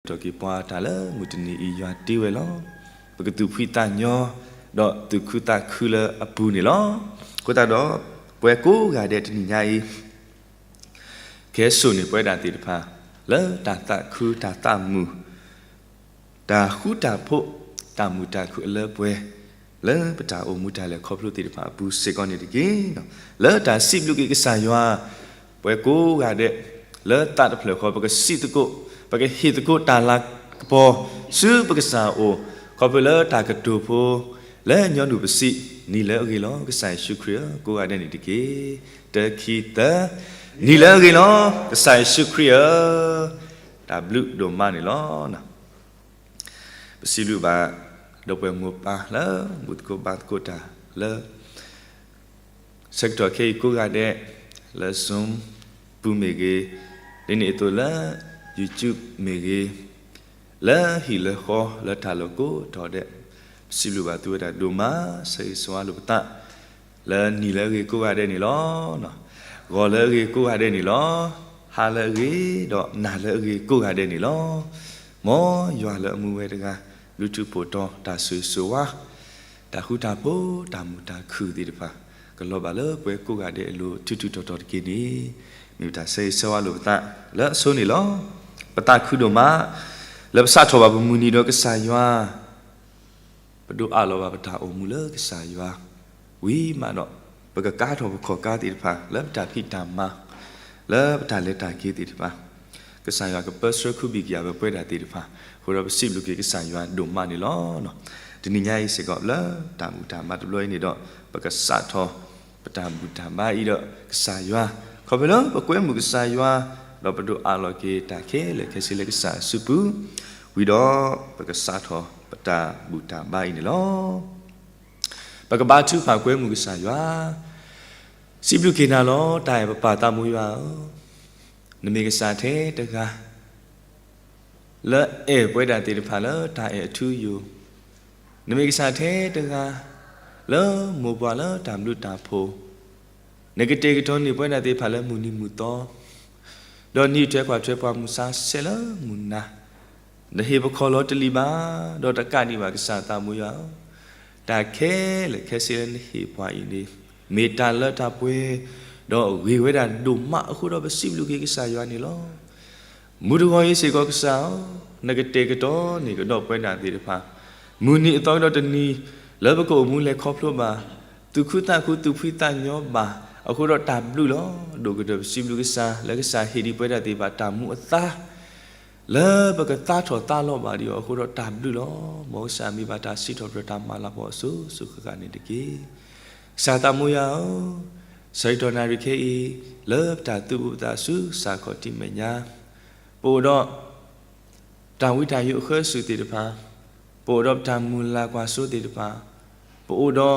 ပကထံၣ်ထီၣ်က့ၤပှၤတၢ်လၢမုၢ်တနံၤအံၤ ယွၤတ့ဝဲလီၤ. ပကသူၣ်ဖှံသးညီ ဒီးသူၣ်ခုသးခုလၢအပူၤန့ၣ်လီၤ. အဃိသတးဒီး ပှၤကိးဂၤဒဲးတနံၤညါအံၤ ကဟဲစိာ်န့ၢ်ပဝဲဒၣ်သ့ၣ်တဖၣ် လၢတၢ်သးခုတၢ်သးမုာ် တၢ်ဃူတၢ်ဖိး တၢ်မုာ်တၢ်ခုၣ်အလၢပှဲၤ လၢပတၢ်အိၣ်မူတၢ်လဲၤခီဖျိသ့ၣ်တဖၣ်အပူၤစ့ၢ်ကီးန့ၣ်တက့ၢ်. လၢတၢ်စံးဘျုးက့ၤကစၢ်ယွၤ ပှၤကိးဂၤဒဲး လၢသးတဖျၢၣ်ဃီ ပကစံးသကိး ပကဟ့ၣ်သကိးတၢ်လၤကပီၤ ဆူပကစၢ်အအိၣ် ခီဖျိလၢတၢ်ကတိၤဖိ လၢညီနုၢ်ပစံး နံၤလၢအဂ့ၤလီၤ ကစၢ်ယ့ၣ်ၡူးခရံာ်ဧၢ ကိးဂၤဒဲးန့ၣ်တက့ၢ်. တၢ ခံ သၢ, နံၤလၢအဂ့ၤလီၤ ကစၢ်ယ့ၣ်ၡူးခရံာ်ဧၢ, တၢ်ဘျုးဒိၣ်မးန့ၣ်လီၤ. ပစံးဘျုးဘၣ် ဒီပုၢ်ဝဲၢ်မိၢ်ပၢ်လၢ ဘူၣ်သကိးဘါသကိးတၢ်လၢ ဆၢကတီၢ်ခဲအံၤကိးဂၤဒဲး လၢ Zoom ပူၤမ့ၢ်ဂ့ၤ, ဒ်န့ၣ်အသိးလၢ YouTube မ့ၢ်ဂ့ၤ, လၢဟံၣ်လၢဃီလၢတၢ်လီၢ်ကိးတီၤဒဲး, ပစံးဘျုးဘၣ်သုဝဲဒၣ်ဒိၣ်မး ဆၢဂ့ၤဆၢဝါလိာ်ပသး လၢနံၤလၢအဂ့ၤကိးဂၤဒဲးန့ၣ်လီၤ. ဂီၤလၢအဂ့ၤကိးဂၤဒဲးန့ၣ်လီၤ. ဟါလၢအဂ့ၤ ဒီးနၤလၢအဂ့ၤကိးဂၤဒဲးန့ၣ်လီၤ. မ်ယွၤလၢအမူဝဲတဂၤ ဘျုးထူးဖှိၣ်တီၤ တၢ်ဆိၣ်ဂ့ၤဆိၣ်ဝါ တၢ်ဃူတၢ်ဖိး တၢ်မုာ်တၢ်ခုၣ်သ့ၣ်တဖၣ် ကလီၤဘၣ်လၢပှၤကိးဂၤဒဲးအလိၤ ထူးထူးတီၤတီၤတက့ၢ်န့ၣ် မ့ၢ်ပတၢ်ဆၢဂ့ၤဆၢဝါလိာ်ပသး လၢအဆိန့ၣ်လီၤ. ပသးခုဒိၣ်မး လၢပစးထီၣ်ဘၣ်ပမုၢ်နံၤဒီးကစၢ်ယွၤ ပဒိးအးလီၤဘၣ်ပတၢ်အိၣ်မူလၢကစၢ်ယွၤ ဝံၤမးဒီး ပကကါထီၣ်ပခီၣ်ကါသ့ၣ်တဖၣ် လၢပတၢ်ဖံးတၢ်မၤ လၢပတၢ်လဲၤတၢ်က့ၤသ့ၣ်တဖၣ် ကစၢ်ယွၤကပၢဆှၢခူဘံၣ်ကယာ်ဝဲပဝဲဒၣ်သ့ၣ်တဖၣ် အဃိဒီးပစံးဘျုးက့ၤကစၢ်ယွၤဒိၣ်မးန့ၣ်လီၤ. တနံၤညါအံၤစ့ၢ်ကီးလၢ တၢ်ဘူၣ်တၢ်ဘါတဘျီအံၤန့ၣ်ဒီး ပကစးထီၣ် ပတၢ်ဘူၣ်တၢ်ဘါအံၤဒီးကစၢ်ယွၤ ခီဖျိလၢပကွဲမုာ်ကစၢ်ယွၤ ဒီးပဒိးအးလီၤက့ၤတၢ်ခဲလၢာ်ခဲဆ့လၢကစၢ်အစုပူၤ ဝံၤဒီးပကစးထီၣ်ပတၢ်ဘူၣ်တၢ်ဘါအံၤန့ၣ်လီၤ. ပကဘါထုကဖၣ်ကွဲမုာ်ကစၢ်ယွၤ စံးဘျုးက့ၤနၤလီၤ တၢ်အဲၣ်ပပၢ်သးဘိယွၤဧၢ, နမ့ၢ်ကစၢ်ထဲတဂၤ လၢအဲၣ်ပဝဲဒၣ်သ့ၣ်တဖၣ်လၢတၢ်အဲၣ်အထူအယိာ်, နမ့ၢ်ကစၢ်ထဲတဂၤ လၢမိၢ်ပှၢ်လၢတၢ်ဘျုးတၢ်ဖှိၣ်, နကတဲာ်ကတီၤန့ၢ်ပဝဲဒၣ်သ့ၣ်တဖၣ်လၢမုၢ်နံၤမုၢ်သီ ဒီးနံၣ်ထွဲကွၢ်ထွဲပှၤမုၢ်ဆါဆဲးလၢမုၢ်နၤ, နဟ့ၣ်ပခီၣ်လီၤတလံာ်ဘၣ်, ဒီးတကးဒံးဘၣ်ကစၢ်သးဘိယွၤဧၢ, တၢ်ခဲလၢာ်ခဲဆ့လၢနဟ့ၣ်ပှၤအံၤန့ၣ် မ့ၢ်တၢ်လၢတၢ်ပှဲၤ, ဒီးဂ့ၤဝဲဒၣ်ဒိၣ်မးအဃိဒီးပစံးဘျုးက့ၤကစၢ်ယွၤန့ၣ်လီၤ. မုၢ်တဂီၤအံၤစ့ၢ်ကီးကစၢ်ဧၢ, နကတဲာ်ကတီၤန့ၢ်ကဒီးပဝဲဒၣ်သ့ၣ်တဖၣ်, မုၢ်နံၤအသီကဒီးတနံၤ လၢပကအိၣ်မူလဲၤခီဖျိဘၣ်, သူၣ်ခုသးခုသူၣ်ဖှံသးညီဘၣ်, အဃိဒီးတၢ်ဘျုးလီၤ. ဒိၣ်ကတၢၢ်ပစံးဘျုးကစၢ် လၢကစၢ်ဟ့ၣ်ဒံးပဝဲဒၣ်သ့ၣ်တဖၣ်တၢ်မူအသါ လၢပကသါထီၣ်သါလီၤဘၣ်ဒံးအီၤအဃိဒီးတၢ်ဘျုးလီၤ. မ်ကစၢ်မ့ၢ်ဘၣ်တၢ်စံးထီၣ်ပတြၢၤတၢ်မၤလၤကပီၤအစိၤစိၤဃၣ်ဃၣ်န့ၣ်တက့ၢ်. ကစၢ်သးဘိယွၤဧၢ, ဆၢကတီၢ်နၣ်ရံၣ်ခဲအံၤ လၢပတၢ်သူၣ်ဘူးပသးဆူစးခီၣ်ထံးမဲာ်ညါ, ပအိၣ်ဒီး တၢ်ဝံတၢ်ယိးအဃၢအစုးသ့ၣ်တဖၣ်, ပအိၣ်ဒီးပတၢ်မုၢ်လၢ်ကွၢ်စိသ့ၣ်တဖၣ်, ပအိၣ်ဒီး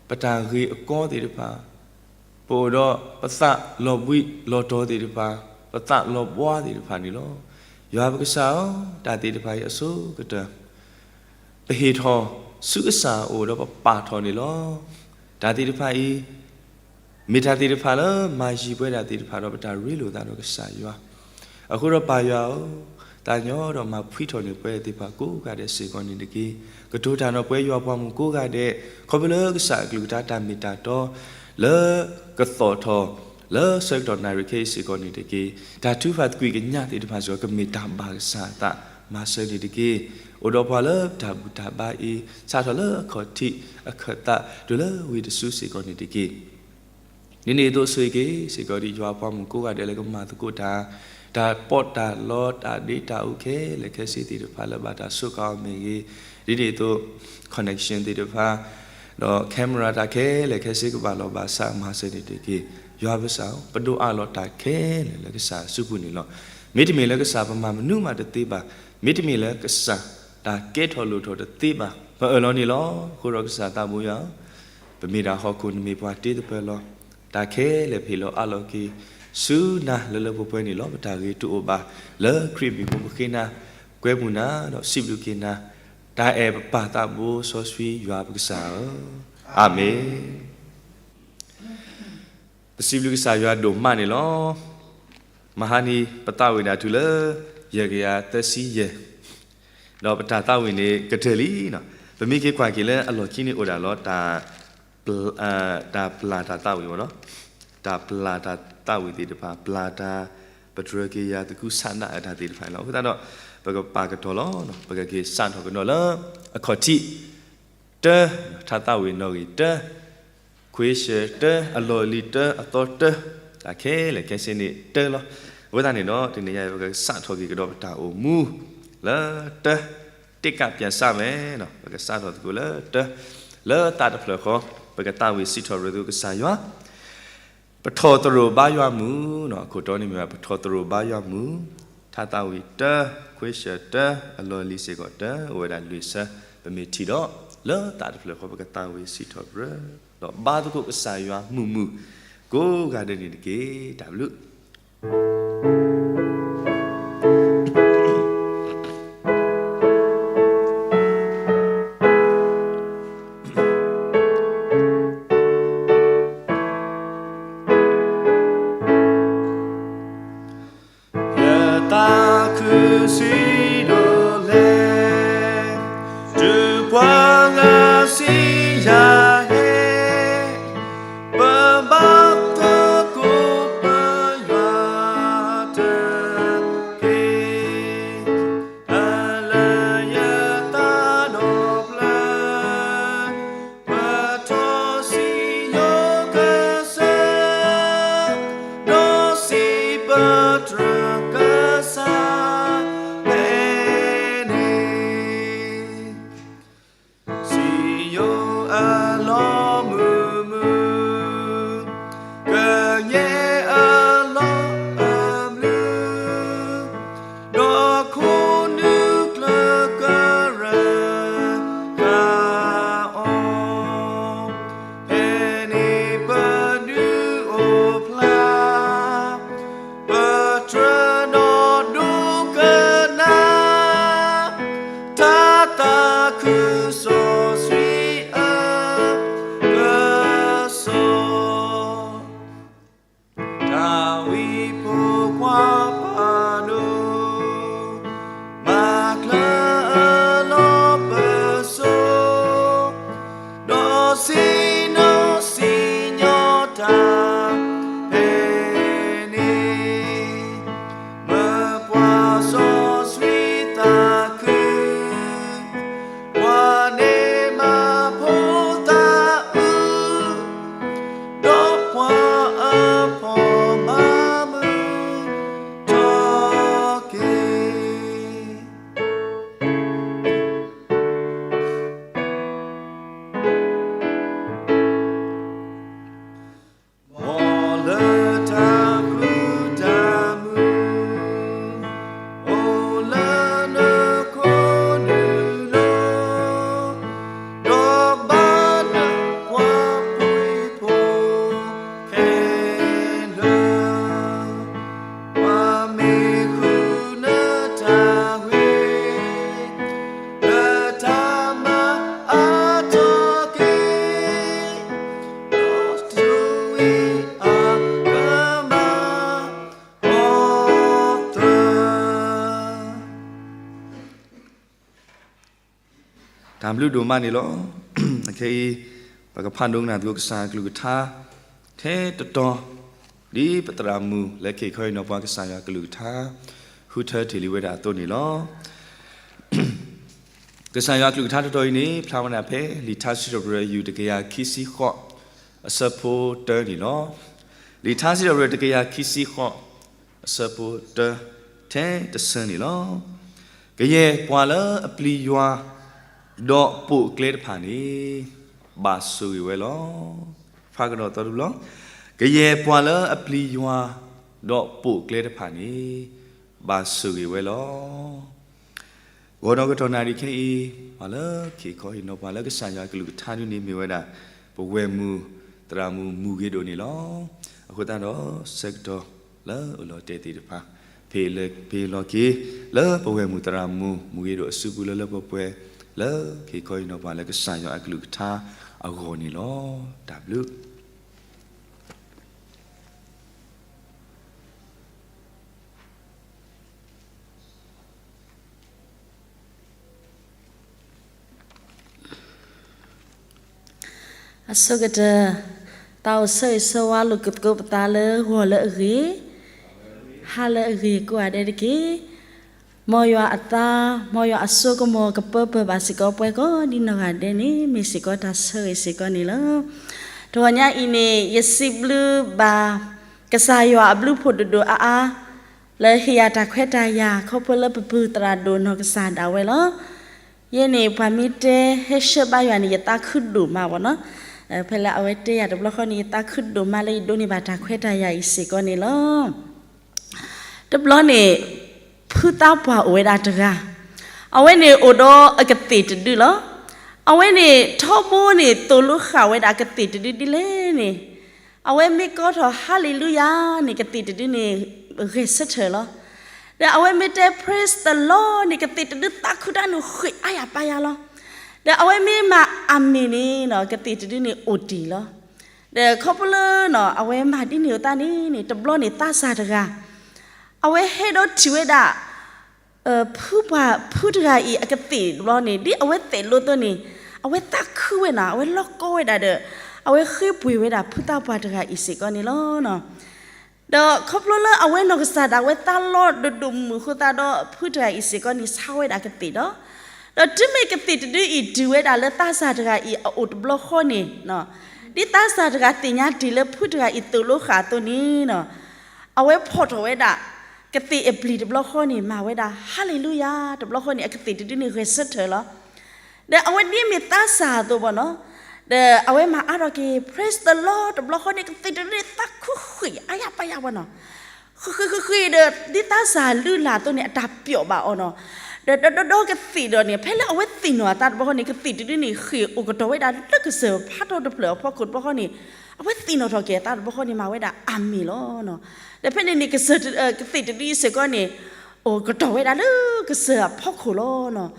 ပတၢ်ဂ့ၤအကီသ့ၣ်တဖၣ်, ပအိၣ်ဒီးပသးလီၤဘှံးလီၤတီၤသ့ၣ်တဖၣ်, ပသးလီၤဘှါသ့ၣ်တဖၣ်န့ၣ်လီၤ. ယွၤပကစၢ်ဧၢ, တၢ်သ့ၣ်တဖၣ်အံၤအဆိကတၢၢ် ပဟ့ၣ်ထီၣ်ဆူကစၢ်အအိၣ်ဒီးပပာ်ထီၣ်န့ၣ်လီၤ. တၢ်သ့ၣ်တဖၣ်အံၤ မ့ၢ်တၢ်သ့ၣ်တဖၣ်လၢမၤယံၤပဝဲဒၣ်သ့ၣ်တဖၣ်ဒီးပတၢ်ရ့လိာ်သးဒီးကစၢ်ယွၤ, အဃိဒီးပၢ်ယွၤဧၢ, သးညီဒီးမၤဖှံထီၣ်န့ၢ်ပဝဲသ့ၣ်တဖၣ်ကိးဂၤဒဲးစ့ၢ်ကီးန့ၣ်တက့ၢ်. ကတိၤတၢ်ဒီးပဝဲယွၤပှၤမုၣ်ကိးဂၤဒဲး, ခီဖျိလၢကစၢ်အကလုၢ်ကထါတၢ်မ့ၢ်တၢ်တီ လၢကသီၣ်ထီၣ် လၢဆၢကတီၢ်နၣ်ရံၣ်ခဲအံၤစ့ၢ်ကီးန့ၣ်တက့ၢ်. တၢ်ထုကဖၣ်သကွံာ်ကညးသ့ၣ်တဖၣ်စ့ၢ်ကီး ကမ့ၢ်တၢ်ဘၣ်ကစၢ်အသးမၤစၢၤန့ၣ်တက့ၢ်. အိၣ်ဒီးပှၤလၢတၢ်ဘူၣ်တၢ်ဘါအံၤ စးထီၣ်လၢအခီၣ်ထံးအခၢၣ်သးတုၤလၢဝံၤတစုစ့ၢ်ကီးန့ၣ်တက့ၢ်. ဒ်န့ၣ်အသိးဆိၣ်ဂ့ၤက့ၤစ့ၢ်ကီးဒ်ယွၤပှၤမုၣ်ကိးဂၤဒဲးလၢကမၤသကိးတၢ်, တၢ်ပီးတၢ်လီတၢ်ဒ့တၢ်အူခဲလၢာ်ခဲဆ့သ့ၣ်တဖၣ်လၢဘၣ်တၢ်စူးကါအီၤမ့ၢ်ဂ့ၤ, ဒ်န့ၣ်အသိး connection သ့ၣ်တဖၣ် ဒီး camera တၢ်ခဲလၢာ်ခဲဆ့ကဘၣ်လီၤဘၣ်စးမၤစၢၤန့ၣ်တက့ၢ်. ယွၤပကစၢ်ဧၢ, ပဒိးအးလီၤတၢ်ခဲလၢာ်လၢကစၢ်အစုပူၤန့ၣ်လီၤ. မ့တမ့ၢ်လၢကစၢ်ပမၤမနုၤမးတသ့ဘၣ်, မ့တမ့ၢ်လၢကစၢ်တၢ်ကဲထီၣ်လိၣ်ထီၣ်တသ့ဘၣ်, ပအၢၣ်လီၤန့ၣ်လီၤ. အဃိဒီးကစၢ်သးဘိယွၤဧၢ, ပမ့ၢ်ဒၣ်ဟီၣ်ခိၣ်နမ့ၢ်ပှၤတ့သပၢၤလီၤ. တၢ်ခဲလၢာ်ပဟ့ၣ်လီၤအးလီၤက့ၤဆူနၤလၢလၢပှဲၤပှဲၤန့ၣ်လီၤ. ပတၢ်ဂ့ၤတအိၣ်ဘၣ်လၢခရံာ်မံၤအဃိ ပဃ့နၤ, ကွဲမုာ်နၤ ဒီးစံးဘျုးက့ၤနၤ, တၢ်အဲၣ်ပပၢ်သးဘိစီဆှံယွၤပကစၢ်ဧၢ, အၤမ့ၣ်. ပစံးဘျုးကစၢ်ယွၤဒိၣ်မးန့ၣ်လီၤ. မဟါနံၤပသးဝံၣ်ဒၣ်တုၤလၢ ယဲၢ်ကယၤသၢဆံယဲၢ်, ဒီးပတၢ်သးဝံၣ်န့ၣ်ကတၢၢ်လံနီၤ. ပမ့ၢ်က့ၤကွၢ်က့ၤလၢအလီၢ်ခံန့ၣ်အိၣ်ဒၣ်လီၤ တၢ်ပျၢ်တၢ်သးဝံၣ်မ့ၢ်နီၤ, တၢ်ပျၢ်တၢ်သးဝံၣ်သ့ၣ်တဖၣ် ပျၢ်တၢ် ပတြၢၤက့ၤယၤသကူစးနးအတၢ်သ့ၣ်တဖၣ်န့ၣ်လီၤ. အဃိသတးဒီး ပကပာ်ကတီၤလီၤ, ပကက့ၤစးထီၣ်ကဒီးလၢ အခီၣ်ထံး တၢ, ထါသးဝံၣ်နီၣ်ဂံၢ်တၢ, ခွ့ၡၢၣ်တၢ, အလီၢ်လံၤတၢ, အသီတၢ, တၢ်ခဲလၢာ်ခဲဆ့န့ၣ်တၢလီၤ. အဃိသတးန့ၣ်ဒီး တနံၤညါအံၤ ပကစးထီၣ်က့ၤကဒီးပတၢ်အိၣ်မူ လၢတၢ, တ့ၢ်ကးပၠးစးဝဲနီၤ, ပကစးထီၣ်သကိးလၢတၢ, လၢသးတဖျၢၣ်ဃီ ပကသးဝံၣ်စံးထီၣ်ပတြၢၤသကိးကစၢ်ယွၤ ပထီၣ်သရိာ်ဘါယွၤမုၢ်နီၤ, အခိၣ်တီန့ၣ်မ့ၢ်ဝဲ ပထီၣ်သရိာ်ဘါယွၤမုၢ်, ထါသးဝံၣ်တၢ, ခွ့ၡၢၣ်တၢ, အလီၢ်လံၤစ့ၢ်ကီးတၢ, အိၣ်ဝဲဒၣ်လွံၢ်ဆၢ, ပမ့ၢ်ထံၣ်ဒီး လၢသးတဖျၢၣ်ဃီ ပကသးဝံၣ်စံးထီၣ်ပတြၢၤ, ဒီးဘါသကိးကစၢ်ယွၤမုာ်မုာ် ကိးဂၤဒဲးန့ၣ်တက့ၢ်. တၢ်ဘျုး ယသးခုဆံးဒိၣ်လဲၣ်, တုၤပှၤဂၤစံးယၤဟဲ, ပဘါသကိးပယွၤတက့ၢ်. တၢ်လၢယသးဒီဖျၢၣ် ပထီၣ်စံယိၤကစၢၢ်, ဒီးစံးပတြၢၤကစၢ်ဖဲန့ၣ်, စံယိၤအလီၢ်မုာ်မုာ်, ကညဲၣ်အလီၢ်အဘျုး, ဒီးခိၣ်နူာ်ကျၢၤကရၢဃာ်အီၤ, ဖဲန့ၣ်ပဒုးအိၣ်ဖျါ, ပတြၢၤဒီးဒိကနၣ်, တၢ်သးခုစီဆှံအကစီၣ် တၢ်ဝံဖိခွါဖးဒိၣ်, မၤကျၢၤအလီၢ်ပစိာ်, ဒီးစံၣ်ညီၣ်စံၣ်ညီၣ်တၢ်ဖဲန့ၣ်, မၢပှၤစီဆှံသးခု ပှၤန့ၢ်မၤဖိသးအုး, ဒီးပှၤအဖှီၣ်မၤမုာ်ထီၣ်က့ၤ မ်လၢတၢ်ဃူတၢ်မုာ် အိၣ်လၢနခိၣ်နူာ်လီၤ, ဒီးဘၣ်နပှၤဖှီၣ်ဖိခဲလၢာ်, ပှၤမ့ၢ်ဃုနတၢ်ဂ့ၤ လၢတၢ်မၤအါထီၣ်က့ၤ ဒီးတၢ်ဝံအကမၤအီၤသၢ တၢ်ဘျုးဒိၣ်မးန့ၣ်လီၤ. အခဲအံၤ ပကဖးဒိကနၣ်သကိးကစၢ်အကလုၢ်ကထါ ထဲတတီၤ ဒ်ပသရၣ်မုၣ်လၢခံခီအံၤနီၤ ပှၤကစၢ်ယွၤကလုၢ်ကထါ ဃုထၢတ့ၢ်လံဝဲဒၣ်အသိးန့ၣ်လီၤ. ကစၢ်ယွၤကလုၢ်ကထါတတီၤအံၤန့ၣ် ဖျါဝဲဒၣ်ဖဲ လံာ်ထါစံးထီၣ်ပတြၢၤ အယူၢ်တကယၤခံဆံဃိး အဆၢဖိတၢန့ၣ်လီၤ. လံာ်ထါစံးထီၣ်ပတြၢၤ တကယၤခံဆံဃိး အဆၢဖိတၢ ထဲတဆၢန့ၣ်လီၤ. ကယဲၢ်ပှၤလၢအပျံၤယွၤ ဒီးပိာ်ကျဲတဖၣ်န့ၣ် ဘၣ်ဆိၣ်ဂ့ၤဝဲလီၤ. ဖးကဒီးသီတဘျီ, ကယဲၢ်ပှၤလၢအပျံၤယွၤ ဒီးပိာ်ကျဲတဖၣ်န့ၣ် ဘၣ်ဆိၣ်ဂ့ၤဝဲလီၤ. ဂီၤဒီးကတီၢ်နၣ်ရံၣ်ခဲအံၤ ပှၤလၢခံခီအံၤနီၤ ပှၤလၢကစၢ်ယွၤကလုၢ်ကထါဒ်န့ၣ်မ့ၢ်ဝဲဒၣ် ပဝဲၢ်မုၢ်သရၣ်မုၣ်မူဂ့ၤဒိၣ်န့ၣ်လီၤ. အဃိသတးဒီး ဆၢကတီၢ်လၢအအိၣ်လီၤတဲာ်သ့ၣ်တဖၣ် ဖဲလၢဖဲလီၤက့ၤ လၢပဝဲၢ်မုၢ်သရၣ်မုၣ်မူဂ့ၤဒိၣ်အစုပူၤလၢလၢပှဲၤပှဲၤ လၢခံခီအံၤနီၤ ပှၤလၢကစၢ်ယွၤအကလုၢ်ကထါအဂီၢ်န့ၣ်လီၤ. တၢ်ဘျုး. အဆိကတၢၢ်, သးအိၣ်ဆၢဂ့ၤဆၢဝါလိာ်သကိးပသးလၢဂီၤလၢအဂ့ၤ, ဟါလၢအဂ့ၤကိးဂၤဒဲးတက့ၢ်. မ်ယွၤအသး, မ်ယွၤအစိကမီၤကပၢပၢၢ်ဘၣ်စ့ၢ်ကီးပှၤကိးဒ်နီၢ်ဂၤဒဲးန့ၣ် မ့ၢ်စ့ၢ်ကီးတၢ်ဆၢဂ့ၤစ့ၢ်ကီးန့ၣ်လီၤ. တဂီၤညါအံၤန့ၣ် ယစံးဘျုးဘၣ် ကစၢ်ယွၤအဘျုးဖှိၣ်ဒိၣ်ဒိၣ်အါအါ လၢဟ့ၣ်ယၤတၢ်ခွဲးတၢ်ယာ် ခီဖျိလၢပပုၢ်သရၣ်ဒိၣ်နီၢ်ကစၢ်ဒၣ်ဝဲလီၤ. ယဲန့ၣ် ပှၤမ့ၢ်တဲဟဲဆှၢဘါယွၤန့ၣ် ယသးခုဒိၣ်မးဘၣ်နီၤ. ဖဲလၢအဝဲတဲယၤတဘျီဃီန့ၣ် ယသးခုဒိၣ်မးလၢယဒိးန့ၢ်ဘၣ်တၢ်ခွဲးတၢ်ယာ်အံၤစ့ၢ်ကီးန့ၣ်လီၤ. တဘျီန့ၣ် ဖုသးပှၢ်အိၣ်ဝဲဒၣ်တဂၤ, အဝဲန့ၣ်အိၣ်ဒီးအကသ့ၣ်တဒုလီၤ. အဝဲန့ၣ်ထီဘိန့ၣ် သိၣ်လိဃာ်ဝဲဒၣ်အကသ့ၣ်တဒုဒ်လဲၣ်န့ၣ် အဝဲမ့ၢ်ကိးထီၣ် Hallelujah န့ၣ် ကသ့ၣ်တဒုန့ၣ် ဂဲၤဆၢထၢၣ်လီၤ. ဒီးအဝဲမ့ၢ်တဲ Praise the Lord န့ၣ် ကသ့ၣ်တဒုသးခုတၢ်န့ၣ်ဃ့ၢ်အါယၤပာ်ယၤလီၤ. ဒီးအဝဲမ့ၢ်မၤ Amen န့ၣ်နီၤ ကသ့ၣ်တဒုန့ၣ်အိၣ်တ့ၢ်လီၤ. ဒီးခီဖျိလၢနီၤ အဝဲမၤဒ်န့ၣ်အသးန့ၣ်န့ၣ် တဘျီန့ၣ်သးစၢ်တဂၤ အဝဲဟဲဒီးထံၣ်ဝဲဒၣ် ဖုပှၢ် ဖုတဂၤအံၤအကသ့ၣ်တဘျီန့ၣ် ဒ်အဝဲသိၣ်လိအသိးန့ၣ် အဝဲသးခုဝဲနီၤ အဝဲလီၤကီဝဲဒၣ်ဒီး အဝဲဃ့ပှ့ၤဝဲဒၣ်ဖုသးပှၢ်တဂၤအံၤစ့ၢ်ကီးန့ၣ်လီၤ. ဒီးခီဖျိလၢအဝဲနီၢ်ကစၢ်ဒၣ်ဝဲသးလီၤဒိၣ်ဒိၣ်မုၢ်မုၢ်အဃိသတးဒီး ဖုတဂၤအံၤစ့ၢ်ကီးန့ၣ် ဆါဝဲဒၣ်ကသ့ၣ်ဒီး ဒီးတုၤမ့ၢ်ကသ့ၣ်တဒုအံၤ တုၤဝဲဒၣ်လၢသးစၢ်တဂၤအံၤအအိၣ်တဘျီဃီန့ၣ် ဒ်သးစၢ်တဂၤသ့ၣ်ညါတ့ၢ်လၢဖုတဂၤအံၤသိၣ်လိဃာ်အသိးန့ၣ်နီၤ အဝဲဖီၣ်ထီၣ်ဝဲဒၣ် ကသ့ၣ်အပျံၤတဘျီဃီန့ၣ် မၤဝဲဒၣ် Hallelujah တဘျီဃီန့ၣ် အကသ့ၣ်တဒုန့ၣ် ဂဲၤဆၢထၢၣ်လီၤ. ဒီးအဝဲဒ်မ့ၢ်သးစၢ်အသိးဘၣ်နီၤ ဒီးအဝဲမၤအါထီၣ်က့ၤ Praise the Lord တဘျီဃီန့ၣ် ကသ့ၣ်တဒုန့ၣ် သးခုဃ့ၢ်အါယၤပာ်ယၤဘၣ်နီၤ ဃ့ၢ်ဃ့ၢ်ဃ့ၢ်ဃ့ၢ်ဒီး ဒ်သးစၢ်လုၢ်လၢ်အသိးန့ၣ် အတၢ်ပျီၣ်ဘၣ်အီၤနီၤ. ဒီးဒီဒီဒီကသ့ၣ်ဒီးန့ၣ် ဖဲလၢအဝဲသ့ၣ်နီၣ်အသးတဘျီဃီန့ၣ် ကသ့ၣ်တဒုန့ၣ် ဃ့ၢ်အိၣ်ကတီၢ်ဝဲဒၣ်လၢကစၢၢ်ဖးထီတဖျၢၣ်အဖီခိၣ်တဘျီဃီန့ၣ် အဝဲသ့ၣ်နီၣ်ထီၣ်က့ၤအသးတဘျီဃီန့ၣ် မၤဝဲဒၣ် Amen လီၤ. ဒီးဖဲန့ၣ်န့ၣ် ကစၢၢ် ကသ့ၣ်တဒုအံၤစ့ၢ်ကီးန့ၣ် အိၣ်ကတီၢ်ဝဲဒၣ်လၢကစၢၢ်အဖီခိၣ်လီၤ.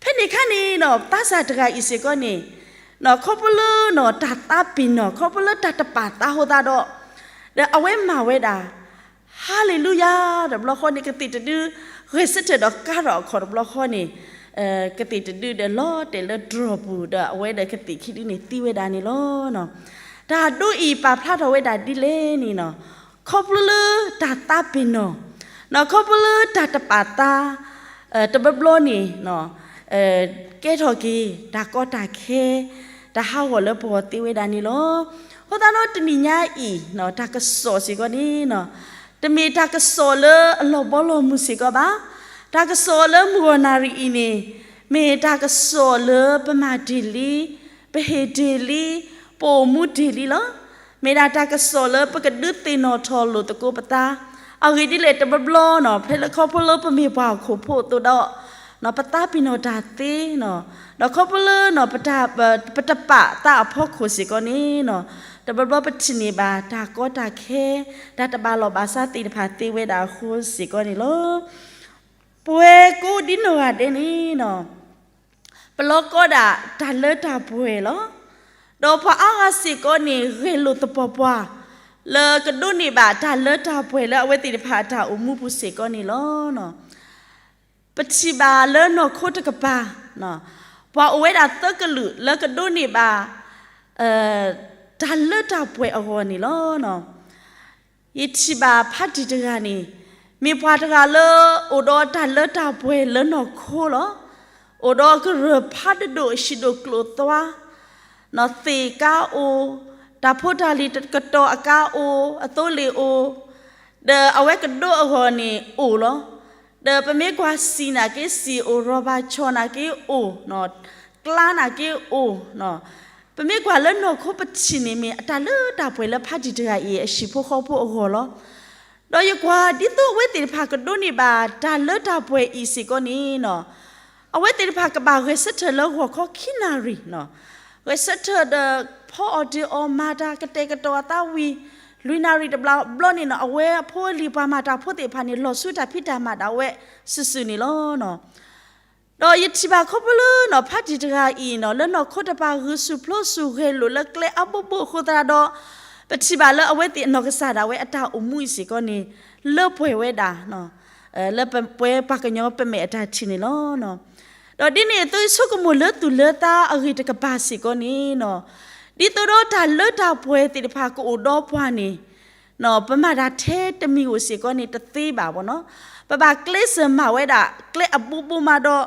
ဖဲန့ၣ်အခါန့ၣ်နီၤ သးစၢ်တဂၤအံၤစ့ၢ်ကီးန့ၣ် ခီဖျိလၢနီၤ တၢ်သးပ့ၤနီၣ် ခီဖျိလၢတၢ်တပာ်သးအဃိသတးဒီး ဒီးအဝဲမၤဝဲဒၣ် Hallelujah တဘျီဃီန့ၣ် ကသ့ၣ်တဒု ဂဲၤဆၢထၢၣ်ဒီးကါထီၣ်အခီၣ်တဘျီဃီန့ၣ် ကသ့ၣ်တဒုဒီးလီၤတဲာ်လၢတြီၢ်ပူၤ ဒီးအဝဲဒီးကသ့ၣ်ခံဒုန့ၣ်သံဝဲဒၣ်န့ၣ်လီၤ. တၢ်ဒိအံၤပာ်ဖျါထီၣ်ဝဲဒၣ်ဒ်လဲၣ်န့ၣ်နီၤ ခီဖျိလၢတၢ်သးပ့ၤနီၣ် နီၤ ခီဖျိလၢတၢ်တပာ်သး တဘျီဘျီန့ၣ် ကဲထီၣ်က့ၤ တၢ်ကီတၢ်ခဲ တၢ်ဟးဂီၤလၢပဂီၢ်သ့ဝဲဒၣ်န့ၣ်လီၤ. အဃိသတးဒီးတနံၤညါအံၤ တၢ်ကစီၣ်စ့ၢ်ကီးန့ၣ် တမ့ၢ်တၢ်ကစီၣ်လၢအလီၤဘီလီၤမုၢ်စ့ၢ်ကီးဘၣ်. တၢ်ကစီၣ်လၢမုၢ်ဂီၢ်နၣ်ရံၣ်အံၤန့ၣ် မ့ၢ်တၢ်ကစီၣ်လၢပမၤတ့ၢ်လံ, ပဟ့ၣ်တ့ၢ်လံ, ပအိၣ်မူတ့ၢ်လံလီၤ. မ့ၢ်ဒၣ်တၢ်ကစီၣ်လၢပကဒုးသ့ၣ်နီၣ်ထီၣ်လိာ်သကိးပသး, အဂ့ၢ်ဒ်လဲၣ်တဘျီဘျီနီၤ ဖဲလၢခီဖျိလၢပမ့ၢ်ပှၤဟီၣ်ခိၣ်ဖိအသိးဒီး ပသးပ့ၤနီၣ်တၢ်သ့နီၤ, ဒီးခီဖျိလၢ ပတပာ်သးအဖီခိၣ်စ့ၢ်ကီးန့ၣ်နီၤ, တဘျီဘျီပထံၣ်န့ၢ်ဘၣ်တၢ်ကီတၢ်ခဲ, တၢ်တဘၣ်လီၢ်ဘၣ်စးသ့ၣ်တဖၣ်သ့ဝဲဒၣ်အဃိစ့ၢ်ကီးန့ၣ်လီၤ. ပဝဲကိးဒ်နီၢ်ဂၤဒဲးန့ၣ်နီၤ ပလီၤကီဒၣ်တၢ်လၢတၢ်ပှဲၤလီၤ. ဒီးပှၤအါဂၤစ့ၢ်ကီးန့ၣ် ဂဲၤလိာ်သပှၢ်ပှၢ် လၢကဒိးန့ၢ်ဘၣ်တၢ်လၢတၢ်ပှဲၤလၢအဝဲသ့ၣ်တဖၣ်အတၢ်အိၣ်မူပူၤစ့ၢ်ကီးန့ၣ်လီၤ. ပထံၣ်ဘၣ်လၢနီၢ်ခိတကပၤ, ပှၤအိၣ်ဝဲဒၣ်သၢကလုာ်လၢကဒိးန့ၢ်ဘၣ် တၢ်လၢတၢ်ပှဲၤအဂီၢ်န့ၣ်လီၤ. ယထံၣ်ဘၣ်ဖးတံၢ်တဂၤန့ၣ် မ့ၢ်ပှၤတဂၤလၢအိၣ်ဒီးတၢ်လၢတၢ်ပှဲၤလၢနီၢ်ခိလီၤ. အိၣ်ဒီးကရၢၢ်ဖးဒိၣ်ဒိၣ် ဟံၣ်ဒိၣ်ကျိၣ်သွါ, သ့ၣ်ကါအိၣ်, တၢ်ဖိတၢ်လံၤတကတီၢ်အကါအိၣ်, အသိလ့ၣ်အိၣ်, ဒီးအဝဲကဒိးအဂီၢ်န့ၣ်အိၣ်လီၤ. ဒီးပမ့ၢ်ကွၢ်စံာ်နာ်က့ စံာ်အိၣ် ရီၣ်ဘၣ်ဆီၣ်နာ်က့အိၣ်, ကျါနာ်က့အိၣ်, ပမ့ၢ်ကွၢ်လၢနီၢ်ခိပထံၣ်န့ၣ်မ့ၢ်အတၢ်လၢတၢ်ပှဲၤလၢဖးတံၢ်တဂၤအံၤ အဟံၣ်ဖိဃီဖိအဂီၢ်လီၤ. ဒီးယကွၢ်ဒ်သိးအဝဲသ့ၣ်တဖၣ်ကဒိးန့ၢ်ဘၣ်တၢ်လၢတၢ်ပှဲၤအံၤစ့ၢ်ကီးန့ၣ်နီၤ, အဝဲသ့ၣ်တဖၣ်ကဘၣ်ဂဲၤဆၢထၢၣ်လၢဂီၤခီခံနၣ်ရံၣ်နီၤ, ဂဲၤဆၢထၢၣ်ဒီးဖီအီၣ်တ့ၢ်အီၣ် မၤတၢ်ကတဲာ်ကတီၤအသးဝံၤ လွံၢ်နၣ်ရံၣ်တဘျီဘျီန့ၣ်နီၤ အဝဲအဖိအလံၤပှၤမၤတၢ်ဖိသ့ၣ်တဖၣ်န့ၣ် လီၤဆူတၢ်ဖံးတၢ်မၤဒၣ်ဝဲစုာ်စုာ်န့ၣ်လီၤ. ဒီးယထံၣ်ဘၣ်ခီဖျိလၢနီၤ ဖးတံၢ်တဂၤအံၤနီၤ လၢနီၢ်ခိတပၤဂုာ်ဆူၣ်ပျိဆူၣ်ဂဲၤလိာ်လၢကျဲအါဘိဘိအဃိသတးဒီး ပထံၣ်ဘၣ်လၢအဝဲသ့ၣ်နီၢ်ကစၢ်ဒၣ်ဝဲအတၢ်အိၣ်မူအံၤစ့ၢ်ကီးန့ၣ် လၢပှဲၤဝဲဒၣ် လၢပဝဲပှၤကညီပမဲာ်အတၢ်ထံၣ်န့ၣ်လီၤ. ဒီးဒ်န့ၣ်အသိးဆိကမိၣ်လၢသူၣ်လၢသးအဂ့ၢ်တကပၤစ့ၢ်ကီးန့ၣ်နီၤ, ဒ်သိးဒီးတၢ်လၢတၢ်ပှဲၤသ့ၣ်တဖၣ်ကအိၣ်ဒီးပှၤန့ၣ် ပမၤတၢ်ထဲတမံၤဧိၤစ့ၢ်ကီးန့ၣ်တသ့ဘၣ်ဘၣ်နီၤ. ပဘၣ်ကျဲးစၢးမၤဝဲဒၣ်ကျဲအဘိဘိမးဒီး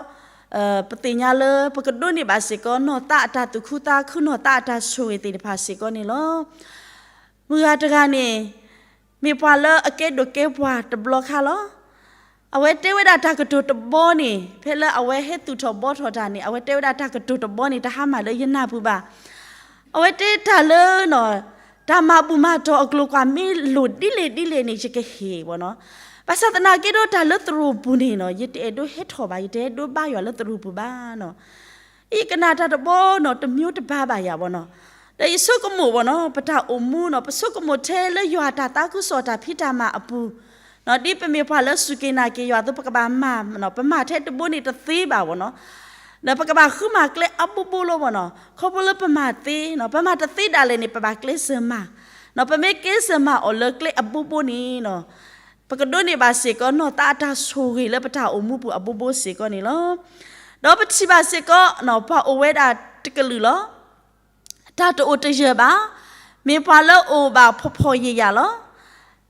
ပသ့ၣ်ညါလၢပကဒိးန့ၢ်ဘၣ်စ့ၢ်ကီး နီၢ်သးအတၢ်သူၣ်ခုသးခု နီၢ်သးအတၢ်ဆိၣ်ဂ့ၤသ့ၣ်တဖၣ်စ့ၢ်ကီးန့ၣ်လီၤ. မုၢ်ဂၤတဂၤန့ၣ် မ့ၢ်ပှၤလၢအကဲဒိၣ်ကဲပှၢ်တဘျီခါလီၤ. အဝဲတဲဝဲဒၣ်တၢ်ကတိၤတဘီန့ၣ် ဖဲလၢအဝဲဟဲသူၣ်ထီၣ်ဘှီထီၣ်တၢ်န့ၣ် အဝဲတဲဝဲဒၣ်တၢ်ကတိၤတဘီန့ၣ် တဟါမၢ်လၢယနၢ်ပူၤဘၣ်. အဝဲတဲတၢ်လၢ တၢ်မၤဘူၣ်မၤတီၢ်အကျိၤကွၢ်မ့ၢ်လိၣ်ဒ်လဲၣ်ဒ်လဲၣ်န့ၣ် ယကဟ့ၣ်ဘၣ်နီၤ. ဘၣ်ဆၣ်သနာ်က့ဒီးတၢ်လၢသရိာ်ပူၤန့ၣ်နီၤ ယတအဲၣ်ဒိးဟဲထီၣ်ဘၣ် ယတအဲၣ်ဒိးဘါယွၤလၢသရိာ်ပူၤဘၣ်နီၤ. ယကနၣ်တၢ်တဘီနီၤ တမျိုးတပါးဘၣ်ယၤဘၣ်နီၤ. ဒီးယဆိကမိၣ်ဘၣ်နီၤ ပတၢ်အိၣ်မူနီၤ ပဆိကမိၣ်ထဲလၢယွၤအတၢ်သးခုကစီၣ် တၢ်ဖံးတၢ်မၤအပူၤ ဒ်ပမ့ၢ်ပှၤလၢစူၢ်က့ၤနာ်က့ၤယွၤအသိး ပကဘၣ်မၤ ပမၤထဲတဘိန့ၣ်တသ့ဘၣ်ဘၣ်နီၤ. ဒီးပကဘၣ်ဃုမၤကျဲအဘိဘိလီၤဘၣ်နီၤ. ခီဖျိလၢပမၤသ့နီၤ ပမၤတသ့ဒၣ်လဲာ်န့ၣ် ပဘၣ်ကျဲးစၢးမၤ ပမ့ၢ်ကျဲးစၢးမၤအီၤလၢကျဲအဘိဘိန့ၣ်နီၤ ပကဒိးန့ၢ်ဘၣ်စ့ၢ်ကီးနီၢ်သးအတၢ်ဆိၣ်ဂ့ၤလၢပတၢ်အိၣ်မူပူၤအဘိဘိစ့ၢ်ကီးန့ၣ်လီၤ. ဒီးပထံၣ်ဘၣ်စ့ၢ်ကီး ပှၤအိၣ်ဝဲဒၣ်တကလုာ်လီၤ. တၢ်တအိၣ်တယၢၢ်ဘၣ်, မ့ၢ်ပှၤလၢအိၣ်ဘၣ်ဖှီၣ်ဖှီၣ်ယာ်ယာ်လီၤ.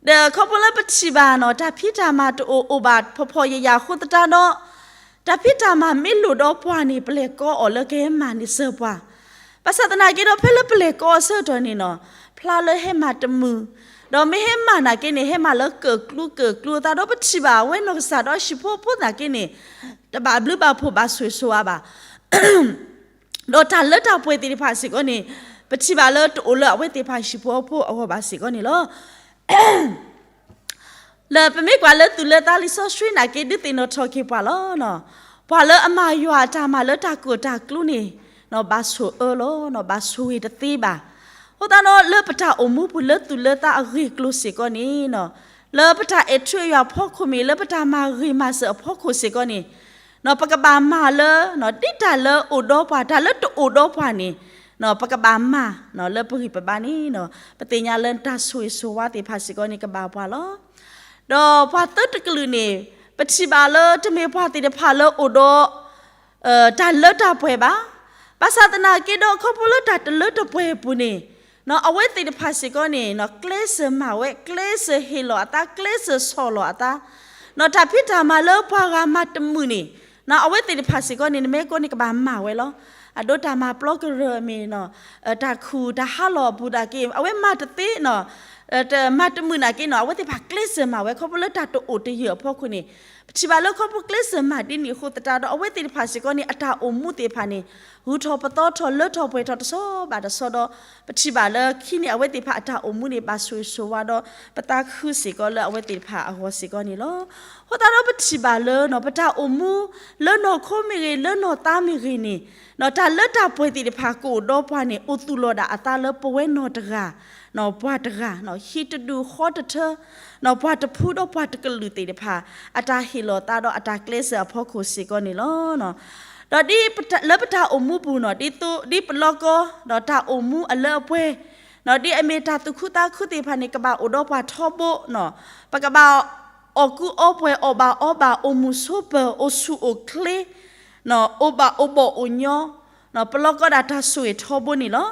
ဒီးခီဖျိလၢပထံၣ်ဘၣ်နီၤ တၢ်ဖံးတၢ်မၤတအိၣ် အိၣ်ဘၣ်ဖှီၣ်ဖှီၣ်ယာ်ယာ်အဃိသတးဒီး တၢ်ဖံးတၢ်မၤမ့ၢ်လိၣ်ဒီးပှၤန့ၣ် ပလဲၤကိးအီၤလၢကဟဲမၤန့ၢ်စၢၤပှၤ ဘၣ်ဆၣ်သနာ်က့ဒီး ဖဲလၢပလဲၤကိးအီၤဆၢကတီၢ်န့ၣ်နီၤ ဖျါလၢဟဲမၤတမုာ်, ဒီးမ့ၢ်ဟဲမၤနာ်က့န့ၣ် ဟဲမၤလၢကၢၣ်ကျူကၢၣ်ကျူအသးဒီး ပထံၣ်ဘၣ်အဝဲနီၢ်ကစၢ်ဒီးဟံၣ်ဖိအဖိသနာ်က့န့ၣ် တဘၣ်ဘျုးဘၣ်ဖှိၣ်ဘၣ်ဆိၣ်ဂ့ၤဆိၣ်ဝါဘၣ် ဒီးတၢ်လၢတၢ်ပှဲၤသ့ၣ်တဖၣ်စ့ၢ်ကီးန့ၣ် ပထံၣ်ဘၣ်လၢတအိၣ်လၢအဝဲသ့ၣ်တဖၣ်ဟံၣ်ဖိအဖိအဂီၢ်ဘၣ်စ့ၢ်ကီးန့ၣ်လီၤ. လၢပမ့ၢ်ကွၢ်လၢသူၣ်လၢသးလံာ်စီဆှံနာ်က့ ဒုးသ့ၣ်နီၣ်ထီၣ်က့ၤပှၤလီၤ. ပှၤလၢအမၤယွၤအတၢ်မၤလၢတၢ်ကၢၣ်တၢ်ကျူန့ၣ် ဘၣ်ဆိၣ်အၢလီၤ, ဘၣ်ဆိၣ်ဂ့ၤတသ့ဘၣ်. အဃိသတးဒီး လၢပတၢ်အိၣ်မူပူၤလၢသူၣ်လၢသးအဂ့ၢ်အကျိၤစ့ၢ်ကီးန့ၣ် လၢပတၢ်အဲၣ်ထူအယွၤအဖီခိၣ်မ့ၢ် လၢပတၢ်မၤဂ့ၤမၤစၢၤအဖီခိၣ်စ့ၢ်ကီးန့ၣ် ပကဘၣ်မၤလၢ ဒ်တၢ်လၢအိၣ်ဒီးပှၤ တၢ်လၢတအိၣ်ဒီးပှၤန့ၣ် ပကဘၣ်မၤ လၢပဂံၢ်ပဘါန့ၣ် ပသ့ၣ်ညါလၢတၢ်ဆိၣ်ဂ့ၤဆိၣ်ဝါသ့ၣ်တဖၣ်စ့ၢ်ကီးန့ၣ် ကဘၣ်ပှၤလီၤ. ဒီးပှၤသၢတကလုာ်န့ၣ် ပထံၣ်ဘၣ်လၢတမ့ၢ်ပှၤသ့ၣ်တဖၣ်လၢအိၣ်ဒီး တၢ်လၢတၢ်ပှဲၤဘၣ်. ဘၣ်ဆၣ်သနာ်က့ဒီး ခီဖျိလၢတၢ်တလၢတပှဲၤအပူၤန့ၣ် အဝဲသ့ၣ်တဖၣ်စ့ၢ်ကီးန့ၣ် ကျဲးစၢးမၤဝဲ ကျဲးစၢးဟ့ၣ်လီၤအသး ကျဲးစၢးဆီၣ်လီၤအသး တၢ်ဖံးတၢ်မၤလၢပှၤဂၤမၤတမုာ်န့ၣ် အဝဲသ့ၣ်တဖၣ်စ့ၢ်ကီးန့ၣ် နမ့ၢ်ကိးန့ၣ်ကဘၣ်မၤဝဲလီၤ. အဒိတၢ်မၤပျီကရၢၢ်မ့ၢ် တၢ်ခူၣ်တၢ်ဟးလီၤအပူၤတၢ်က့ အဝဲမၤတသ့နီၤ မၤတမုာ်နာ်က့နီၤ အဝဲသ့ၣ်တဖၣ်ကျဲးစၢးမၤဝဲ ခီဖျိလၢတၢ်တအိၣ်တယၢၢ်အဖီခိၣ်န့ၣ် ပထံၣ်ဘၣ်လၢခီဖျိကျဲးစၢးမၤဒ်န့ၣ်အဃိသတးဒီး အဝဲသ့ၣ်တဖၣ်စ့ၢ်ကီးန့ၣ် အတၢ်အိၣ်မူသ့ၣ်တဖၣ်န့ၣ် ဂုၤထီၣ်ပသီထီၣ် လၢထီၣ်ပှဲၤထီၣ်တဆီဘၣ်တဆီဒီး ပထံၣ်ဘၣ်လၢခံန့ၣ် အဝဲသ့ၣ်တဖၣ်အတၢ်အိၣ်မူန့ၣ် ဘၣ်ဆိၣ်ဂ့ၤဆိၣ်ဝါဒီး ပသးခုစ့ၢ်ကီးလၢအဝဲသ့ၣ်တဖၣ်အဂီၢ်စ့ၢ်ကီးန့ၣ်လီၤ. အဃိသတးဒီးပထံၣ်ဘၣ်လၢ ပတၢ်အိၣ်မူ လၢနီၢ်ခိမ့ၢ်ဂ့ၤ လၢနီၢ်သးမ့ၢ်ဂ့ၤန့ၣ် တၢ်လၢတၢ်ပှဲၤသ့ၣ်တဖၣ်ကအိၣ်ဒီးပှၤန့ၣ် အိၣ်သူၣ်လီၤဒၣ်အသးလၢပဝဲနီၢ်တဂၤ ပှၤတဂၤ ဟံၣ်တဒူၣ်ဃီတထၢ ပှၤတဖုဒီးပှၤတကလုာ်သ့ၣ်တဖၣ် အတၢ်ဟ့ၣ်လီၤသးဒီးအတၢ်ကျဲးစၢးအဖီခိၣ်စ့ၢ်ကီးန့ၣ်လီၤ. ဒီးဒ်ပတၢ် လၢပတၢ်အိၣ်မူပူၤနီၤ ဒ်သိး ဒ်ပလီၢ်ကီ ဒီးတၢ်အိၣ်မူအလၢအပှဲၤ ဒ်အမ့ၢ်တၢ်သူၣ်ခုသးခုသ့ၣ်တဖၣ်န့ၣ် ကဘၣ်အိၣ်ဒီးပှၤထီဘိနီၤ ပကဘၣ်အီၣ်ကူအီပှဲၤ အီၣ်ဘၣ်အီဘၣ် အိၣ်မုာ်ဆိးပၢၤ အိၣ်ဆူၣ်အိၣ်ချ့ အိၣ်ဘၣ်အိၣ်ဘီၣ်အိၣ်ညီ ပလီၢ်ကီဒၣ်တၢ်ဆိၣ်ဂ့ၤထီဘိန့ၣ်လီၤ.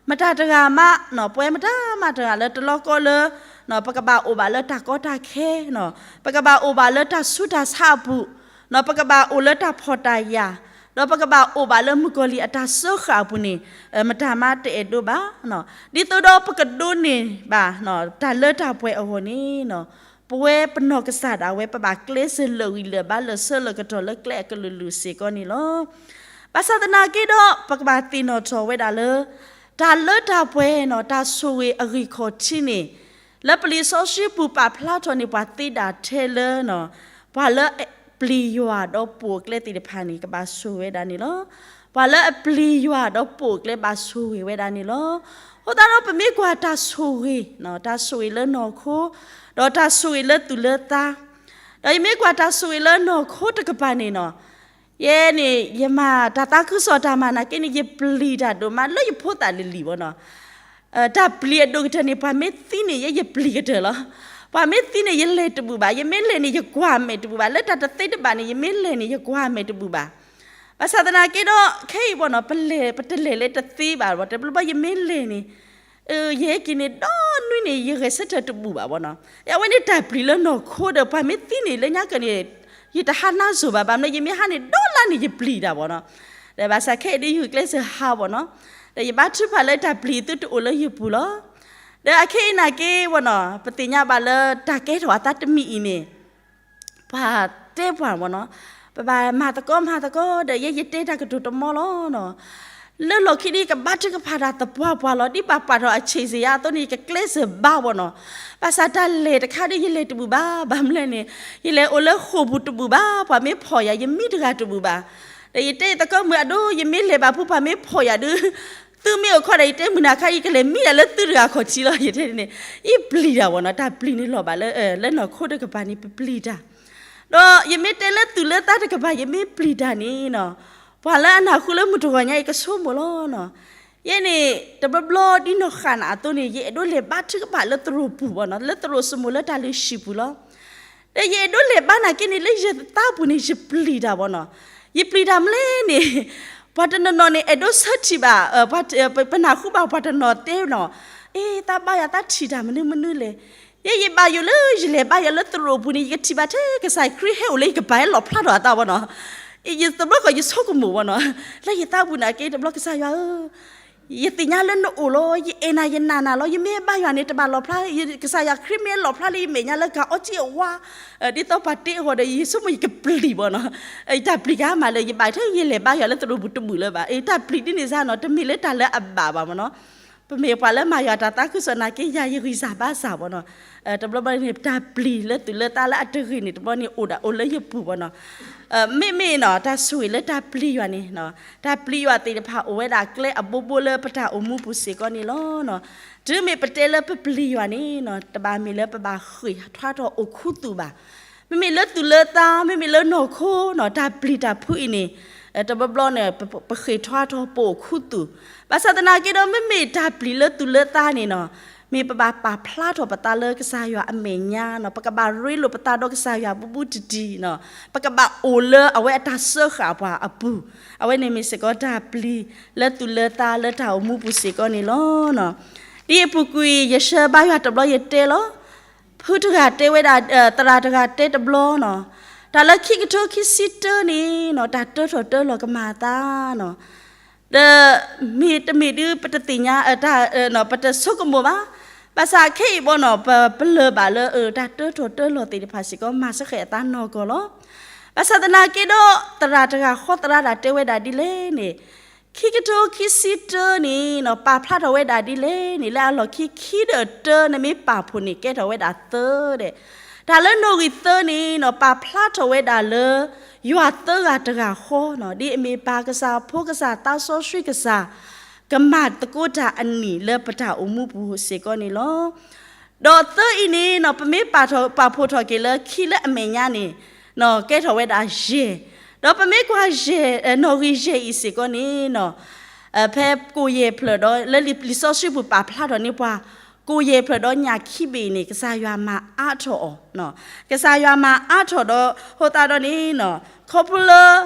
မတၤတဂၤမး ပဝဲမတၤမးတဂၤလၢတလီၢ်ကီလၢ ပကဘၣ်အိၣ်ဘၣ်လၢတၢ်ကီတၢ်ခဲ ပကဘၣ်အိၣ်ဘၣ်လၢတၢ်ဆူးတၢ်ဆါအပူၤ ပကဘၣ်အိၣ်လၢတၢ်ဖှီၣ်တၢ်ယာ် ဒီးပကဘၣ်အိၣ်ဘၣ်လၢမုၣ်ကီၤလံၢ်အတၢ်စၢဃာ်အပူၤန့ၣ် မတၤမးတအဲၣ်ဒိးဘၣ်. ဒ်သိးဒီးပကဒိးန့ၢ်ဘၣ် တၢ်လၢတၢ်ပှဲၤအဂီၢ်န့ၣ် ပဝဲပနီၢ်ကစၢ်ဒၣ်ဝဲ ပဘၣ်ကျဲးစၢးလၢာ်ဂံၢ်လၢာ်ဘါလၢာ်ဆၢလၢာ်ကတီၢ်လၢကျဲအကလုာ်လုာ်စ့ၢ်ကီးန့ၣ်လီၤ. ဘၣ်ဆၣ်သနာ်က့ဒီး ပကဘၣ်သ့ၣ်နီၣ်ထီၣ်ဝဲဒၣ်လၢ တၢ်လၢတၢ်ပှဲၤနီၤ တၢ်ဆိၣ်ဂ့ၤအဂံၢ်ခီၣ်ထံးန့ၣ် လၢပလံာ်စီဆှံပူၤပာ်ဖျါထီၣ်န့ၣ် ပှၤသ့ဒၣ်ထဲလၢ ပှၤလၢအပျံၤယွၤဒီးပိာ်အကျဲသ့ၣ်တဖၣ်န့ၣ် ကဘၣ်ဆိၣ်ဂ့ၤဝဲဒၣ်န့ၣ်လီၤ. ပှၤလၢအပျံၤယွၤဒီးပိာ်အကျဲဘၣ်ဆိၣ်ဂ့ၤဝဲဒၣ်န့ၣ်လီၤ. အဃိသတးဒီးပမ့ၢ်ကွၢ်တၢ်ဆိၣ်ဂ့ၤ တၢ်ဆိၣ်ဂ့ၤလၢနီၢ်ခိ ဒီးတၢ်ဆိၣ်ဂ့ၤလၢသူၣ်လၢသး ဒီးယမ့ၢ်ကွၢ်တၢ်ဆိၣ်ဂ့ၤလၢနီၢ်ခိတကပၤန့ၣ်နီၤ ယဲန့ၣ် ယမၤတၢ်သးခုကစီၣ်တၢ်မၤနာ်က့န့ၣ် ယပျံၤတၢ်ဒိၣ်မးလၢယဖိသၣ်လံၤလံၤဘၣ်နီၤ. တၢ်ပျံၤအဒိၣ်ကတၢၢ်န့ၣ် ပှၤမ့ၢ်သံန့ၣ် ယဲယပျံၤကတၢၢ်လီၤ. ပှၤမ့ၢ်သံန့ၣ် ယလဲၤတဘူၣ်ဘၣ်, ယမ့ၢ်လဲၤန့ၣ် ယကွၢ်မဲာ်တဘူၣ်ဘၣ်, လၢတၢ်တသ့တဘၣ်န့ၣ် ယမ့ၢ်လဲၤန့ၣ် ယကွၢ်မဲာ်တဘူၣ်ဘၣ်. ဘၣ်ဆၣ်သနာ်က့ဒီး ခဲအံၤဘၣ်နီၤ ပလဲၤ ပတလဲၤလၢတသ့ဘၣ်ဘၣ်, တဘျီဘျီယမ့ၢ်လဲၤန့ၣ် ယဟဲက့ၤန့ၣ် ဒီနွံန့ၣ် ယဂဲၤဆၢထၢၣ်တဘူၣ်ဘၣ်ဘၣ်နီၤ. အဝဲန့ၣ်တၢ်ပျံၤလၢနီၢ်ခိဒီး ပှၤမ့ၢ်သံန့ၣ် လၢညါကၢၢ်န့ၣ် ယတဟါနါစိၤဘၣ်, ဘၣ်မနုၤ ယမ့ၢ်ဟါန့ၣ် ဒီလါန့ၣ် ယပျံၤတၢ်ဘၣ်နီၤ. ဒီးဘၣ်ဆၣ်ခဲအံၤဒ်ယဂုာ်ကျဲးစၢးဟါဘၣ်နီၤ. ဒီးယဘါထုကဖၣ်လၢတၢ်ပျံၤသုတအိၣ်လၢယပူၤလီၤ. ဒီးအခဲအံၤနာ်က့ဘၣ်နီၤ ပသ့ၣ်ညါဘၣ်လၢတၢ်ကဲထီၣ်အသးတမံၤအံၤန့ၣ် ပှၤတဲပှၤမ့ၢ်နီၤ, ပဘၣ်မၤသကိးမၤသကိးဒီး ယဲယတဲတၢ်ကတိၤတမီလီၤနီၤ. လၢလီၢ်ခံဒ်ယကဘါထုကဖၣ်တၢ်သပှၢ်ပှၢ်လီၤ, ဒ်ပှၤပာ်ထီၣ်အဆံးစ့ၢ်ယါအသိးန့ၣ် ယကကျဲးစၢးဘါဘၣ်နီၤ. ဘၣ်ဆၣ်တၢ်လဲၤတခါဒ်ယလဲၤတဘူၣ်ဘၣ်, ဘၣ်မနုၤလဲၣ်န့ၣ် ယလဲၤအိၣ်လၢဃိာ်ပူၤတဘူၣ်ဘၣ်, ပှၤမ့ၢ်ဖီၣ်ယၤ ယမံတဂၤတဘူၣ်ဘၣ်. ဒီးယတဲသကိးမုၢ်အဒိ ယမ့ၢ်လဲၤဘၣ်ဖု ပှၤမ့ၢ်ဖီၣ်ယၤဒုး သုမ့ၢ်အိၣ်ခိးဒီး ယတဲမုၢ်နၤခါ ယကလဲၤမံဒၣ်လၢသုတဂၤခီၣ်ထံးလီၤ. ယတဲန့ၣ် ယပျံၤတၢ်ဘၣ်နီၤ, တၢ်ပျံၤန့ၣ်လီၤဘၣ်လၢ လၢနီၢ်ခိတကပၤန့ၣ် ပပျံၤတၢ် ဒီးယမ့ၢ်တဲလၢသူၣ်လၢသးတကပၤ ယမ့ၢ်ပျံၤတၢ်န့ၣ်နီၤ, ပှၤလၢအနၢ်ဟူလၢမုၢ်တဂီၤညါအံၤ ကဆိကမိၣ်လီၤနီၤ. ယဲန့ၣ် တဘျီဘျီဒ်နီၢ်ဃၣ်နၤအသိးန့ၣ် ယအဲၣ်ဒိးလဲၤဘါထုကဖၣ်လၢသရိာ်ပူၤဘၣ်နီၤ, လၢသရိာ်စမိၣ်လၢတၢ်လုၢ်ဟံၣ်ပူၤလီၤ. ဒီးယအဲၣ်ဒိးလဲၤဘါနာ်က့န့ၣ် လၢယသးပူၤန့ၣ် ယပျံၤတၢ်ဘၣ်နီၤ. ယပျံၤတၢ်မနုၤလဲၣ်န့ၣ် ပှၤတနီၤနီၤန့ၣ် အဲၣ်ဒိးဆၢထံၣ်ဘၣ် ပ ပနၢ်ဟူဘၣ်ပှၤတနီၤတဲနီၤ, အ့ သးဘါယွၤ သးထံၣ်တၢ်မနုၤမနုၤလဲၣ်. ယဲယဘၣ်ယိၣ်လၢယလဲၤဘါယွၤလၢသရိာ်ပူၤန့ၣ် ယကထံၣ်ဘၣ်ထဲကစၢ်ခရံာ်ဟဲအိၣ်လၢယကပၤ ဟဲလီၣ်ဖျါထီၣ်အသးဘၣ်နီၤ. ယတဘျီဃီယဆိကမိၣ်ဘၣ်နီၤ, လၢယသးပူၤနာ်က့ တဘျီကစၢ်ယွၤဧၢ ယသ့ၣ်ညါလၢနအိၣ်လီၤ, ယအဲၣ်နၤယနာ်နၤလီၤ, ယမ့ၢ်ဘါယွၤန့ၣ် တဘၣ်လီၣ်ဖျါ, ကစၢ်ယွၤခရံာ်မ့ၢ်လီၣ်ဖျါလၢယမဲာ်ညါလၢကအီစံအဝါ, ဒ်သိးပှၤတ့အဂီၢ်ဒီး ယဆိကမိၣ်ယကပျံၤဘၣ်နီၤ. တၢ်ပျံၤကမးလၢ ယဘၣ်ထဲယလဲၤဘါယွၤလၢသရိာ်ပူၤတဘူၣ်လၢၤဘၣ်. တၢ်ပျံၤဒ်န့ၣ်စ့ၢ်နီၤ တမ့ၢ်လၢတၢ်လၢအဘၣ်ဘၣ်မ့ၢ်နီၤ. ပမ့ၢ်ပှၤလၢမၤယွၤတၢ်သးခုကစီၣ်နာ်က့ ယၤယဂံၢ်စၢ်ဘါစၢ်ဘၣ်နီၤ. တဘျီဘျီန့ၣ် တၢ်ပျံၤလၢသူၣ်လၢသးလၢအတဂ့ၤန့ၣ် တဘျီန့ၣ်အိၣ်ဒၣ်အိၣ်လၢယပူၤဘၣ်နီၤ. မ့မ့ၢ်နီၤ တၢ်ဆိၣ်ဂ့ၤလၢတၢ်ပျံၤယွၤန့ၣ် တၢ်ပျံၤယွၤသ့ၣ်တဖၣ်အိၣ်ဝဲဒၣ်ကျဲအဘိဘိလၢပတၢ်အိၣ်မူပူၤစ့ၢ်ကီးန့ၣ်လီၤ. တုၤမ့ၢ်ပတဲလၢပပျံၤယွၤန့ၣ် တဘၣ်မ့ၢ်လၢပဘၣ်ဃ့ၢ်ထွါထီၣ်အိၣ်ခူသူၣ်ဘၣ်. မ့မ့ၢ်လၢသူၣ်လၢသး မ့မ့ၢ်လၢနီၢ်ခိနီၤ တၢ်ပျံၤတၢ်ဖုးအံၤန့ၣ် တဘျီဘျီန့ၣ် ပဃ့ၢ်ထွါထီၣ်ပအိၣ်ခူသူၣ်. ဘၣ်ဆၣ်သနာ်က့ဒီး မ့မ့ၢ်တၢ်ပျံၤလၢသူၣ်လၢသးန့ၣ်နီၤ မ့ၢ်ပဘၣ်ပာ်ဖျါထီၣ်ပသးလၢကစၢ်ယွၤအမဲာ်ညါနီၤ, ပကဘၣ်ရ့လိာ်ပသးဒီးကစၢ်ယွၤဘူးဘူးတံၢ်တံၢ်နီၤ, ပကဘၣ်အိၣ်လၢအဝဲအတၢ်စၢဃာ်ပှၤအပူၤ, အဝဲန့ၣ်မ့ၢ်စ့ၢ်ကီးတၢ်ပျံၤလၢသူၣ်လၢသးလၢတၢ်အိၣ်မူပူၤစ့ၢ်ကီးန့ၣ်လီၤ. ဒ်အပူၤကွံာ်ယဆှၢဘါယွၤတဘျီယတဲလီၤ. ဖုတဂၤတဲဝဲဒၣ် သရၣ်တဂၤတဲတဘျီနီၤ, တၢ်လၢခံကထိခံဆံတၢန့ၣ်နီၤ တၢ်တၢထီၣ်တၢလီၤကမၤအသးနီၤ, ဒီးမ့တမ့ၢ်ဒုး ပတသ့ၣ်ညါ ပတဆိကမိၣ်ဘၣ်. ဘၣ်ဆၣ်ခဲအံၤဘၣ်နီၤ ပပလၢၢ်ဘၣ်လၢ တၢ်တၢထီၣ်တၢလီၤသ့ၣ်တဖၣ်စ့ၢ်ကီး မၤစၢဃာ်အသးနီၢ်ကီၢ်လီၤ. ဘၣ်ဆၣ်သနာ်က့ဒီး သရၣ်တဂၤဃီသရၣ်တဂၤတဲဝဲဒၣ်ဒ်လဲၣ်န့ၣ် ခံကထိခံဆံတၢန့ၣ်နီၤ ပာ်ဖျါထီၣ်ဝဲဒၣ်ဒ်လဲၣ်န့ၣ် လၢအလီၢ်ခံခံဒီးတၢ နမ့ၢ်ပာ်ဖှိၣ်န့ၣ် ကဲထီၣ်ဝဲဒၣ်သၢဒဲး, တၢ်လၢနီၣ်ဂံၢ်သၢန့ၣ်နီၤ ပာ်ဖျါထီၣ်ဝဲဒၣ်လၢ ယွၤသၢဂၤတဂၤဃီနီၤ ဒ်အမ့ၢ်ပၢ်ကစၢ် ဖိကစၢ် သးစီဆှံကစၢ် ကမၤသကိးတၢ်အနံၣ်လၢပတၢ်အိၣ်မူပူၤစ့ၢ်ကီးန့ၣ်လီၤ. ဒီးသၢအံၤန့ၣ်နီၤ ပမ့ၢ်ပာ်ထီၣ် ပာ်ဖှိၣ်ထီၣ်က့ၤလၢခံလၢအမဲာ်ညါန့ၣ်နီၤ ကဲထီၣ်ဝဲဒၣ်ယဲၢ်, ဒီးပမ့ၢ်ကွၢ်ယဲၢ် နီၣ်ဂံၢ်ယဲၢ်အံၤစ့ၢ်ကီးန့ၣ်နီၤ ဖဲကိၣ်ယဲၢ်ဖျၢၣ်ဒီး လၢလံာ်စီဆှံပူၤပာ်ဖျါထီၣ်န့ၢ်ပှၤ ကိၣ်ယဲၢ်ဖျၢၣ်ဒီးညၣ်ခံဘ့ၣ်အံၤန့ၣ် ကစၢ်ယွၤမၤအါထီၣ်အီၤ, ကစၢ်ယွၤမၤအါထီၣ်ဒီး အဃိသတးဒီးန့ၣ်နီၤ ခီဖျိလၢ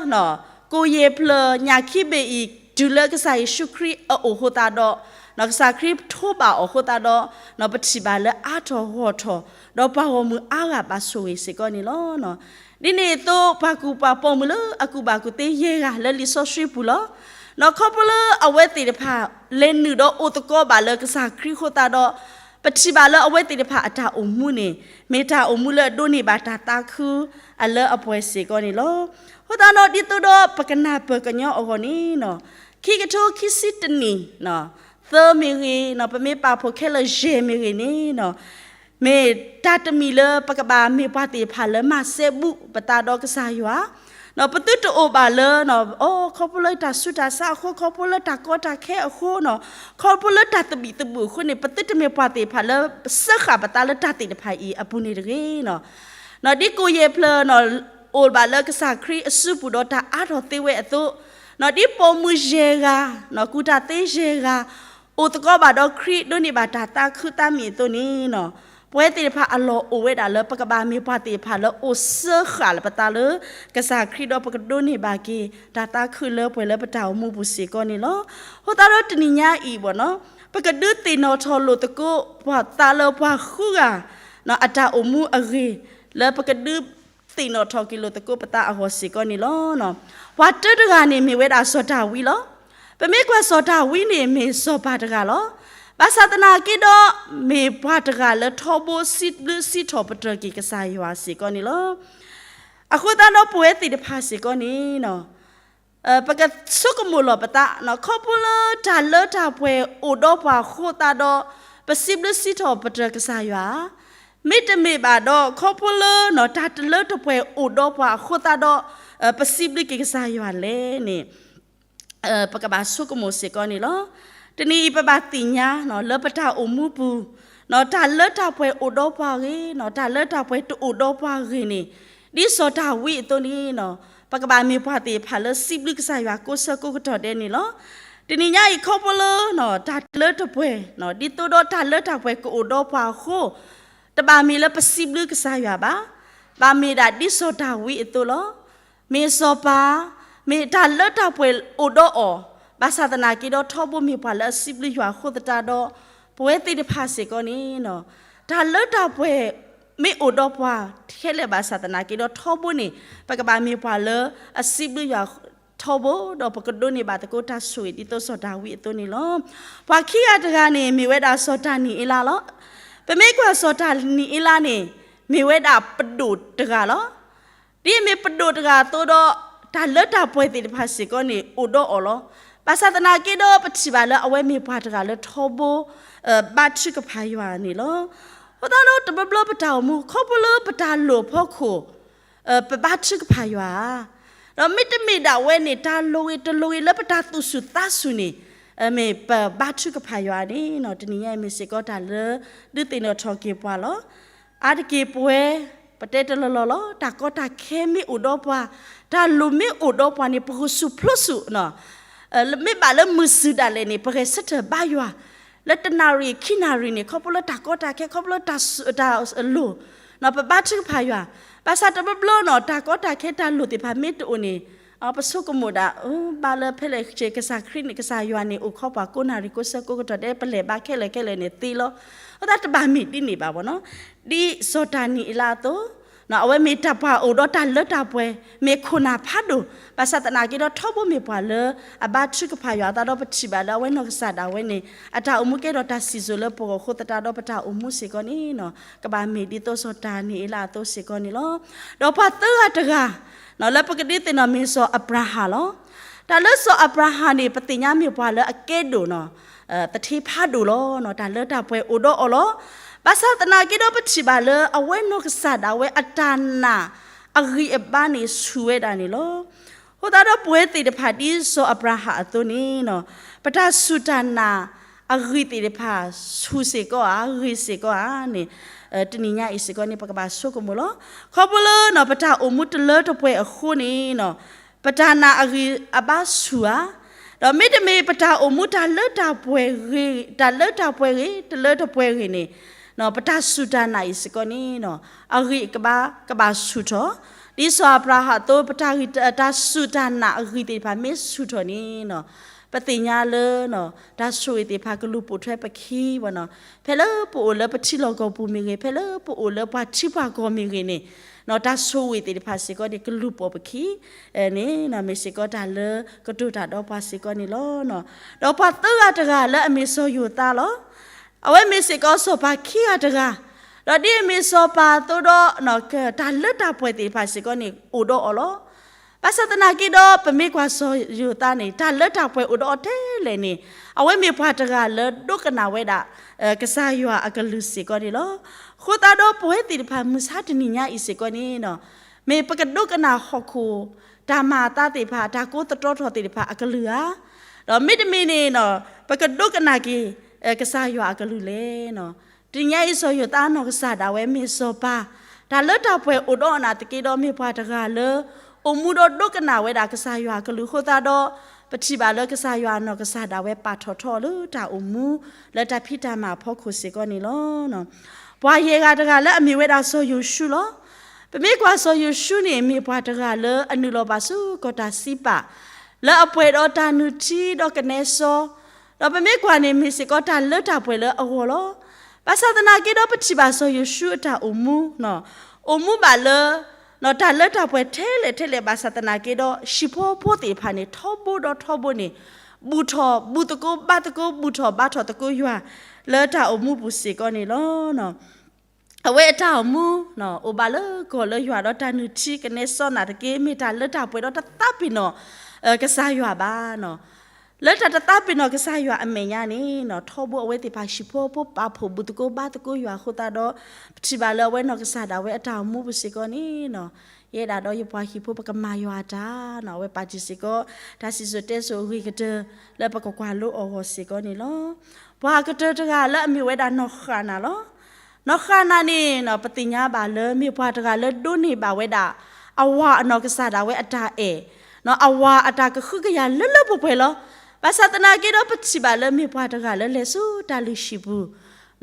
ကိၣ်ယဲၢ်ဖျၢၣ်ညၣ်ခံဘ့ၣ်အံၤ တုၤလၢကစၢ်ယ့ၣ်ၡူးခရံာ်အအိၣ်အဃိသတးဒီး ကစၢ်ခရံာ်ထိးဘၣ်အီၤအဃိသတးဒီး ပထံၣ်ဘၣ်လၢအါထီၣ်ဂီၢ်ထီၣ် ဒီးပှၤဂီၢ်မုၢ်အါဂၤဘၣ်ဆိၣ်ဂ့ၤစ့ၢ်ကီးန့ၣ်လီၤ. ဒ်န့ၣ်အသိး ပှၤကူၣ်ပှၤပိာ်မုၣ်လၢအကူၣ်ဘၣ်ကူၣ်သ့ယဲၢ်ဂၤလၢလံာ်စီဆှံပူၤလီၤ. ခီဖျိလၢအဝဲသ့ၣ်တဖၣ် လဲၤနုာ်ဒီးအိၣ်သကိးဘၣ်လၢကစၢ်ခရံာ်အဃိသတးဒီး ပထံၣ်ဘၣ်လၢအဝဲသ့ၣ်တဖၣ်အတၢ်အိၣ်မူန့ၣ် မ့ၢ်တၢ်အိၣ်မူလၢအဒိးန့ၢ်ဘၣ်တၢ်သးခုအလၢအပှဲၤစ့ၢ်ကီးန့ၣ်လီၤ. အဃိသတးဒီး ဒ်သိးဒီးပကနၢ်ပၢၢ်ကညီအဂီၢ်န့ၣ်နီၤ ခံကထိခံဆံတၢန့ၣ် သၢမ့ၢ်ဂ့ၤနီၤ ပမ့ၢ်ပာ်ဖှိၣ်ခဲလၢာ်ယဲၢ်မ့ၢ်ဂ့ၤန့ၣ်နီၤ မ့ၢ်တၢ်တမံၤလၢပကဘၣ်မ့ၢ်ပှၤသ့ၣ်တဖၣ်လၢမၤစဲဘူးပသးဒီးကစၢ်ယွၤ ပသုတအိၣ်ဘၣ်လၢ အိ ခီဖျိလၢတၢ်ဆူးတၢ်ဆါအဃိ ခီဖျိလၢတၢ်ကီတၢ်ခဲအဃိနီၤ ခီဖျိလၢတၢ်သဘံၣ်သဘုၣ်အဃိန့ၣ် ပသုတမ့ၢ်ပှၤသ့ၣ်တဖၣ်လၢ စၢဃာ်ပသးလၢတၢ်သ့ၣ်တဖၣ်အံၤအပူၤန့ၣ်တဂ့ၤနီၤ. ဒ်ကိၣ်ယဲၢ်ဖျၢၣ်နီၤ အိၣ်ဘၣ်လၢကစၢ်ခရံာ်အစုပူၤဒီးတၢ်အါထီၣ်သ့ဝဲအသိး ဒ်ပိာ်မုၣ်ယဲၢ်ဂၤ ကူၣ်တၢ်သ့ယဲၢ်ဂၤ အိၣ်သကိးဘၣ်ဒီးခရံာ်ဒိးန့ၢ်ဘၣ်တၢ်သးခုသးမံၤအသိးန့ၣ်နီၤ ပဝဲသ့ၣ်တဖၣ်အလီၢ်အိၣ်ဝဲဒၣ်လၢ ပကဘၣ်မ့ၢ်ပှၤသ့ၣ်တဖၣ်လၢအိၣ်စၢဃာ်လၢပသးလၢကစၢ်ခရံာ်ဒီး ပကဒိးန့ၢ်ဘၣ်က့ၤ တၢ်သးခုလၢပှဲၤလၢပတၢ်အိၣ်မူပူၤစ့ၢ်ကီးန့ၣ်လီၤ. အဃိသတးဒီးတနံၤညါအံၤဘၣ်နီၤ, ပကဒုးသ့ၣ်နီၣ်ထီၣ်လိာ်သကိးပသးလၢပှၤဃုဂၤ အတၢ်အိၣ်မူအဂ့ၢ် လၢပကဒုးသ့ၣ်နီၣ်ထီၣ်က့ၤလိာ်သကိးပသးအဂီၢ်စ့ၢ်ကီးန့ၣ်လီၤ. ပှၤတၢတဂၤန့ၣ်မ့ၢ်ဝဲဒၣ်စီၤဒၤဝံးလီၤ. ပမ့ၢ်ကွၢ်စီၤဒၤဝံးန့ၣ် မ့ၢ်စီၤပၤတဂၤလီၤ. ဘၣ်ဆၣ်သနာ်က့ဒီး မ့ၢ်ပှၤတဂၤလၢထီဘိစံးဘျုးစံးထီၣ်ပတြၢၤက့ၤကစၢ်ယွၤစ့ၢ်ကီးန့ၣ်လီၤ. အဃိသတးဒီးပဝဲသ့ၣ်တဖၣ်စ့ၢ်ကီးန့ၣ် ပကဆိကမိၣ်လီၤပသး ခီဖျိလၢတၢ်လၢတၢ်ပှဲၤအိၣ်ဒီးပှၤအဃိသတးဒီး ပစံးဘျုးစံးထီၣ်ပတြၢၤကစၢ်ယွၤ, မ့တမ့ၢ်ဘၣ်ဒီး ခီဖျိလၢတၢ်တလၢတပှဲၤအိၣ်ဒီးပှၤအဃိသတးဒီး ပစံးဘျုးက့ၤကစၢ်ယွၤလဲၣ်န့ၣ် ပကဘၣ်ဆိကမိၣ်စ့ၢ်ကီးန့ၣ်လီၤ. တနံၤအံၤပဘၣ်သ့ၣ်ညါ လၢပတၢ်အိၣ်မူပူၤ တၢ်လၢတၢ်ပှဲၤအိၣ်ဒီးပှၤအဂ့ၢ် တၢ်လၢတၢ်ပှဲၤတအိၣ်ဒီးပှၤအဂ့ၢ်န့ၣ် ဒ်စီၤဒၤဝံးအသိးန့ၣ် ပကဘၣ်မ့ၢ်ပှၤသ့ၣ်တဖၣ်လၢစံးဘျုးကစၢ်ယွၤကိးဆၢကိးကတီၢ်ဒဲးန့ၣ်လီၤ. တနံၤညါအံၤခီဖျိလၢ တၢ်တလၢတပှဲၤ ဒ်သိးဒီးတၢ်လၢတၢ်ပှဲၤကအိၣ်ဒီးပှၤအဃိ တဘၣ်မ့ၢ်လၢပစံးဘျုးကစၢ်ယွၤဘၣ်, ဘၣ်မ့ၢ်ဒၣ်ဒ်စီၤဒၤဝံးအသိးလီၤ. မ့ၢ်စီၤပၤ မ့ၢ်တၢ်လၢတၢ်ပှဲၤအိၣ်ဒီးအီၤ, ဘၣ်ဆၣ်သနာ်က့ဒီးထီဘိမ့ၢ်ပှၤလၢအစံးဘျုးယွၤအဃိသတးဒီး ပဝဲသ့ၣ်တဖၣ်စ့ၢ်ကီးန့ၣ် တၢ်လၢတၢ်ပှဲၤမ့ၢ်အိၣ်ဒီးပှၤခဲလၢာ်ဘၣ်ဆၣ်သနာ်က့ဒီးထီဘိန့ၣ် ပကဘၣ်မ့ၢ်ပှၤလၢအစံးဘျုးယွၤထီဘိ ဒီးပကဒိးန့ၢ်ဘၣ်သကိးတၢ်ဆိၣ်ဂ့ၤဒ်သိးစီၤဒၤဝံးအသိးန့ၣ်လီၤ. ပှၤခံဂၤတဂၤန့ၣ် မ့ၢ်ဝဲဒၣ်စီၤတၢ်နံၤအ့လးလီၤ. ပမ့ၢ်ကွၢ်စီၤတၢ်နံၤအ့လးန့ၣ် မ့ၢ်ဝဲဒၣ်ပဒိၣ်တဂၤလီၤ. ဒ်အမ့ၢ်ပဒိၣ်တဂၤအသိးဒီး တၢ်လၢတၢ်ပှဲၤသ့ၣ်တဖၣ်စ့ၢ်ကီးန့ၣ် အိၣ်ဒီးအီၤလီၤ. ဘၣ်ဆၣ်သနာ်က့ဒီး ပထံၣ်ဘၣ်လၢအဝဲမ့ၢ်ပှၤတဂၤလၢထီဘိ ဘါထုကဖၣ်ယွၤန့ၣ်လီၤ. အဃိသတးဒီးတဘျီဘျီပတၢ်အိၣ်မူ ခီဖျိလၢပတၢ်လိၣ်အဖီခိၣ် ပဘါထုကဖၣ်ယွၤဧါ, ဒီးမ့တမ့ၢ်ဒၣ်ဝဲန့ၣ် တၢ်လိၣ်ဂ့ၤတလိၣ်ဂ့ၤလၢပတၢ်သူၣ်ဆူၣ်သးဆူၣ်န့ၣ် မ့ၢ်ပဘါထုကဖၣ်ယွၤန့ၣ် တနံၤညါအံၤမ့ၢ်စ့ၢ်ကီးတၢ်လၢ ဒုးသ့ၣ်နီၣ်ထီၣ်က့ၤပှၤလီၤ. အါတက့ၢ်ပဝဲ ပတဲတလီၢ်လီၢ်လီၤ တၢ်ကီတၢ်ခဲမ့ၢ်အိၣ်ဒီးပှၤ, တၢ်လိၣ်မ့ၢ်အိၣ်ဒီးပှၤန့ၣ် ပဂုာ်ဆူၣ်ဖျိဆူၣ် မ့ၢ်ဘၣ်လၢမုၢ်စုၤဒၣ်လဲာ်န့ၣ် ပဂဲၤဆၢထၢၣ်ဘါယွၤ လၢတနၣ်ရံၣ်ခံနၣ်ရံၣ်န့ၣ် ခီဖျိလၢတၢ်ကီတၢ်ခဲ ခီဖျိလၢတၢ်လိၣ် ပဘါထုကဖၣ်ယွၤ, ဘၣ်ဆၣ်တဘျီဘျီန့ၣ် တၢ်ကီတၢ်ခဲတၢ်လိၣ်သ့ၣ်တဖၣ်မ့ၢ်တအိၣ်န့ၣ် ပဆိကမိၣ်ဒၣ် ဘၣ်လၢဖဲလဲၣ်ကစၢ်ခရံာ်န့ၣ် ကစၢ်ယွၤန့ၣ် အိၣ်ခိးပှၤကိးနၣ်ရံၣ်ကိးဆၢကိးကတီၢ်ဒဲး ပလဲၤဘၣ်ခဲလၢာ်ခဲလၢာ်န့ၣ်သ့လီၤ. အဃိသတးတဘၣ်မ့ၢ်ဒ်န့ၣ်ဘၣ်ဘၣ်နီၤ, ဒ်စီၤတၢ်နံၤအ့လးအသိး အဝဲမ့ၢ်တၢ်ပှၤအိၣ်ဒီးတၢ်လၢတၢ်ပှဲၤ မ့ၢ်ခိၣ်နၢ်ဖးဒိၣ်, ဘၣ်ဆၣ်သနာ်က့ဒီးထီဘိမ့ၢ်ပှၤလၢအဘါထုကဖၣ်ယွၤအသးဒီးပထံၣ်ဘၣ်လၢအဝဲနီၢ်ကစၢ်ဒၣ်ဝဲန့ၣ် အတၢ်အိၣ်မူကဲထီၣ်တၢ်စံၣ်စိၤလၢပဂီၢ်အဃိသတးဒီးပတၢ်အိၣ်မူစ့ၢ်ကီးန့ၣ် ကဘၣ်မ့ၢ်ဒ်သိးစီၤတၢ်နံၤအ့လးအသိးစ့ၢ်ကီးန့ၣ်လီၤ. ဒီးပှၤသၢဂၤတဂၤ လၢပကဒုးသ့ၣ်နီၣ်မ့ၢ်စီၤအၤဘြၤဟၣ်လီၤ. တၢ်လၢစီၤအၤဘြၤဟၣ်န့ၣ် ပသ့ၣ်ညါမ့ၢ်ပှၤလၢအကဲဒိၣ်နီၤ, သထ့ဖးဒိၣ်လီၤ. တၢ်လၢတၢ်ပှဲၤအိၣ်ဒီးအီၤလီၤ. ဘၣ်ဆၣ်သနာ်က့ဒီးပထံၣ်ဘၣ်လၢအဝဲနီၢ်ကစၢ်ဒၣ်ဝဲအတၢ်နာ်အဂံၢ်အဘါန့ၣ် ဆူၣ်ဝဲဒၣ်န့ၣ်လီၤ. အဃိသတးဒီးပဝဲသ့ၣ်တဖၣ်ဒ်စီၤအၤဘြၤဟၣ်အသိးန့ၣ် ပတၢ်စူၢ်တၢ်နာ်အဂံၢ်သ့ၣ်တဖၣ် ဆူၣ်စ့ၢ်ကီးဧါ ဂ့ၤစ့ၢ်ကီးဧါန့ၣ် တနံၤညါအံၤစ့ၢ်ကီးန့ၣ် ပကဘၣ်ဆိကမိၣ်လီၤ. ခီဖျိလၢပတၢ်အိၣ်မူတလၢတပှဲၤအဃိန့ၣ် ပတၢ်နာ်အဂံၢ်အဘါဆူၣ်ဧါ, ဒီးမ့တမ့ၢ်ပတၢ်အိၣ်မူတၢ်လၢတၢ်ပှဲၤဂ့ၤ, တၢ်လၢတၢ်ပှဲၤဂ့ၤ တလၢတပှဲၤဂ့ၤန့ၣ် ပတၢ်စူၢ်တၢ်နာ်အံၤစ့ၢ်ကီးန့ၣ် အဂံၢ်အဘါကဘၣ်ဆူၣ်ထီၣ်, ဒ်စီၤအၤဘြၤဟၣ်အသိး ပတၢ်ဂံၢ် တၢ်စူၢ်တၢ်နာ်အဂံၢ်သ့ၣ်တဖၣ်မ့ၢ်ဆူၣ်ထီၣ်န့ၣ် ပသ့ၣ်ညါလၢ တၢ်ဆိၣ်ဂ့ၤသ့ၣ်တဖၣ်ကလူၤပိာ်ထွဲပခံဘၣ်နီၤ, ဖဲလၢပအိၣ်လၢပထံလီၢ်ကီၢ်ပူၤမ့ၢ်ဂ့ၤ, ဖဲလၢပအိၣ်လၢပှၤထံပှၤကီၢ်မ့ၢ်ဂ့ၤန့ၣ် တၢ်ဆိၣ်ဂ့ၤသ့ၣ်တဖၣ်စ့ၢ်ကီးန့ၣ် ကလူၤပိာ်ပခံန့ၣ် မ့ၢ်စ့ၢ်ကီးတၢ်လၢကတိၤတၢ်ဒီးပှၤစ့ၢ်ကီးန့ၣ်လီၤ. ဒီးပှၤသၢဂၤတဂၤလၢအမ့ၢ်စီၤယိၤသးလီၤ. အဝဲမ့ၢ်စ့ၢ်ကီးစီၤပၤခံဂၤတဂၤ, ဒီးဒ်အမ့ၢ်စီၤပၤအသိးဒီး တၢ်လၢတၢ်ပှဲၤသ့ၣ်တဖၣ်စ့ၢ်ကီးန့ၣ် အိၣ်ဒီးအီၤလီၤ. ဘၣ်ဆၣ်သနာ်က့ဒီး ပမ့ၢ်ကွၢ်စီၤယိၤသးန့ၣ် တၢ်လၢတၢ်ပှဲၤအိၣ်ဒီးအီၤထဲလဲၣ်န့ၣ် အဝဲမ့ၢ်ပှၤတဂၤလၢဒိကနၣ်ဝဲဒၣ် ကစၢ်ယွၤအကလုၢ်စ့ၢ်ကီးန့ၣ်လီၤ. အဃိသတးဒီးပဝဲသ့ၣ်တဖၣ်မုၢ်ဆါတနံၤညါအံၤစ့ၢ်ကီးန့ၣ် မ့ၢ်ပကဒိကနၣ်ဟီၣ်ခိၣ် တၢ်မၤအသးသ့ၣ်တဖၣ် တၢ်ကိးသတြီထီၣ်သ့ၣ်တဖၣ်အကလုၢ်ဧါ, ဒီးမ့တမ့ၢ်န့ၣ် ပကဒိကနၣ်က့ၤ ကစၢ်ယွၤအကလုၢ်လဲၣ်. တနံၤညါအံၤစီၤယိၤသးနီၢ်ကစၢ်ဒၣ်ဝဲမ့ၢ်စီၤပၤ, တၢ်လၢတၢ်ပှဲၤအိၣ်ဒီးအီၤနာ်သက့ဒီး မ့ၢ်ပှၤတဂၤလၢ အိၣ်မူဒီးဒိကနၣ်ဝဲဒၣ်ကစၢ်ယွၤအကလုၢ်အဃိသတးဒီး ပထံၣ်ဘၣ်လၢကစၢ်ယွၤအနီၢ်ကစၢ်ဒၣ်ဝဲပာ်ထီၣ်ထီအီၤလၢတၢ်အိၣ်မူ လၢတၢ်ဖံးတၢ်မၤအဖီခိၣ်စ့ၢ်ကီးန့ၣ်လီၤ. ပှၤယဲၢ်ဂၤတဂၤလၢအမ့ၢ်ဝဲဒၣ်စီၤယိၤၡူလီၤ. ပမ့ၢ်ကွၢ်စီၤယိၤၡူန့ၣ် မ့ၢ်ပှၤတဂၤလၢအနုာ်လီၤဘၣ်ဆူကီၢ်တၢ်စံးပာ် လၢအပှဲၤဒီးတၢ်နုၢ်ထံဒီးကနဲစီ, ဒီးပမ့ၢ်ကွၢ်န့ၣ် မ့ၢ်စ့ၢ်ကီးတၢ်လၢတၢ်ပှဲၤလၢအဂီၢ်လီၤ. ဘၣ်ဆၣ်သနာ်က့ဒီး ပထံၣ်ဘၣ်စီၤယိၤၡူအတၢ်အိၣ်မူ, အိၣ်မူဘၣ်လၢ တၢ်လၢတၢ်ပှဲၤထဲလဲၣ်ထဲလဲၣ်ဘၣ်ဆၣ်သနာ်က့ဒီး ဟံၣ်ဖိဃီဖိသ့ၣ်တဖၣ်န့ၣ် ထီဘိဒီးထီဘိန့ၣ် ဘူၣ်ထီၣ် ဘူၣ်သကိးဘါသကိး ဘူၣ်ထီၣ်ဘါထီၣ်သကိးယွၤ လၢတၢ်အိၣ်မူပူၤစ့ၢ်ကီးန့ၣ်လီၤ. အဝဲအတၢ်အိၣ်မူ အိၣ်ဘၣ်လၢကီၢ်လၢယွၤဒီးတၢ်နုၢ်ထံကနဲစီနာ်သက့ မ့ၢ်တၢ်လၢတၢ်ပှဲၤဒီးတသးပ့ၤနီၣ် ကစၢ်ယွၤဘၣ်. လၢတၢ်တသးပ့ၤနီၣ်ကစၢ်ယွၤအမဲာ်ညါန့ၣ် ထီဘိအဝဲသ့ၣ်တဖၣ်ဟံၣ်ဖိဃီဖိပာ်ဖှိၣ်ဘူၣ်သကိးဘါသကိးယွၤအဃိသတးဒီး ပထံၣ်ဘၣ်လၢအဝဲနီၢ်ကစၢ်ဒၣ်ဝဲအတၢ်အိၣ်မူပူၤစ့ၢ်ကီးန့ၣ် ယဲဒၣ်ဒီးယပှၤဟံၣ်ဖိပကမၤယွၤအတၢ် အဝဲပာ်တ့ၢ်စ့ၢ်ကီး တၢ်စံၣ်စိၤတဲစိၤအဂ့ၤကတၢၢ် လၢပကကွၢ်လိအဂီၢ်စ့ၢ်ကီးန့ၣ်လီၤ. ပှၤကတၢၢ်တဂၤလၢအမ့ၢ်ဝဲဒၣ်နီၢ်ဃၣ်နၢ်လီၤ. နီၢ်ဃၣ်နၢ်န့ၣ် ပသ့ၣ်ညါဘၣ်လၢမ့ၢ်ပှၤတဂၤလၢဒိးန့ၢ်ဘၣ်ဝဲဒၣ် အဝၤအနီၢ်ကစၢ်ဒၣ်ဝဲအတၢ်အဲၣ်, အဝၤအတၢ်ကဟုကယာ်လၢလၢပှဲၤပှဲၤလီၤ. ဘၣ်ဆၣ်သနာ်က့ဒီးပထံၣ်ဘၣ်လၢမ့ၢ်ပှၤတဂၤလၢလဲၤဆူတၢ်လုၢ်ဟံၣ်ပူၤ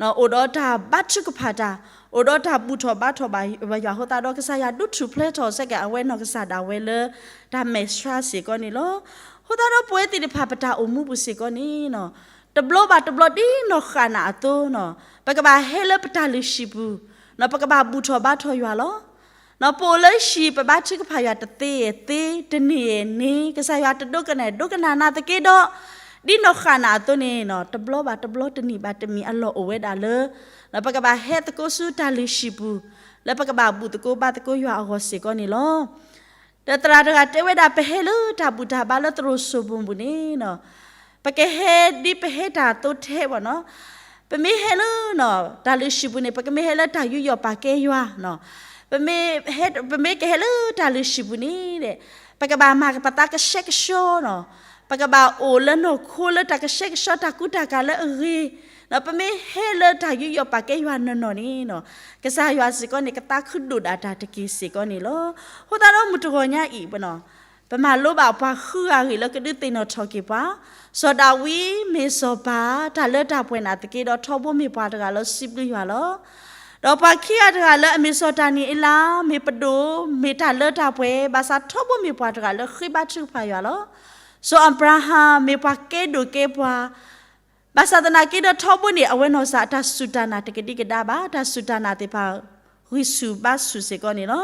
အိၣ်ဒီးတၢ်ဘါထုကဖၣ်တၢ်, အိၣ်ဒီးတၢ်ဘူၣ်ထီၣ်ဘါထီၣ်ဘၣ်ယွၤအဃိသတးဒီး ကစၢ်ယွၤဒုးထူၣ်ဖျဲးထီၣ်စ့ၢ်ကီးအဝဲနီၢ်ကစၢ်ဒၣ်ဝဲလၢ တၢ်မဲာ်ဆှးစ့ၢ်ကီးန့ၣ်လီၤ. အဃိသတးဒီးပဝဲသ့ၣ်တဖၣ်ပတၢ်အိၣ်မူပူၤစ့ၢ်ကီးန့ၣ် တဘျီဘၣ်တဘျီဒ်နီၢ်ဃၣ်နၢ်အသိး ပကဘၣ်ဟဲလၢပတၢ်လုၢ်ဟံၣ်ပူၤ ပကဘၣ်ဘူၣ်ထီၣ်ဘါထီၣ်ယွၤလီၤ. ပအိၣ်လၢဟံၣ်ပဘါထုကဖၣ်ယွၤတသ့သ့တနံၤန့ၣ် ကစၢ်ယွၤတဒိကနၣ်ဒိကနၣ်နာ်သက့ဒီး ဒ်နီၢ်ဃၣ်နၢ်အသိးန့ၣ် တဘျီဘၣ်တဘျီတနံၤဘၣ်တနံၤအလီၢ်အိၣ်ဝဲဒၣ်လၢ ပကဘၣ်ဟဲသကိးဆူတၢ်လုၢ်ဟံၣ်ပူၤ လၢပကဘၣ်ဘူၣ်သကိးဘါသကိးယွၤအဂီၢ်စ့ၢ်ကီးန့ၣ်လီၤ. ဒီးသရၣ်တဂၤတဲဝဲဒၣ် ပဟဲလၢတၢ်ဘူၣ်တၢ်ဘါလၢသရိာ်စိမိၤပူၤန့ၣ် ပကဟဲဒ်ပဟဲတၢ်သိထဲဘၣ်နီၤ, ပမ့ၢ်ဟဲလၢ တၢ်လုၢ်ဟံၣ်ပူၤန့ၣ် ပကမ့ၢ်ဟဲလၢတၢ်ယူးယီၣ်ပာ်ကဲယွၤနီၤ, ပမ့ၢ်ဟဲ ပမ့ၢ်ကဟဲလၢတၢ်လုၢ်ဟံၣ်ပူၤန့ၣ် ပကဘၣ်မၤပသးကဆှဲကဆှီနီၤ, ပကဘၣ်အိၣ်လၢနီၢ်ခိလၢတၢ်ကဆှဲကဆှီတၢ်ကူတၢ်ကၤလၢအဂ့ၤ, ပမ့ၢ်ဟဲလၢတၢ်ယူးယီၣ်ပာ်ကဲယွၤနီၢ်နီၢ်န့ၣ် ကစၢ်ယွၤစ့ၢ်ကီးန့ၣ် ကသးခုဒိၣ်ဒၣ်တၢ်တက့ၢ်စ့ၢ်ကီးန့ၣ်လီၤ. အဃိသတးဒီးမုၢ်တဂီၤညါအံၤ ပမၤလိဘၣ်ပှၤဃုဂၤအဂ့ၢ်လၢကဒုးသ့ၣ်နီၣ်ထီၣ်က့ၤပှၤ, စီၤဒၤဝံးမ့ၢ်စီၤပၤ တၢ်လၢတၢ်ပှဲၤနာ်သက့ဒီး ထီဘိမ့ၢ်ပှၤတဂၤလၢစံးဘျုးယွၤလီၤ. ဒီးပှၤခံဂၤတဂၤလၢအမ့ၢ်စီၤဒၤနံးအ့လး မ့ၢ်ပဒိၣ် မ့ၢ်တၢ်လၢတၢ်ပှဲၤ ဘၣ်ဆၣ်ထီဘိမ့ၢ်ပှၤတဂၤလၢဃ့ဘါထုကဖၣ်ယွၤလီၤ. စီၤအၤဘြၤဟၣ် မ့ၢ်ပှၤကဲဒိၣ်ကဲပှၤ ဘၣ်ဆၣ်သနာ်က့ဒီးထီဘိန့ၣ် အဝဲနီၢ်ကစၢ်အတၢ်စူၢ်တၢ်နာ်တကဒံကဒါဘၣ်, တၢ်စူၢ်တၢ်နာ်သ့ၣ်တဖၣ် ဂံၢ်ဆူၣ်ဘါဆူၣ်စ့ၢ်ကီးန့ၣ်လီၤ.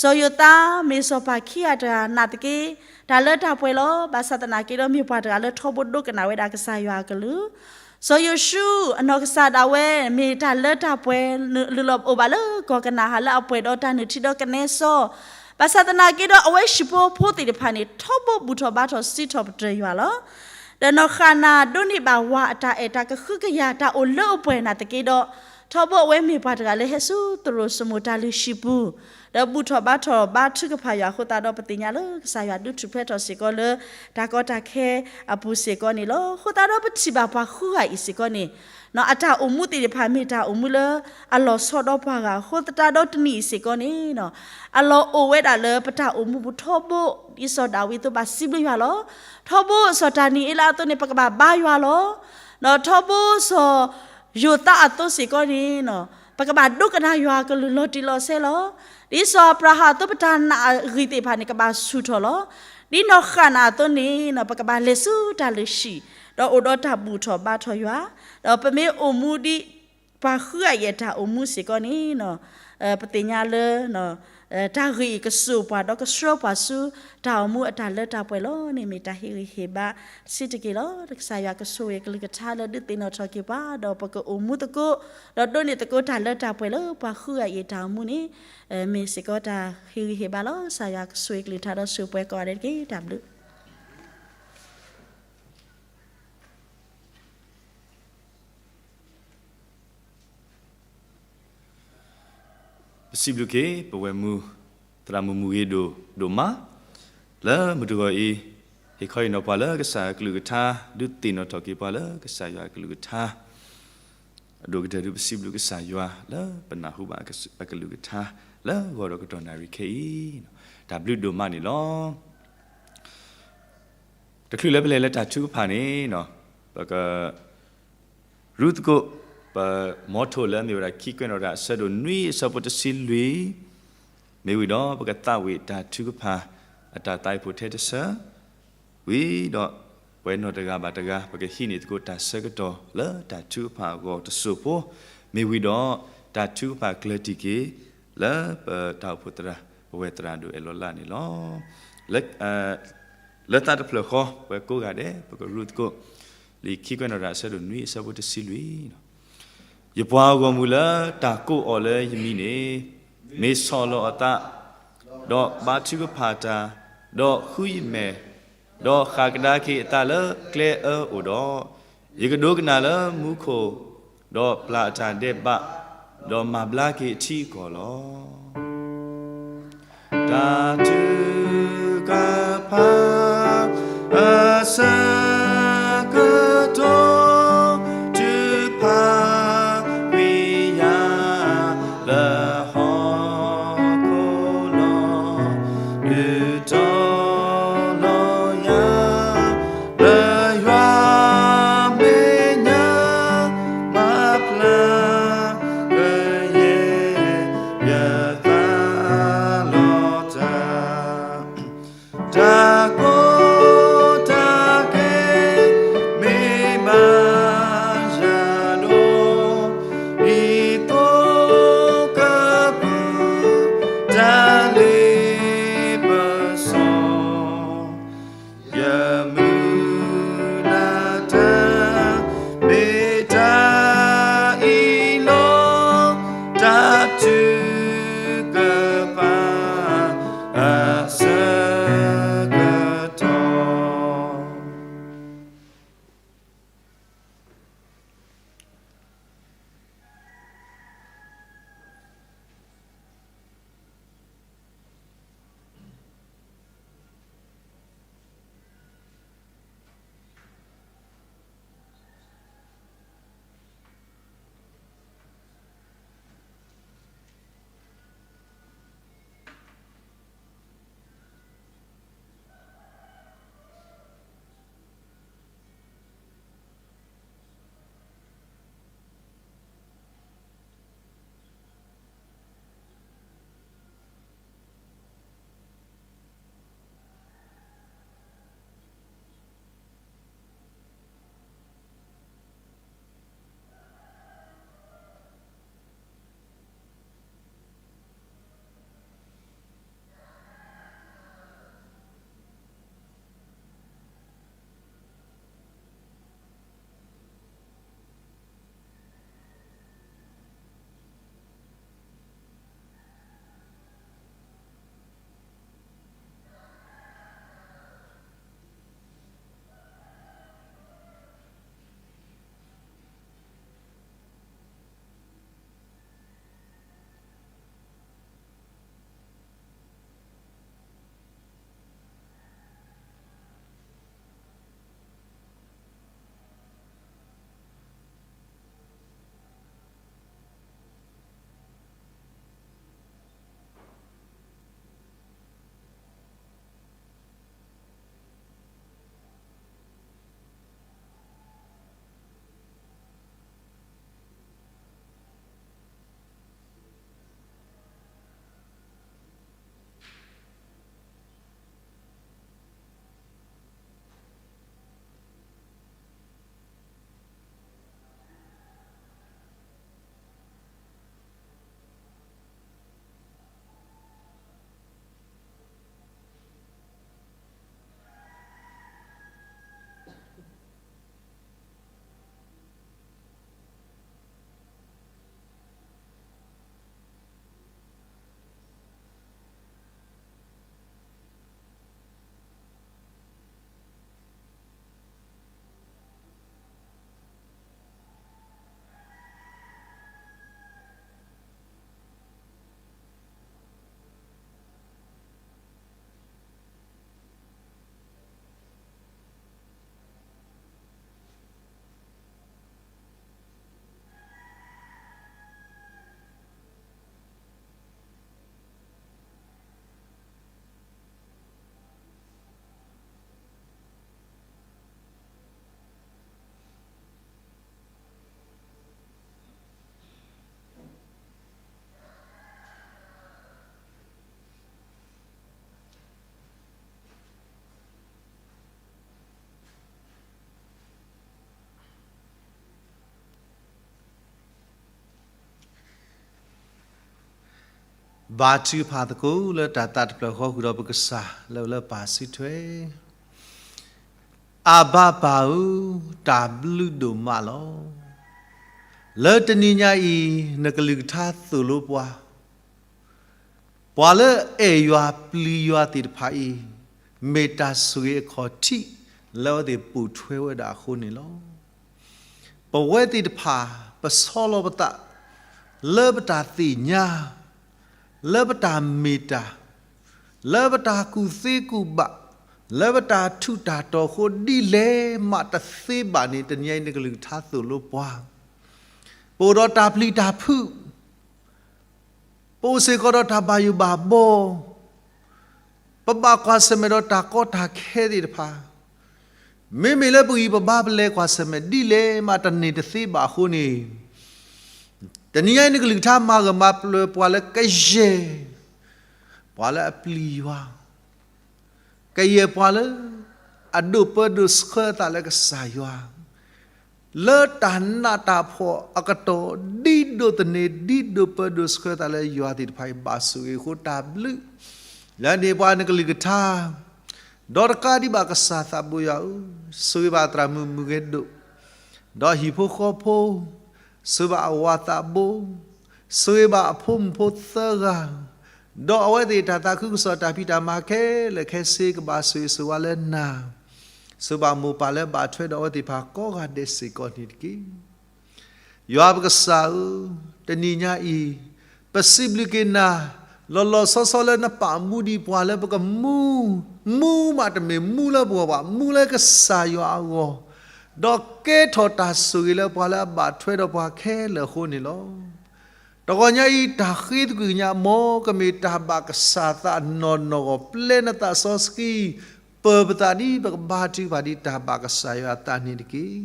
စီၤယိၤသး မ့ၢ်စီၤပၤခံဂၤတဂၤနာ်သက့ တၢ်လၢတၢ်ပှဲၤလီၤ. ဘၣ်ဆၣ်သနာ်က့ဒီး မ့ၢ်ပှၤတဂၤလၢထီဘိဒိကနၣ်ဝဲဒၣ်ကစၢ်ယွၤအကလုၢ်, စီၤယိၤၡူ အနီၢ်ကစၢ်ဒၣ်ဝဲ မ့ၢ်တၢ်လၢတၢ်ပှဲၤ လုၢ်လီၤအိၣ်ဘၣ်လၢကီၢ်ကနၤအၣ်လၢအပှဲၤဒီးတၢ်နုၢ်ထံဒီးကနဲစီ, ဘၣ်ဆၣ်သနာ်က့ဒီး အဝဲဟံၣ်ဖိဃီဖိသ့ၣ်တဖၣ်န့ၣ် ထီဘိဘူၣ်ထီၣ်ဘါထီၣ်စံးထီၣ်ပတြၢၤယွၤလီၤ. ဒီးနီၢ်ဃၣ်နၢ်ဒိးန့ၢ်ဘၣ်ဝၤအတၢ်အဲၣ်တၢ်ကဟုကယာ်တၢ်အိၣ်လၢအပှဲၤနာ်သက့ဒီး ထီဘိအဝဲမ့ၢ်ပှၤတဂၤလၢဟဲဆူသရိာ်စိမိၤတၢ်လုၢ်ဟံၣ်ပူၤ ဒီးဘူၣ်ထီၣ်ဘါထီၣ်ဘါထုကဖၣ်ယွၤအဃိသတးဒီး ပသ့ၣ်ညါလၢကစၢ်ယွၤဒုးထူၣ်ဖျဲးထီၣ်စ့ၢ်ကီးလၢ တၢ်ကီတၢ်ခဲအပူၤစ့ၢ်ကီးန့ၣ်လီၤ. အဃိသတးဒီးပထံၣ်ဘၣ်ပှၤဃုဂၤအံၤစ့ၢ်ကီးန့ၣ် အတၢ်အိၣ်မူသ့ၣ်တဖၣ်မ့ၢ်တၢ်အိၣ်မူလၢအလီၤဆီဒီးပှၤဂၤအဃိသတးဒီးတနံၤအံၤစ့ၢ်ကီးန့ၣ် အလီၢ်အိၣ်ဝဲဒၣ်လၢပတၢ်အိၣ်မူပူၤထီဘိ ဒ်စီၤဒၤဝံးအသိးဘၣ်စံးဘျုးယွၤလီၤ. ထီဘိစီၤဒၤနံးအ့လးအသိးန့ၣ် ပကဘၣ်ဘါယွၤလီၤ. ဒီးထီဘိစီၤယိၤသးအသိးစ့ၢ်ကီးန့ၣ် ပကဘၣ်ဒိကနၣ်ယွၤအကလုၢ်လီၤတံၢ်လီၤဆဲးလီၤ. ဒ်စီၤအၤဘြၤဟၣ်အသိး ပတၢ်နာ်အဂံၢ်သ့ၣ်တဖၣ်န့ၣ် ကဘၣ်ဆူၣ်ထီၣ်လီၤ. ဒ်နီၢ်ဃၣ်နၢ်အသိးန့ၣ် ပကဘၣ်လဲၤဆူတၢ်လုၢ်ဟံၣ် ဒီးအိၣ်ဒီးတၢ်ဘူၣ်ထီၣ်ဘါထီၣ်ယွၤ, ဒီးပမ့ၢ်အိၣ်မူဒ် ပှၤဃုဂၤအံၤအတၢ်အိၣ်မူစ့ၢ်ကီးန့ၣ် ပသ့ၣ်ညါလၢ တၢ်ဂ့ၢ်အံၤကစိာ်ပှၤဒီးကဆှၢပှၤဆူ တၢ်အိၣ်မူအတၢ်လၢတၢ်ပှဲၤလီၤန့ၣ် မ့ၢ်တၢ်ဟ့ၣ်ဂံၢ်ဟ့ၣ်ဘါတဆံးတက့ၢ်လီၤ. ကစၢ်ယွၤကဆိၣ်ဂ့ၤအကလုၢ်ကထါလၢဒုးသ့ၣ်နီၣ်ထီၣ်က့ၤပှၤ ဒီးပကအိၣ်မူသကိး ဒီးဒိးန့ၢ်သကိးတၢ်လၢတၢ်ပှဲၤလၢပှၤဃုဂၤအံၤအတၢ်အိၣ်မူန့ၣ် မ့ၢ်စ့ၢ်ကီးတၢ်ဟ့ၣ်ဂံၢ်ဟ့ၣ်ဘါလီၤ. ကစၢ်ယွၤကဆိၣ်ဂ့ၤအကလုၢ်ကထါဒီးဆိၣ်ဂ့ၤပှၤကိးဂၤဒဲးတက့ၢ်. တၢ်ဘျုး ပစံးဘျုးက့ၤ ပဝဲမူ သရၣ်မုၣ်မူဂ့ၤဒိၣ်ဒိၣ်မး လၢမုၢ်တဂီၤအံၤ ဟ့ၣ်ခီဟ့ၣ်နီၤပှၤလၢကစၢ်အကလုၢ်ကထါ ဒုးသ့ၣ်နီၣ်ထီၣ်က့ၤပှၤလၢကစၢ်ယွၤအကလုၢ်ကထါ အဒိၣ်ကတၢၢ်ဒုးပစံးဘျုးကစၢ်ယွၤ လၢပနၢ်ဟူဘၣ်အကလုၢ်ကထါ လၢဂီၤဒီးကတီၢ်နၣ်ရံၣ်ခဲအံၤ တၢ်ဘျုးဒိၣ်မးန့ၣ်လီၤ. တချုးလၢပလဲၤလၢတၢ်ထုကဖၣ်န့ၣ် ပက ရူသကိး ပ motto လၢအမ့ၢ်ဝဲဒၣ် ခံကွဲးနီၣ်တဂၤ အဆၢဒိၣ်နွံ အဆၢဖိတဆံလွံၢ်, မ့ၢ်ဝံၤဒီး ပကသးဝံၣ်တၢ်ထုကဖၣ် အတၢ်သးဝံၣ်ဖိထဲတဆၢ, ဝံၤဒီး ပဝဲနီၢ်တဂၤဘၣ်တဂၤ ပကဟံးန့ၢ်သကိးတၢ်ဆၢကတီၢ်လၢတၢ်ထုကဖၣ်အဂီၢ်တစိၢ်ဖိ, မ့ၢ်ဝံၤဒီး တၢ်ထုကဖၣ်ကျၢၢ်တံၢ်က့ၤ လၢပတၢ်အိၣ်ဖှိၣ်သရၣ် ပဝဲသရၣ်ဒိၣ်အဲၣ်လီၤလၢ်န့ၣ်လီၤ. လၢ လၢသးတဖျၢၣ်ဃီ ပဝဲကိးဂၤဒဲး ပကရူၢ်သကိး လံာ်ခံကွဲးနီၣ်တဂၤ အဆၢဒိၣ်နွံ အဆၢဖိတဆံလွံၢ်, ယပှၤဂီၢ်မုၢ်လၢတၢ်ကိးအီၤလၢယမံၤန့ၣ်, မ့ၢ်ဆီၣ်လီၤအသး, ဒီးဘါထုကဖၣ်တၢ်, ဒီးဃုယမဲာ်, ဒီးဃၣ်ကဒါက့ၤအသးလၢကျဲအၢအိၣ်ဒီး, ယကဒိကနၣ်လၢမူခိၣ်, ဒီးပျၢ်အတၢ်ဒဲးဘး, ဒီးမၤဘျါက့ၤအထံအကီၢ်လီၤ. တၢ်ထုကဖၣ်အဆၢကတီၢ် ထုကဖၣ်ကွံာ်ယၤလၢဟီၣ်ခိၣ်လီၤ. ဒုးတီၤလီၤယၤ လၢယွၤမဲာ်ညါ မၤဖျါကယဲၢ် ယသးလီၤတၢ်, တၢ်ကီတၢ်ခဲ မ့ၢ်ဘၣ်ယၤဒီး ဒ်သိကပူၤ တၢ်လ့ပစီ ယမုၢ်လၢ်တၢ် မ့ၢ်တၢ်အံၤလီၤ. တၢ်ထုကဖၣ်အဆၢကတီၢ် ဘါထုကဖၣ်သကိးလၢတၢ်သးတဖျၢၣ်ဃီ ဃုာ်ဒီးပကစၢ်လၢအအိၣ်လၢပၢ်စုထွဲ. အၤဘၣ်ပၢ်ဧၢ, တၢ်ဘျုးဒိၣ်မးလီၤ. လၢတနံၤညါအံၤ နကလုၢ်ကထါသိၣ်လိပှၤ, ပှၤလၢအဲၣ်ယွၤပျံၤယွၤသ့ၣ်တဖၣ်အံၤ, မ့ၢ်တၢ်ဆိၣ်ဂ့ၤအခီၣ်ထံး လၢအဝဲသ့ၣ်ပိာ်ထွဲဝဲဒၣ်အဃိန့ၣ်လီၤ. ပဝဲသ့ၣ်တဖၣ် ပဆီလီၤပသး လၢပတၢ်သ့ၣ်ညါ, လၢပတၢ်မ့ၢ်တၢ်, လၢပတၢ်ကူၣ်သ့ကူၣ်ဘၣ်, လၢပတၢ်ထူးတၢ်တီၤအဃိ ဒ်လဲၣ်မးတသ့ဘၣ်န့ၣ် တနံၤညါအံၤ နကလုၢ်ကထါသိၣ်လိပှၤ. ပအိၣ်ဒီးတၢ်ပျံၤတၢ်ဖုး, ပအိၣ်စ့ၢ်ကီးဒီးတၢ်ဘၣ်ယိၣ်ဘၣ်ဘီ, ပဘၣ်ကွၢ်ဆၢၣ်မဲာ်ဒီးတၢ်ကီတၢ်ခဲသ့ၣ်တဖၣ်, မ့မ့ၢ်လၢပဂံၢ်ပဘါပလဲၤကွၢ်ဆၢၣ်မဲာ် ဒ်လဲၣ်မးတန့ၢ်တသ့ဘၣ်အဃိန့ၣ်, တနံၤညါအံၤ နကလုၢ်ကထါမၤဂၢၢ်မၤကျၢၤပှၤလၢကယဲၢ် ပှၤလၢအပျံၤယွၤ, ကယဲၢ်ပှၤလၢ အဒိးပၢဒိးဆှၢအသးလၢကစၢ်ယွၤ, လၢတၢ်နးတၢ်ဖှီၣ်အကတီၢ် ဒ်ဒိးသန့ၤ ဒ်ဒိးပၢဒိးဆှၢသးလၢယွၤသ့ၣ်တဖၣ်အံၤ ဘၣ်ဆိၣ်ဂ့ၤအဃိ တၢ်ဘျုးလၢန့ၢ်ပှၤနကလုၢ်ကထါ, ဒီးတကးဒံးဘၣ် ကစၢ်သးဘိယွၤဧၢ, ဆိၣ်ဂ့ၤဘၣ်သရၣ်မုၣ်မုၢ်ဂဲၤဒိၣ် ဒီးဟံၣ်ဖိဃီဖိ, ဆိၣ်ဂ့ၤဘၣ်အဝၤသးဘိ, ဆိၣ်ဂ့ၤဘၣ်အဖိမုၣ်ဖိသၢဂၤ, ဒီးအဝဲသ့ၣ်တၢ်သးခုကစီၣ် တၢ်ဖံးတၢ်မၤခဲလၢာ်ခဲဆ့ ကဘၣ်ဆိၣ်ဂ့ၤဆိၣ်ဝါလၢနၤ, ဆိၣ်ဂ့ၤဘၣ်မိၢ်ပၢ်လၢဘၣ်ထွဲဒီးအဝဲသ့ၣ်တဖၣ်ကိးဂၤဒဲးစ့ၢ်ကီးန့ၣ်တက့ၢ်. ယွၤပကစၢ်ဧၢ, တနံၤညါအံၤ ပစံးဘျုးက့ၤနၤ လီၤလီၤဆီဆီလၢနပာ်မူဒံးပှၤလၢပကမူ, မူမးတမ့ၢ်မူလၢပဂီၢ်ဘၣ်, မူလၢကစၢ်ယွၤအဂီၢ်, ဒီးကဲထီၣ်တၢ်ဆိၣ်ဂ့ၤလၢပှၤလၢအဘၣ်ထွဲဒီးပှၤခဲလၢာ်အဃိန့ၣ်လီၤ. တဂီၤညါအံၤ တၢ်ဃ့သကွံၢ်ကညး မ်ကမ့ၢ်တၢ်ဘၣ်ကစၢ်သးနီၢ်နီၢ်အဂီၢ် ပျဲနသးစီဆှံ ပၢၤပသးဒ်ပကဘါထုကဖၣ်ဒံးတၢ်ဘၣ်ကစၢ်ယွၤအသးန့ၣ်တက့ၢ်.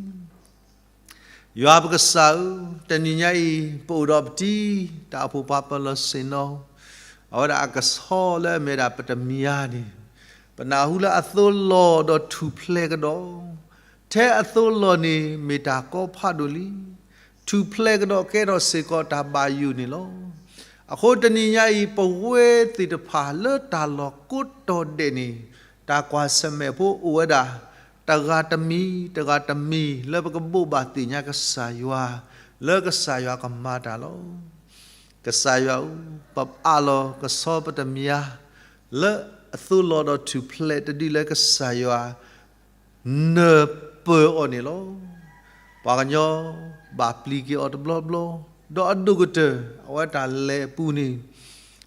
ယွၤပကစၢ်ဧၢ, တနံၤညါအံၤ ပအိၣ်ဒီးပတံၤ တၢ်အိၣ်ဖှိၣ်ပှၤပၢၤလီၢ်ဆ့ၣ်နီၤ, အဝဲဒၣ်အကဆီလၢအမ့ၢ်ဒၣ်ပတမံၤဧါန့ၣ်, ပနၢ်ဟူလၢအသိလီၤဒီးထူၣ်ဖျဲးကဒီး, ထဲအသိလီၤန့ၣ် မ့ၢ်တၢ်ကီဖးဒိၣ်လံ, ထူၣ်ဖျဲးကဒီးကဲထီၣ်စ့ၢ်ကီးတၢ်ဘၣ်ယိၣ်န့ၣ်လီၤ. အဃိတနံၤညါအံၤ ပဝဲသ့ၣ်တဖၣ်လၢတၢ်လီၢ်ကိးတီၤဒဲးန့ၣ် တၢ်ကွၢ်ဆၢၣ်မဲာ်ဖိအိၣ်ဝဲဒၣ် တဂၤတမံၤ တဂၤတမံၤ လၢပကဘိးဘၣ်သ့ၣ်ညါကစၢ်ယွၤ, လၢကစၢ်ယွၤကမၤတၢ်လီၤ. ကစၢ်ယွၤဧၢ, ပအးလီၤကဆီပတမံၤဧါ, လၢအသိလီၤဒီးထူၣ်ဖျဲးတဒုလၢကစၢ်ယွၤ နၢ်ပၢၢ်အီၤန့ၣ်လီၤ. ပှၤကညီဘၣ်ပျံၤက့ၤအီၤတဘျီဘျီ, ဒီးအဒိၣ်ကတၢၢ် အဝဲတၢ်လဲၤအပူၤန့ၣ်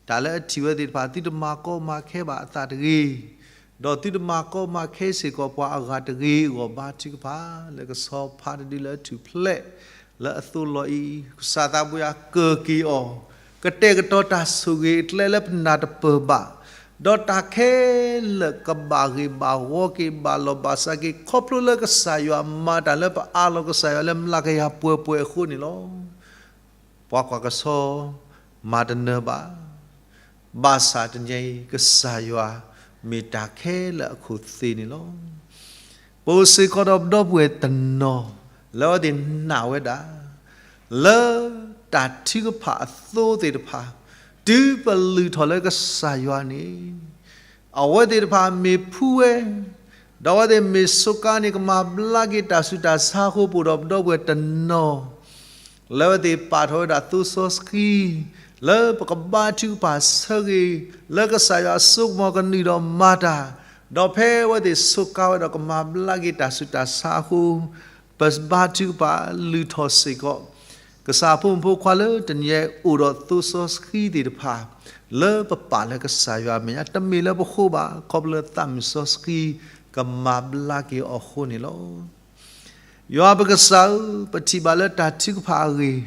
တၢ်လၢအထံၣ်ဝဲသ့ၣ်တဖၣ် သုတမၤကီမၤခဲဘၣ်အသးတဂ့ၤ, ဒီးသုတမၤကီမၤခဲစ့ၢ်ကီးပှၤအဂၤတဂ့ၤအဂီၢ် ဘါထုကဖၣ် လၢကဆီဖါတဒုလၢထူၣ်ဖျဲး လၢအသိလီၤအံၤ, ကစၢ်သးဘိယွၤကၢၢ်က့ၤအီၤ, ကတဲာ်ကတီၤတၢ်ဆိၣ်ဂ့ၤအကျဲလၢပနၢ်တပၢၢ်ဘၣ်, ဒီးတၢ်ခဲလၢာ်ကဘၣ်ဂ့ၤဘၣ်ဝီက့ၤ ဘၣ်လီၢ်ဘၣ်စးက့ၤ ခီဖျိလၢကစၢ်ယွၤမၤတၢ်လၢပအးလီၤကစၢ်ယွၤလၢမျးကယၤပှဲၤပှဲၤအဃိန့ၣ်လီၤ. ပှၤကွၢ်ကဆီ မၤတနၢၤဘၣ်, ဘၣ်ဆၣ်တနံၤအံၤ ကစၢ်ယွၤမ့ၢ်တၢ်ခဲလၢာ်အခိၣ်သ့ၣ်န့ၣ်လီၤ. ပအိၣ်စ့ၢ်ကီးဒီးပဒီပုၢ်ဝဲၢ်တနီၤ လၢအဝဲသ့ၣ်နာ်ဝဲဒၣ် လၢတၢ်ထုကဖၣ်အသိသ့ၣ်တဖၣ် တုၤပလုၢ်ထီၣ်လၢကစၢ်ယွၤန့ၣ် အဝဲသ့ၣ်တဖၣ်မ့ၢ်ဖှူဝဲ, ဒီးအဝဲသ့ၣ်မ့ၢ်စူးကါန့ၣ် ကမၤဘျါက့ၤတၢ်ဆူးတၢ်ဆါအဃိ ပအိၣ်ဒီးပဒီပုၢ်ဝဲၢ်တနီၤ လၢအဝဲသ့ၣ်ပာ်ထီၣ်ဝဲဒၣ်သိစီဆှံ လၢပကဘါထုကဖၣ်ဆၢဂ့ၤ လၢကစၢ်ယွၤအစိကမီၤကနုာ်ဒီးမၤတၢ်, ဒီးဖဲအဝဲသ့ၣ်စူးကါဝဲဒီးကမၤဘျါက့ၤတၢ်ဆူးတၢ်ဆါအဃိ ပဘါထုကဖၣ်လုၢ်ထီၣ်စ့ၢ်ကီး ကစၢ်ဖိမုၣ်ဖိခွါလၢတနံၤအံၤအိၣ်ဒီးသိစီဆှံသ့ၣ်တဖၣ် လၢပပာ်လၢကစၢ်ယွၤအမဲာ်ညါ တမ့ၢ်လၢပဃိဘၣ် ခီဖျိလၢသးမုၣ်စီဆှံ ကမၤဘျါက့ၤအီၤအဃိန့ၣ်လီၤ. ယွၤပကစၢ်ဧၢ, ပထံၣ်ဘၣ်လၢတၢ်ထုကဖၣ်အဂ့ၢ်,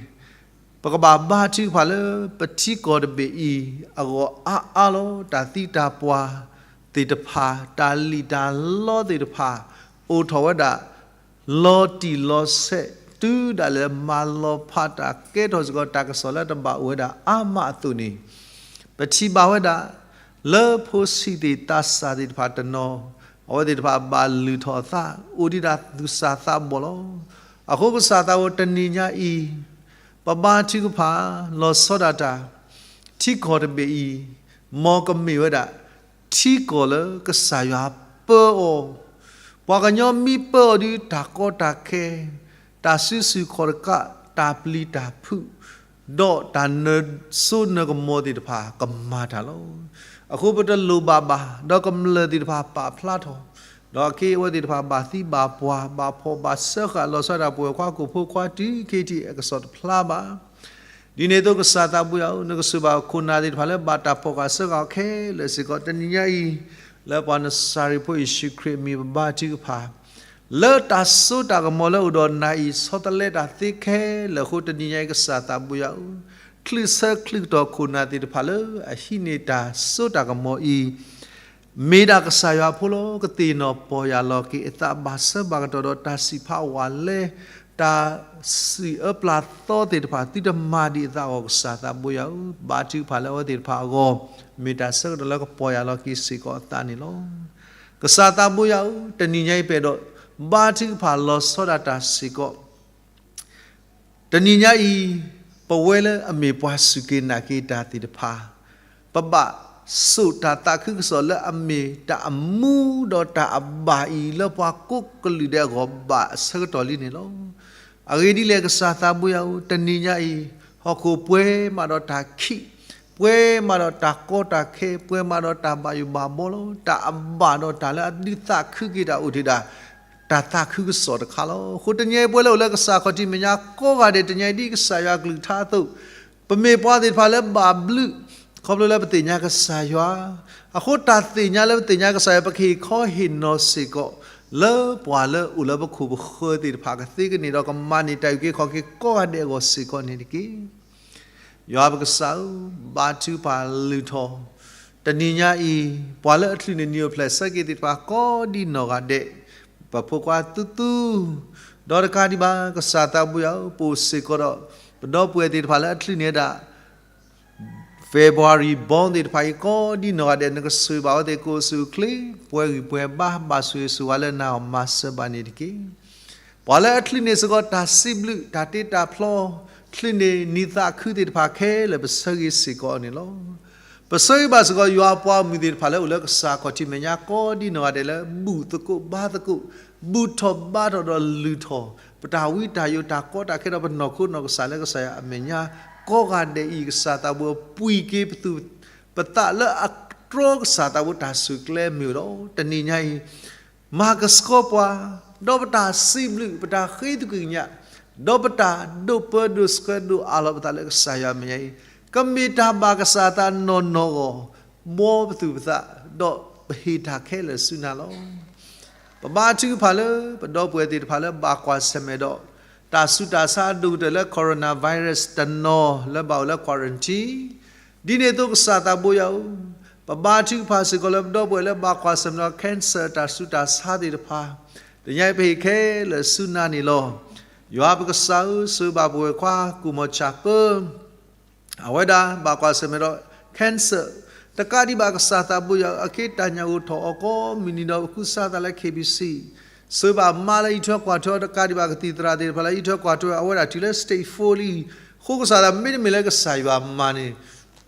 ပကဘၣ်ဘါထုကဖၣ်လၢပထံကီၢ်တဘ့ၣ်အံၤ အဂီၢ်အါအါလီၤ. တၢ်သံတၢ်ပှၢ်သ့ၣ်တဖၣ်, တၢ်လံၣ်တၢ်လီသ့ၣ်တဖၣ် အိၣ်ထီၣ်ဝဲဒၣ် လီၤတံၢ်လီၤဆဲး တုၤဒၣ်လဲာ်မၤလီၤဖးတၢ်ကဲထီၣ်စ့ၢ်ကီးတၢ်ကစီၣ်လၢတဘၣ်အိၣ်ဝဲဒၣ်အါမးအသိးန့ၣ်, ပထံၣ်ဘၣ်ဝဲဒၣ် လၢဖိဆံးသ့ၣ်သးစၢ်သ့ၣ်တဖၣ်တနီၤ, အဝဲသ့ၣ်တဖၣ်ဘၣ်လုၢ်ထီၣ်အသး အိၣ်ဒံးဒၣ်သူၣ်စၢ်သးဘီၣ်လီၤ. အဃိကစၢ်သးအိၣ်တနံၤညါအံၤ, ပဘါထုကဖၣ်လီၤဆီဒၣ်တၢ် ထံကီၢ်တဘ့ၣ်အံၤ မ်ကမ့ၢ်ဝဲဒၣ် ထံကီၢ်လၢကစၢ်ယွၤပၢအီၤ, ပှၤကညီမ့ၢ်ပၢအီၤဒီး တၢ်ကီတၢ်ခဲ, တၢ်စုဆူၣ်ခီၣ်တကး, တၢ်ပျံၤတၢ်ဖုး, ဒီးတၢ်နၢၤစိနၢၤကမီၤသ့ၣ်တဖၣ် ကမၤတၢ်လီၤ. အဃိပတလိၣ်ဘၣ်ဘၣ်, ဒီးကမျၢၢ်သ့ၣ်တဖၣ်ပာ်ဖျါထီၣ်, ဒီးအက့အဝဲသ့ၣ်တဖၣ် ဘၣ်သံဘၣ်ပှၢ်, ဘၣ်ဖှီၣ်ဘၣ်စၢဃာ် လီၤဆီဒၣ်တၢ် ပဝဲၢ်ခွါကိၣ်ဖိခွါ တုၤခဲအံၤထံး အကစီၣ်တဖျါဘၣ်. ဒ်န့ၣ်အသိး ကစၢ်သးဘိယွၤဧၢ, နကဆိၣ်ဘၣ်ခိၣ်နၢ်သ့ၣ်တဖၣ်လၢ ဘၣ်တၢ်ဖှီၣ်ဃာ်စၢဃာ်အီၤခဲလၢာ်စ့ၢ်ကီး တနံၤညါအံၤ, လၢပှၤနစၤရ့းဖိယ့ၣ်ၡူးခရံာ်အမံၤ ပဘါထုကဖၣ် လၢတၢ်စိတၢ်ကမီၤလၢအိၣ်ဒီးနၤအံၤ ဆီတလဲတၢ်သ့ခဲလၢာ်အဃိ တနံၤညါအံၤ ကစၢ်သးဘိယွၤဧၢ, ချုးဆၢချုးကတီၢ်ခိၣ်နၢ်သ့ၣ်တဖၣ်လၢ အဟံးန့ၢ်တၢ်စိတၢ်ကမီၤအံၤ မ့ၢ်ဒၣ်ကစၢ်ယွၤအဖိလီၤ. ကသ့ၣ်နီၣ်ပီၢ်ယၢ်လီၤက့ၤအသး ဘၣ်ဆၢဘၣ်ကတီၢ်ဒီးတၢ်စံးဖးဝးလဲ, တၢ်စံးအၢပျးသီသ့ၣ်တဖၣ် သုတမၤဒံးအသးအဂီၢ် ကစၢ်သးဘိယွၤဧၢ, ဘါထုကဖၣ်လၢအဝဲသ့ၣ်တဖၣ်အဂီၢ် မ့ၢ်တၢ်ဆၢကတီၢ်လၢကပီၢ်ယၢ်လီၤက့ၤစ့ၢ်ကီးအသးန့ၣ်လီၤ. ကစၢ်သးဘိယွၤဧၢ, တနံၤညါအံၤပအဲၣ်ဒိး ဘါထုကဖၣ်လီၤဆီဒၣ်တၢ်စ့ၢ်ကီး တနံၤညါအံၤ, ပဝဲလၢအမ့ၢ်ပှၤစူၢ်က့ၤနာ်က့ၤတၢ်သ့ၣ်တဖၣ်, ပဘၣ်စိာ်တၢ်သးခုကစီၣ်လၢအမ့ၢ်တၢ်အမူဒီးတၢ်အဘၣ်အံၤ လၢပှၤကိးကလုာ်ဒဲးအဂီၢ် ဘၣ်အဆၢကတီၢ်လံန့ၣ်လီၤ. အဂ့ၢ်ဒ်လဲၣ် ကစၢ်သးဘိယွၤဧၢ, တနံၤညါအံၤ, ဟီၣ်ခိၣ်ပှဲၤမးဒီးတၢ်ခံး, ပှဲၤမးဒီးတၢ်ကီတၢ်ခဲ, ပှဲၤမးဒီးတၢ်ဘၣ်ယိၣ်ဘၣ်ဘီလီၤ. တၢ်အဘၣ်ဒီးတၢ်လၢအဒုးသးခုက့ၤတၢ်အိၣ်တ့ၢ်ဒၣ် တၢ်သးခုကစီၣ်တခါလီၤ. အဃိတနံၤအံၤ ပဝဲလၢအိၣ်လၢကစၢ်ခီၣ်ထံးမဲာ်ညါကိးဂၤဒဲး တနံၤအံၤဒ်ကစၢ်ယွၤကလုၢ်ကထါအသိး, ပမ့ၢ်ပှၤသ့ၣ်တဖၣ်လၢဘၣ်ဘျုး, ခီဖျိလၢပသ့ၣ်ညါကစၢ်ယွၤ, အဃိတၢ်သ့ၣ်ညါလၢပသ့ၣ်ညါကစၢ်ယွၤ ပကဟ့ၣ်ခီဟ့ၣ်နီၤစ့ၢ်ကီး လၢပှၤလၢအိၣ်လၢပခိၣ်ပဃၢၤသ့ၣ်တဖၣ်ကသ့ကန့ၢ်ဒီး ကမၤန့ၢ်တၢ်အုၣ်က့ၤခီၣ်က့ၤကိးဂၤဒဲးအဂီၢ်စ့ၢ်ကီးန့ၣ်တက့ၢ်. ယွၤပကစၢ်ဧၢ, ဘါထုကဖၣ်လုၢ်ထီၣ်, တနံၤညါအံၤ, ပှၤလၢအချုးန့ၢ်နံၣ်အိၣ်ဖျဲၣ်ဆၢက့ၤသ့ၣ်တဖၣ်ကိးဒံနီၢ်ဂၤဒဲး, ပဖိခွါသူသူ, ဒီးတကးဒံးဘၣ် ကစၢ်သးဘိယွၤဧၢ, ပအိၣ်စ့ၢ်ကီးဒီး ပဒီပုၢ်ဝဲၢ်သ့ၣ်တဖၣ်လၢအချုးန့ၢ်ဝဲဒၣ် February born သ့ၣ်တဖၣ်အံၤ ကိးဒံနီၢ်ဂၤဒဲး နကဆိၣ်ဂ့ၤဘၣ်အဝဲသ့ၣ် ကအိၣ်ဆူၣ်အိၣ်ချ့, ပှဲၤဂံၢ်ပှဲၤဘါ, ဘၣ်ဆိၣ်ဂ့ၤဆိၣ်ဝါလၢနၤအဂီၢ် မၤစၢၤဘၣ်န့ၣ်တက့ၢ်. ပှၤလၢအချုးန့ၢ်စ့ၢ်ကီးတၢ်စံးဘျုး, တၢ်တ့တၢ်ဖျီ, ချုးန့ၢ်နံၤသးခုသ့ၣ်တဖၣ်ခဲလၢာ် ပဆၢဂ့ၤစ့ၢ်ကီးအီၤန့ၣ်လီၤ. ပဆၢဂ့ၤဘၣ်စ့ၢ်ကီး ယွၤအပှၤဂီၢ်မုၢ်သ့ၣ်တဖၣ်လၢအိၣ်လၢကစၢ်ခီၣ်ထံးမဲာ်ညါ ကိးဒံနီၢ်ဂၤဒဲးလၢ ဘူၣ်သကိးဘါသကိး, ဘူၣ်ထီၣ်ဘါထီၣ်ဒီးလုၢ်ထီၣ် ပတၢ်ဝံတၢ်ယိး တၢ်ကီတၢ်ခဲဒီး ပနီၢ်ခိနီၢ်ကစၢ်လၢကစၢ်ယွၤအမဲာ်ညါ ကိးဂၤဒဲးအံၤ ကစၢ်သးဘိပှ့ၤက့ၤပသူၣ်ပသးလၢအတြီကစၢ်သးဘိတၢ်ဆူၣ်ကျဲမ့ၢ်အိၣ်ဒီး တနံၤညါအံၤ မၤကဆှီပှၤ, ဒီးပတၢ်စံးဘျုး, ပတၢ်ဃ့သကွံာ်ကညး, ဒီးပတၢ်ဒိးပၢဒိးဆှၢဒိးအးလီၤပသးလၢကစၢ်ယွၤအမဲာ်ညါအံၤ ကမ့ၢ်တၢ်ဘၣ်ကစၢ်သးနီၢ်နီၢ်အဂီၢ်, ဘှီပသူၣ်ပသး, ဒီးပဟ့ၣ်တၢ်ခဲလၢာ်ဆူနၤလီၤ. ပဘါထုကဖၣ်လၢ ပဒီပုၢ်ဝဲၢ်သ့ၣ်တဖၣ်လၢဘၣ်ကွၢ်ဆၢၣ်မဲာ်ဒီး တၢ်ဆူးတၢ်ဆါအဒိၣ်ကတၢၢ်လၢ coronavirus တနီၤလၢဘၣ်အိၣ်လၢ quarantine, ဒ်န့ၣ်အသိးကစၢ်သးဘိယွၤဧၢ, ပဘါထုကဖၣ်စ့ၢ်ကီးလၢပဒီပုၢ်ဝဲၢ်လၢဘၣ်ကွၢ်ဆၢၣ်မဲာ်ဒီး cancer တၢ်ဆူးတၢ်ဆါသ့ၣ်တဖၣ်, တနံၤညါအံၤပဟ့ၣ်ခဲလၢာ်ဆူနၤန့ၣ်လီၤ. ယွၤပကစၢ်ဧၢ, ဆိၣ်ဂ့ၤဘၣ်ပဝဲၢ်ခွါ ကူၣ်မီၤဆၣ်ပၢ အဝဲဒၣ်ဘၣ်ကွၢ်ဆၢၣ်မဲာ်ဒီး cancer, တကးဒံးဘၣ်ကစၢ်သးဘိယွၤဧၢ, အက့တၢ်ညၣ်ဂိၢ်ထီၣ်အီၤကိးမုၢ်နံၤဒီး ပဃုစးသးလၢ K B C, ဆိၣ်ဂ့ၤဘၣ်မါလၢအံးထွဲကွၢ်ထွဲအီၤ တကးဒံးဘၣ် ကသံၣ်သရၣ်သ့ၣ်တဖၣ်လၢအံးထွဲကွၢ်ထွဲအီၤ အဝဲဒၣ်တုၤလၢ stage four လံ. အဃိကစၢ်သး မ့တမ့ၢ်လၢကစၢ်ယွၤမၤန့ၣ်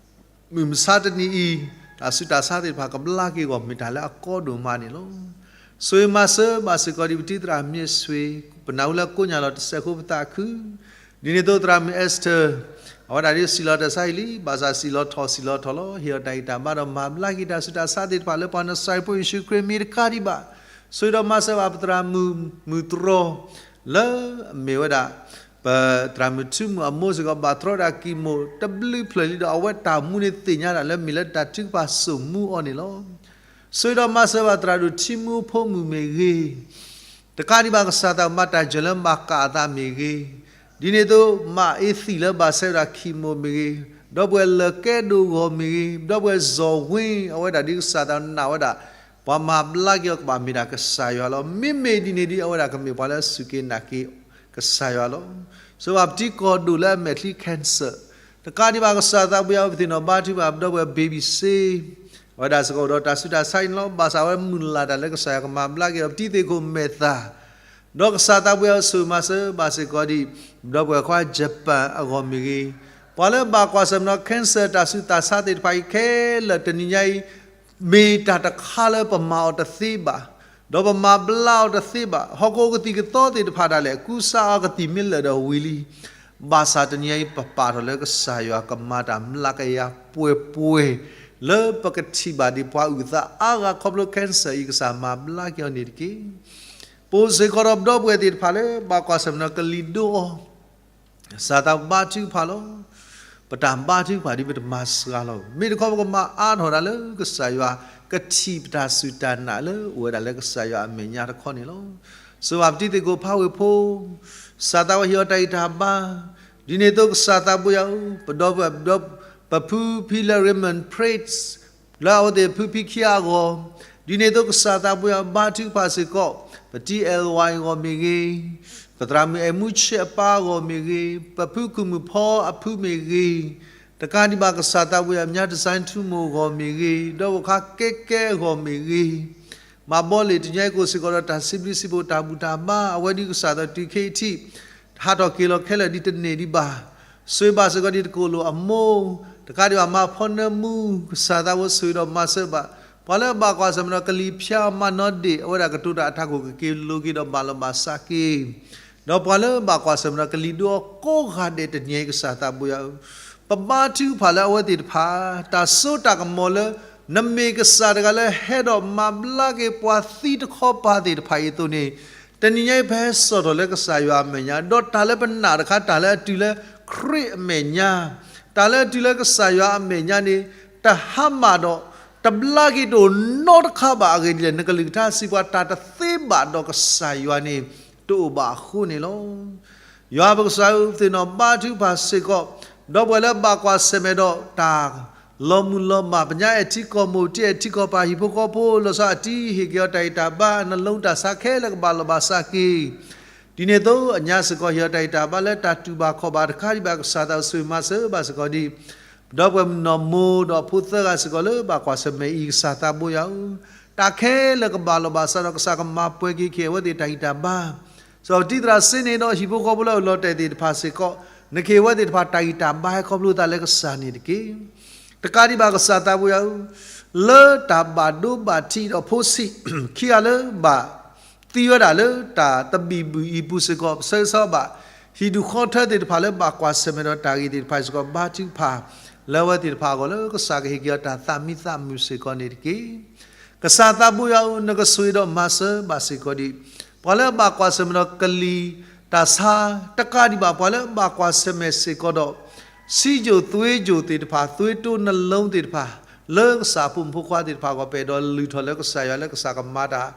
မုၢ်မဆါတနံၤအံၤ တၢ်ဆူးတၢ်ဆါသ့ၣ်တဖၣ်ကဘျါက့ၤအဂီၢ် မ့ၢ်တၢ်လၢအကီဒိၣ်မးန့ၣ်လီၤ. ဆိၣ်ဂ့ၤမၤစၢၤဘၣ်စ့ၢ်ကီးဒံးပတံၤသရၣ်မ့ၢ်စွ့ၤ, ပနၢ်ဟူလၢကိးညါလီၤတစဲးဖိပသးခု, ဒ်န့ၣ်အသိးသရၣ်မုၣ် Esther, အဝဲဒၣ်ဒ်စံၣ်လီၤတၢ်ဆါဟံၣ်လံ, ဘၣ်ဆၣ်စံၣ်လီၤထီၣ်စံၣ်လီၤထီၣ်လီၤ. ဟ့ၣ်အီၤတၢ်ဂံၢ်တၢ်ဘါဒီးမၤဘျါက့ၤတၢ်ဆူးတၢ်ဆါသ့ၣ်တဖၣ်လၢပှၤနစၤရ့းဖိယ့ၣ်ၡူးခရံာ်မံၤတကးဒံးဘၣ်. ဆိၣ်ဂ့ၤဒီးမၤစၢၤဘၣ်ပသရၣ်မုၣ်မုၢ်တြီၤ လၢအမ့ၢ်ဝဲဒၣ် ပသရၣ်မုၣ်ထူမုၢ်အမိၢ်စ့ၢ်ကီး ဘၣ်တြီဒၣ်ကံၢ်မိၣ်တဘျုးဖျၢၣ်လံဒီး အဝဲတၢ်မူန့ၣ်သ့ၣ်ညါဒၣ်လၢမ့ၢ်လၢတၢ်ထုကဖၣ်စိာ်မူအီၤန့ၣ်လီၤ. ဆိၣ်ဂ့ၤဒီးမၤစၢၤဘၣ်သရၣ်ဒိၣ်ထံမူအဖိမုၣ်မ့ၢ်ဂ့ၤ, တကးဒံးဘၣ်ကစၢ်သးမၤတၢ်ယၢၤလၢမၤကၣ်အသးမ့ၢ်ဂ့ၤ, ဒ်န့ၣ်အသိး မၤအ့သံၣ်လၢဘၣ်ဆဲးဝဲဒၣ်ကံၢ်မိၣ်မ့ၢ်ဂ့ၤ, ဒီပုၢ်ဝဲၢ်လၢကဲဒိၣ်ဂီၤမ့ၢ်ဂ့ၤ, ဒီပုၢ်ဝဲၢ်စီၤဝ့ အဝဲဒၣ်ဒ်ကစၢ်သးနာ်ဝဲဒၣ် ပှၤမၤဘျါက့ၤအီၤကဘၣ်မ့ၢ်ဒၣ်ကစၢ်ယွၤလီၤ. မ့မ့ၢ်ဒ်န့ၣ်ဒ် အဝဲဒၣ်ကမ့ၢ်ပှၤလၢအစူၢ်က့ၤနာ်က့ၤကစၢ်ယွၤလီၤ. ဆိၣ်ဂ့ၤဘၣ်ပတံၤကီၢ်ဒိၣ်လၢအမဲာ်ချံ cancer, တကးဒံးဘၣ်ကစၢ်သးဘိယွၤဧၢ ပသ့ၣ်နီၣ်ဘါထုကဖၣ် ပဒီပုၢ်ဝဲၢ် baby စ့ အဝဲဒၣ်စ့ၢ်ကီးအိၣ်ဒီးတၢ်ဆူးတၢ်ဆါအံၤန့ၣ်လီၤ. ဘၣ်ဆၣ်အဝဲမုၢ်လၢ်တၢ်လၢကစၢ်ယွၤကမၤဘျါက့ၤအီၤ ပတံၤသ့ၣ်ခိၣ်မဲာ်သၣ်, ဒီးကစၢ်သးဘိယွၤဧၢ ဆိၣ်ဂ့ၤမၤစၢၤဘၣ်စ့ၢ်ကီးဒံး ပဒီပုၢ်ဝဲၢ်ခွါ Japan အဂီၢ်မ့ၢ်ဂ့ၤ, ပှၤလၢဘၣ်ကွၢ်ဆၢၣ်မဲာ်ဒီး cancer တၢ်ဆူးတၢ်ဆါသ့ၣ်တဖၣ်အံၤခဲလၢာ်တနံၤညါအံၤ မ့ၢ်တၢ်တခါလၢပမၤအီၤတသ့ဘၣ်, ဒီးပမၤဘျါအီၤတသ့ဘၣ်, ဟီၣ်ခိၣ်ကသံၣ်ကသီသ့ၣ်တဖၣ်ဒၣ်လဲာ် ကူစါအီၤကသံၣ်မ့ၢ်လၢာ်ဒီးဝံၤလံ, ဘၣ်ဆၣ်တနံၤညါအံၤ ပပာ်ထီၣ်လၢကစၢ်ယွၤကမၤတၢ်မျးကယၤပှဲၤပှဲၤ လၢပကထံၣ်ဘၣ်ဒံးပှၤအုၣ်သးအါဂၤခီဖျိ cancer အံၤ ကစၢ်မၤဘျါက့ၤအီၤန့ၣ်တက့ၢ်. ပအိၣ်စ့ၢ်ကီးဒီးပဒီပုၢ်ဝဲၢ်သ့ၣ်တဖၣ်လၢ ဘၣ်ကွၢ်ဆၢၣ်မဲာ်ဒီးကလံၤဒိအီၤ ကစၢ်သးဘါထုကဖၣ်လီၤ. ပတၢ်ဘါထုကဖၣ်ဒ်ပတမၤစှၤလီၤ. မ့ၢ်တခီပကမၤအါထီၣ်ဒၣ်လၢကစၢ်ယွၤ ကထံၣ်ပတၢ်စူၢ်တၢ်နာ်လၢအိၣ်ဝဲဒၣ်လၢကစၢ်ယွၤအမဲာ်ညါတခီန့ၣ်လီၤ. စၢၤဘၣ်ပတံၤသကိးဖးဝ့ၢ်ဖိ ကစၢ်သးဝဲဟ့ၣ်အီၤတၢ်ဂံၢ်တၢ်ဘါ, ဒ်န့ၣ်အသိးကစၢ်သးဘိယွၤဧၢ, ပဒီပုၢ်ဝဲၢ် ပဖုဖံလၢ Raymond Prince လၢအဝဲသ့ၣ်ဖုဖံခံဂၤအဂီၢ်, ဒ်န့ၣ်အသိးကစၢ်သးဘိယွၤဘါထုကဖၣ်စ့ၢ်ကီး ပတံၤအဲၣ်ဝါအဂီၢ်မ့ၢ်ဂ့ၤ, ပသရၣ်မုၣ်အဲၣ်မူဆဲးအပၢ်အဂီၢ်မ့ၢ်ဂ့ၤ, ပဖုကူၣ်မုၣ်ဖီအဖုမ့ၢ်ဂ့ၤ, တကးဒံးဘၣ်ကစၢ်သးဘိယွၤ မြတန်ဆွမ်းထူးမိၢ်အဂီၢ်မ့ၢ်ဂ့ၤ, ဒီးပခါကဲကဲအဂီၢ်မ့ၢ်ဂ့ၤ, မၤဘီလ့ၣ်တနံၤညါအံၤ ကအိၣ်စ့ၢ်ကီးဒီးတၢ်စံးဘျုးစံးဖှိၣ်တၢ်ဘူၣ်တၢ်ဘါ, အဝဲဒ်ကစၢ်သးတုၤခဲအံၤထံး ဟးထီၣ်က့ၤလီၤခဲလၢာ်ဒ်တန့ၢ်ဒံးဘၣ်. ဆိၣ်ဂ့ၤဘၣ်စ့ၢ်ကီးဒ်တကိၣ်လိာ်အမိၢ်, တကးဒံးဘၣ်မၤဖီနၢမူ, ကစၢ်သးဘိဆိၣ်ဂ့ၤဒီးမၤစၢၤဘၣ်, ပှၤလၢအဘၣ်ကွၢ်ဆၢၣ်မဲာ်ဒီးကလံၤဖၠါမၤနီၣ်ဒ့ၣ် အဝဲဒၣ်ကတိၤတၢ်အထးခိၣ်ကက့ၤလိၤက့ၤဒီးဘၣ်လီၤဘၣ်စးက့ၤ ဒီးပှၤလၢဘၣ်ကွၢ်ဆၢၣ်မဲာ်ဒီးကလံၤဒိအီၤကိးဂၤဒဲးတနံၤအံၤ ကစၢ်သးဘိယွၤဧၢ, ပဘါထုကဖၣ်လၢအဝဲသ့ၣ်တဖၣ် တၢ်စိတၢ်ကမီၤလၢ နမ့ၢ်ကစၢ်တဂၤလၢဟဲဒီးမၤဘျါက့ၤပှၤသံတခီပၤသ့ၣ်တဖၣ်အံၤအသိးန့ၣ်, တနံၤညါအံၤပဟဲစိာ်ထီၣ်လၢကစၢ်ယွၤအမဲာ်ညါ, ဒီးတၢ်လၢပနာ်တခါ တၢ်လၢအတုၤလၢခရံာ်အမဲာ်ညါ, တၢ်လၢအတုၤလၢကစၢ်ယွၤအမဲာ်ညါန့ၣ် တဟါမၢ်ဒီး တဘျါက့ၤတအိၣ်နီတခါဘၣ်. အဂ့ၢ်ဒ်လဲၣ် နကလုၢ်ကထါစံးပှၤ တၢ်တသ့ဘၣ်ဒီးကစၢ်ယွၤန့ၣ် တအိၣ်ဘၣ်အဃိန့ၣ်လီၤ. ယွၤပကစၢ်ဧၢ, သ့ၣ်နီၣ်ဘါထုကဖၣ်စ့ၢ်ကီး ဒီပုၢ်ဝဲၢ်လၢဘၣ်ကွၢ်ဆၢၣ်မဲာ်ဒီးတၢ်လီၤမုၢ်လီၤမၢ်, ပညါအဲၣ်ထံကီၢ်မိၢ်, တံၤအဲၣ်ထံကီၢ်ပၢ်, ဟံၣ်ဖိဃီဖိ, လီၤဆီအတံၤ ဟ့ၣ်က့ၤအီၤတၢ်ဂံၢ်တၢ်ဘါ, နလိတၢ်ဆါခဲလၢာ်ကဘၣ်လီၤဘၣ်စးက့ၤ ဒ်န့ၣ်အသိး အညါစ့ၢ်ကီး ဟ့ၣ်အီၤတၢ်ဂံၢ်တၢ်ဘါလၢတၢ်တူၢ်ဘၣ်ခီၣ်ဘၣ်တခါဒံးဘၣ် ကစၢ်သးဘိဆိၣ်ဂ့ၤမၤစၢၤဘၣ်စ့ၢ်ကီးဒ် ပဒီပုၢ်ဝဲၢ်မုၣ်နီၢ်မိၢ်ဒီးဖိသၢဂၤစ့ၢ်ကီးလၢဘၣ်ကွၢ်ဆၢၣ်မဲာ်အံၤ ကစၢ်သးဘိယွၤဧၢ, တၢ်ခဲလၢာ်ကဘၣ်လီၤဘၣ်စးဒီး ကစၢ်ကမၤပှဲၤက့ၤက့ၤအဝဲသ့ၣ်တၢ်ဂံၢ်တၢ်ဘါ, စ့ၢ်ကီးပတံၤသရၣ်စ့န့ၣ်ဒီးဟံၣ်ဖိဃီဖိလၢအလီၤတဲာ်သ့ၣ်တဖၣ်စ့ၢ်ကီး, နကဟ့ၣ်အဝဲသ့ၣ်တဖၣ်တၢ်ဂံၢ်တၢ်ဘါဟဲခီဖျိသးလၢကစၢ်န့ၣ်တက့ၢ်. တကးဒံးဘၣ်ကစၢ်သးဘိယွၤဧၢ, လၢတၢ်ဘၣ်ဒိဘၣ်ထံးဒီးဖိဆံးခံဂၤလၢဘၣ် သံဝဲဒၣ်လၢတၢ်သဘံၣ်ဘုၣ်အံၤအပူၤစ့ၢ်ကီး ပဆၢဂ့ၤဆၢဝါဘၣ် ဟံၣ်ဒူၣ်ဃီထၢသ့ၣ်တဖၣ်လၢဘၣ်ကွၢ်ဆၢၣ်မဲာ်ဒီးတၢ်ဂ့ၢ်သ့ၣ်တဖၣ်စ့ၢ်ကီး ဘါထုကဖၣ်လၢအဝဲသ့ၣ်တဖၣ်အဂီၢ်လၢ ကစၢ်ကဟ့ၣ်က့ၤအီၤတၢ်သးမံသးမုာ်စ့ၢ်ကီးန့ၣ်တက့ၢ်. ကစၢ်သးဘိယွၤဧၢ, နကဆိၣ်ဂ့ၤဒီးမၤစၢၤဘၣ်စ့ၢ်ကီးဒ် ပှၤလၢအဘၣ်ကွၢ်ဆၢၣ်မဲာ်ဒီးကလံၤတၢ်ဆါ, တကးဒံးဘၣ် ပှၤလၢအဘၣ်ကွၢ်ဆၢၣ်မဲာ်စ့ၢ်ကီးဒီး စံယိၣ်သွ့ယိၣ်သ့ၣ်တဖၣ်, သွေးတိုးနှလုံးသ့ၣ်တဖၣ်, လၢကစၢ်အဖိမုၣ်ဖိခွါသ့ၣ်တဖၣ်အဂီၢ် ပအဲၣ်ဒိးလုၢ်ထီၣ်လၢကစၢ်ယွၤလၢကစၢ်ကမၤတၢ်,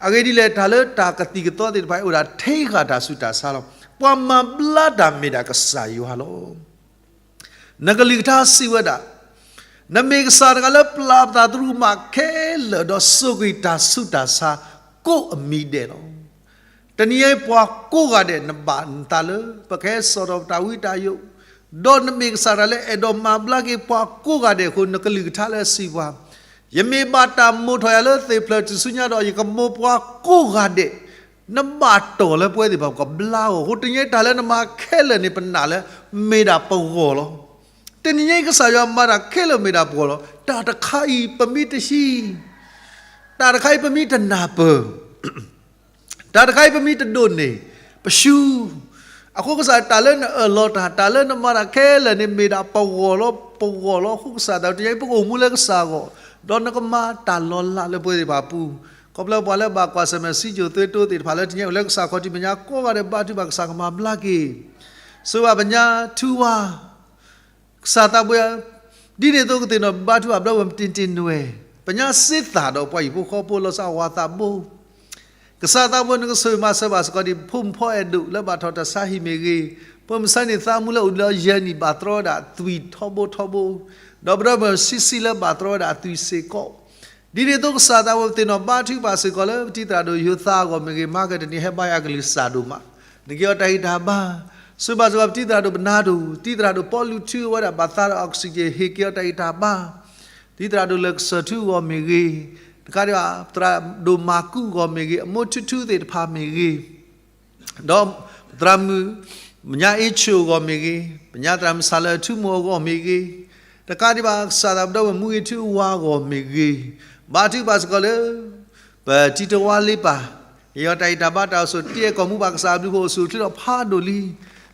အဂ့ၢ်ဒ်လဲၣ် တၢ်လၢတၢ်ကသံၣ်ကသီသ့ၣ်တဖၣ် အိၣ်ဒၣ်ထဲဂၤတၢ်ဆူးတၢ်ဆါလီၤ. ပှၤမၤဘျါတၢ်မ့ၢ်ဒၣ်ကစၢ်ယွၤလီၤ. နကလုၢ်ကထါစံးဝဲဒၣ်, နမ့ၢ်ကစၢ်တဂၤလၢပျၢ်ပသးသရူးမးခဲလၢာ် ဒီးဆိၣ်ဂ့ၤတၢ်ဆူးတၢ်ဆါကိးအမံၤဒဲးလီၤ. တနံၤအံၤပှၤကိးဂၤဒဲး နဘၣ်နသးလၢ ပကဟဲစိာ်ထီၣ်ပတၢ်ဝံတၢ်ယိး, ဒီးနမ့ၢ်ကစၢ်တဂၤလၢအဲၣ်ဒိးမၤဘျါက့ၤပှၤကိးဂၤဒဲးအဃိ နကလုၢ်ကထါလၢစံးပှၤ, ယမ့ၢ်ဘၣ်တၢ်မိၣ်ထီၣ်ယၤလၢသ့ၣ်ဖျၢၣ်ထူၣ်စုညါဒီး ယကမိၢ်ပှၤကိးဂၤဒဲး, နဘၣ်တီၢ်လၢပဝဲသ့ၣ်တဖၣ်ကဘျါအီၤအဃိ တနံၤအံၤတၢ်လၢနမၤခဲလၢာ်န့ၣ် ပနာ်လၢမ့ၢ်ဒၣ်ပဂီၢ်လီၤ. တနံၤအံၤကစၢ်ယွၤမၤတၢ်ခဲလၢာ်မ့ၢ်ဒၣ်ပဂီၢ်လီၤ. တၢ်တခါအံၤပမ့ၢ်တဟံး တၢ်တခါအံၤပမ့ၢ်တနၢ်ပၢၢ်, တၢ်တခါအံၤပမ့ၢ်တဒိးန့ၢ်, ပရှုံး, အဃိကစၢ်တၢ်လၢနအၢၣ်လီၤတၢ်, တၢ်လၢနမၤတၢ်ခဲလၢာ်န့ၣ် မ့ၢ်ဒၣ်ပဂီၢ်လီၤ, ပဂီၢ်လီၤ. အဃိကစၢ်တၢ်တနံၤအံၤ ပကအိၣ်မူလၢကစၢ်အဂီၢ်, ဒီးနကမၤတၢ်လီၤလးလၢပဝဲသ့ၣ်တဖၣ်အပူၤ, ခီဖျိပှၤလၢဘၣ်ကွၢ်ဆၢၣ်မဲာ်စံယိၣ်သွေးတိုးသ့ၣ်တဖၣ်လၢတနံၤအံၤ အိၣ်လၢကစၢ်ခီၣ်ထံးမဲာ်ညါကိးဂၤဒဲး ဘါထုကဖၣ်ကစၢ်ကမၤဘျါက့ၤ, ဆိၣ်ဂ့ၤဘၣ်ပညါထူဝါ ကစၢ်သးဘိယွၤ, ဒ်န့ၣ်အသိးကသ့ၣ်နီၣ်ဘါထုကဖၣ်ဘျီဝဲ မတ့ၢ်တ့ၢ်နွဲၣ်, ပညါစ့သးဒီးပှၤဟံၣ်ဖိဃီဖိလီၤဆီအဝၤသးဘိ, ကစၢ်သးဘိနကဆိၣ်ဂ့ၤမၤစၢၤဘၣ်စ့ၢ်ကီးဒ် ဖိမုၣ်ဖီအဲၣ်ဒိးလၢဘၣ်ထီၣ်တၢ်ဆါဟံၣ်မ့ၢ်ဂ့ၤ, ဖိမုၣ်ဆါန့ၣ်သးမူလၢအိၣ်လၢယဲၢ်နံၣ် ဘၣ်တြီဝဲဒၣ်သွံၣ်ထီဘိထီဘိ, ဒီးပဒီပုၢ်ဝဲၢ်ဆံးဆံးလၢဘၣ်တြီဝဲဒၣ်အသွံၣ်စ့ၢ်ကီး ဒ်န့ၣ်အသိးကစၢ်သးဘိပသ့ၣ်နီၣ်ဘါထုကဖၣ်စ့ၢ်ကီးလၢ ပတံၤသရၣ်ဒိၣ်ယိၤသးအဂီၢ်မ့ၢ်ဂ့ၤ, မၤကတနံၤဟဲဘါယွၤအကလုၢ်စၢ်ဒိၣ်မး, နက့ၤအီၤတၢ်ဂံၢ်တၢ်ဘါ, ဆိၣ်ဂ့ၤဘၣ်စ့ၢ်ကီးပတံၤသရၣ်ဒိၣ်ပနါဒိၣ်, တံၤသရၣ်ဒိၣ်ပီလူးထုအဝဲဒၣ်ဘၣ်သးဒီး oxygen ဟ့ၣ်က့ၤအီၤတၢ်ဂံၢ်တၢ်ဘါ, တံၤသရၣ်ဒိၣ်လၢကစၢၢ်ထူအဂီၢ်မ့ၢ်ဂ့ၤ, တကးဒံးဘၣ် သရၣ်ဒိၣ်မၤကူအဂီၢ်မ့ၢ်ဂ့ၤ, အမိၢ်ထူထူသ့ၣ်တဖၣ်မ့ၢ်ဂ့ၤ ဒီးသရၣ်မုၣ် ပညါအ့ၣ်ဆူၣ်အဂီၢ်မ့ၢ်ဂ့ၤ, ပညါသရၣ်မုၣ်စၢ်လၢအထူမိၢ်အဂီၢ်မ့ၢ်ဂ့ၤ, တကးဒံးဘၣ်ကစၢ်သးပဒီပုၢ်ဝဲၢ်မူဂ့ၤထူအဝၤအဂီၢ်မ့ၢ်ဂ့ၤ, ဘါထုကဖၣ်စ့ၢ်ကီးလၢ ပတံၤတဝါလ့ပၢ်, ယီၤတၢ်အံၤတၢ်ဘါတၢ်အိၣ်ဆူၣ်တ့ၢ်အဲၣ်ကီၢ်မူဘၣ်ကစၢ်အဘျုးဖှိၣ်အိၣ်ဆူၣ်အိၣ်ချ့ဒီးဖးဒိၣ်လံ.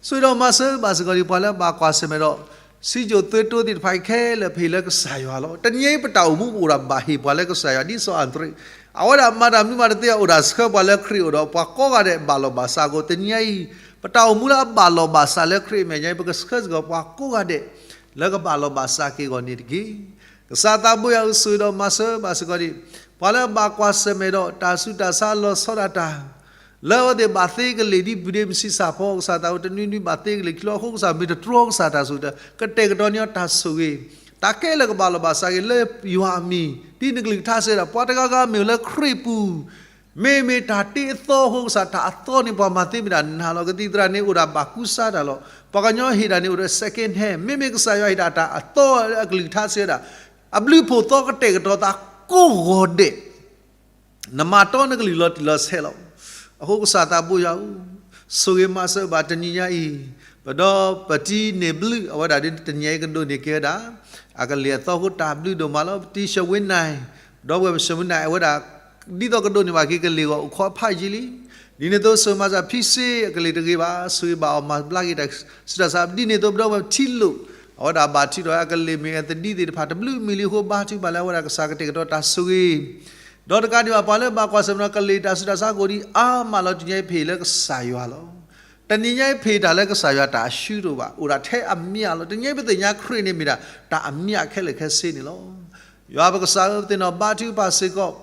ဆိၣ်ဂ့ၤဒီးမၤစၢၤဘၣ်စ့ၢ်ကီးဒံးပှၤလၢအဘၣ်ကွၢ်ဆၢၣ်မဲာ်ဒီး စံၣ်စိၤသုတိသ့ၣ်တဖၣ်အံၤခဲလၢာ်ပဟ့ၣ်လၢကစၢ်ယွၤလီၤ. တနံၤအံၤပတၢ်အိၣ်မူပအိၣ်ဒၣ်ဘၣ်ဟ့ၣ်ပှၤလၢကစၢ်ယွၤဒ်စီၤအၤတရ့း, အဝဲဒၣ်မၤတၢ်မနုၤမးတသ့ အိၣ်ဒၣ်ဆှၢပှၤလၢခရံာ်အိၣ်ဒီးပှၤကိးဂၤဒဲးဘၣ်လီၢ်ဘၣ်စးအဃိ တနံၤအံၤ ပတၢ်အိၣ်မူလၢအဘၣ်လီၢ်ဘၣ်စးလၢခရံာ်အမဲာ်ညါအံၤ ပကဆှၢစ့ၢ်ကီးပှၤကိးဂၤဒဲး လၢကဘၣ်လီၢ်ဘၣ်စးက့ၤအဂီၢ်န့ၣ်တက့ၢ်. ကစၢ်သးဘိယွၤဧၢ ဆိၣ်ဂ့ၤဒီးမၤစၢၤဘၣ်စ့ၢ်ကီးဒံး ပှၤလၢအဘၣ်ကွၢ်ဆၢၣ်မဲာ်ဒီးတၢ်ဆူးတၢ်ဆါလီၤဆီဒၣ်တၢ် လၢအဝဲသ့ၣ်ဘၣ်သ့ကလ့ၢ်ဒ်ပူၤဒ့မုၢ်ဆံးစၢ်ဖီ ကစၢ်သးဝဲတနွံနွံဘၣ်သ့ကလ့ၢ်ခံလီၤအဃိ ကစၢ်မ့ၢ်တတြီကစၢ်တၢ်ဆိၣ်ဂ့ၤ ကတဲာ်ကတီၤန့ၢ်အီၤတၢ်ဆိၣ်ဂ့ၤ, တၢ်ခဲလၢာ်ကဘၣ်လီၢ်ဘၣ်စးက့ၤလၢယွၤအမံၤ ဒ်နကလုၢ်ကထါစံးဝဲဒၣ် ပှၤတဂၤဂၤမ့ၢ်အိၣ်လၢခရံာ်ပူၤ မ့မ့ၢ်တၢ်တ့အသီအဃိ ကစၢ်တၢ်အသီန့ၣ် ပှၤမၤသ့မ့ၢ်ဒၣ်နၤလီၤ. ကသံၣ်သရၣ်န့ၣ် အိၣ်ဒၣ်ဘၣ်ကူစါတၢ်လီၤ. ပှၤကညီဟ့ၣ်ဒၣ်န့ၣ် အိၣ်ဒီး second hand မ့မ့ၢ်ကစၢ်ယွၤဟ့ၣ်ဒၣ်တၢ်အသီလၢအကလုၢ်ကထါစံးဝဲဒၣ် အဘျုးဖှိၣ်သီကတဲာ်ကတီၤသးကိးဂီၤဒဲး နမၤတီနကလုၢ်လီၤတံၢ်လီၤဆဲးလီၤ. အဃိကစၢ်သးဘိယွၤဧၢ, ဆိၣ်ဂ့ၤမၤစၢၤဘၣ်တနံၤညါအံၤ, ပဒီပတံၤန့ၢ်ဘျုး အဝဲဒၣ်ဒ်တနံၤအံၤကဒိးန့ၢ်က့ၤဝဲဒၣ် အကလ့ၢ်အသီအဃိတၢ်ဘျုးဒိၣ်မးလီၤ. ပတံၤၡမူၤအ့လး, ဒီပုၢ်ဝဲၢ်ၡမူၤအ့လး အဝဲဒၣ် ဒ်သိးကဒိးန့ၢ်ဘၣ်က့ၤကလ့ၢ်ဂီၢ်အိၣ်ခိးဖးယံာ်လံ. ဒ်န့ၣ်အသိးဆိၣ်ဂ့ၤမၤစၢၤဖံစ့အကလ့ၢ်တဂ့ၤဘၣ်, ဆိၣ်ဂ့ၤဘၣ်အီၤမၤဘျါက့ၤတၢ်ဆူးတၢ်ဆါ ဒ်န့ၣ်အသိးပဒီပုၢ်ဝဲၢ်ထံလိာ် အဝဲဒၣ်ဘၣ်ထုးထီၣ်အကလ့ၢ်မ့ၢ်ဂ့ၤသဒံသ့ၣ်တဖၣ်တဘျုးမံၤလံအဃိ ဘါထုကဖၣ်လၢအဝဲဒၣ်ကစၢ်ကတဲာ်ကတီၤတၢ်ဆိၣ်ဂ့ၤ ဒီးတကးဒံးဘၣ် ပှၤလၢဘၣ်ကွၢ်ဆၢၣ်မဲာ်ဒီးကလ့ၢ်တၢ်ဆူးတၢ်ဆါကိးဒံးအါမးလီၤ. တနံၤညါအံၤပဟ့ၣ်လၢကစၢ်ယွၤလီၤ. တနံၤညါအံၤပဟ့ၣ်တၢ်လၢကစၢ်ယွၤတၢ်အဆူတအိၣ်ဘၣ်, အိၣ်ဒၣ်ထဲအမျးလီၤ. တနံၤညါအံၤပသ့ၣ်ညါခရံာ်န့ၣ်မ့ၢ်ဒၣ် တၢ်အမျးခဲလၢာ်ခဲဆ့န့ၣ်လီၤ. ယွၤပကစၢ်ဧၢ, ပသ့ၣ်နီၣ်ဘါထုကဖၣ်စ့ၢ်ကီး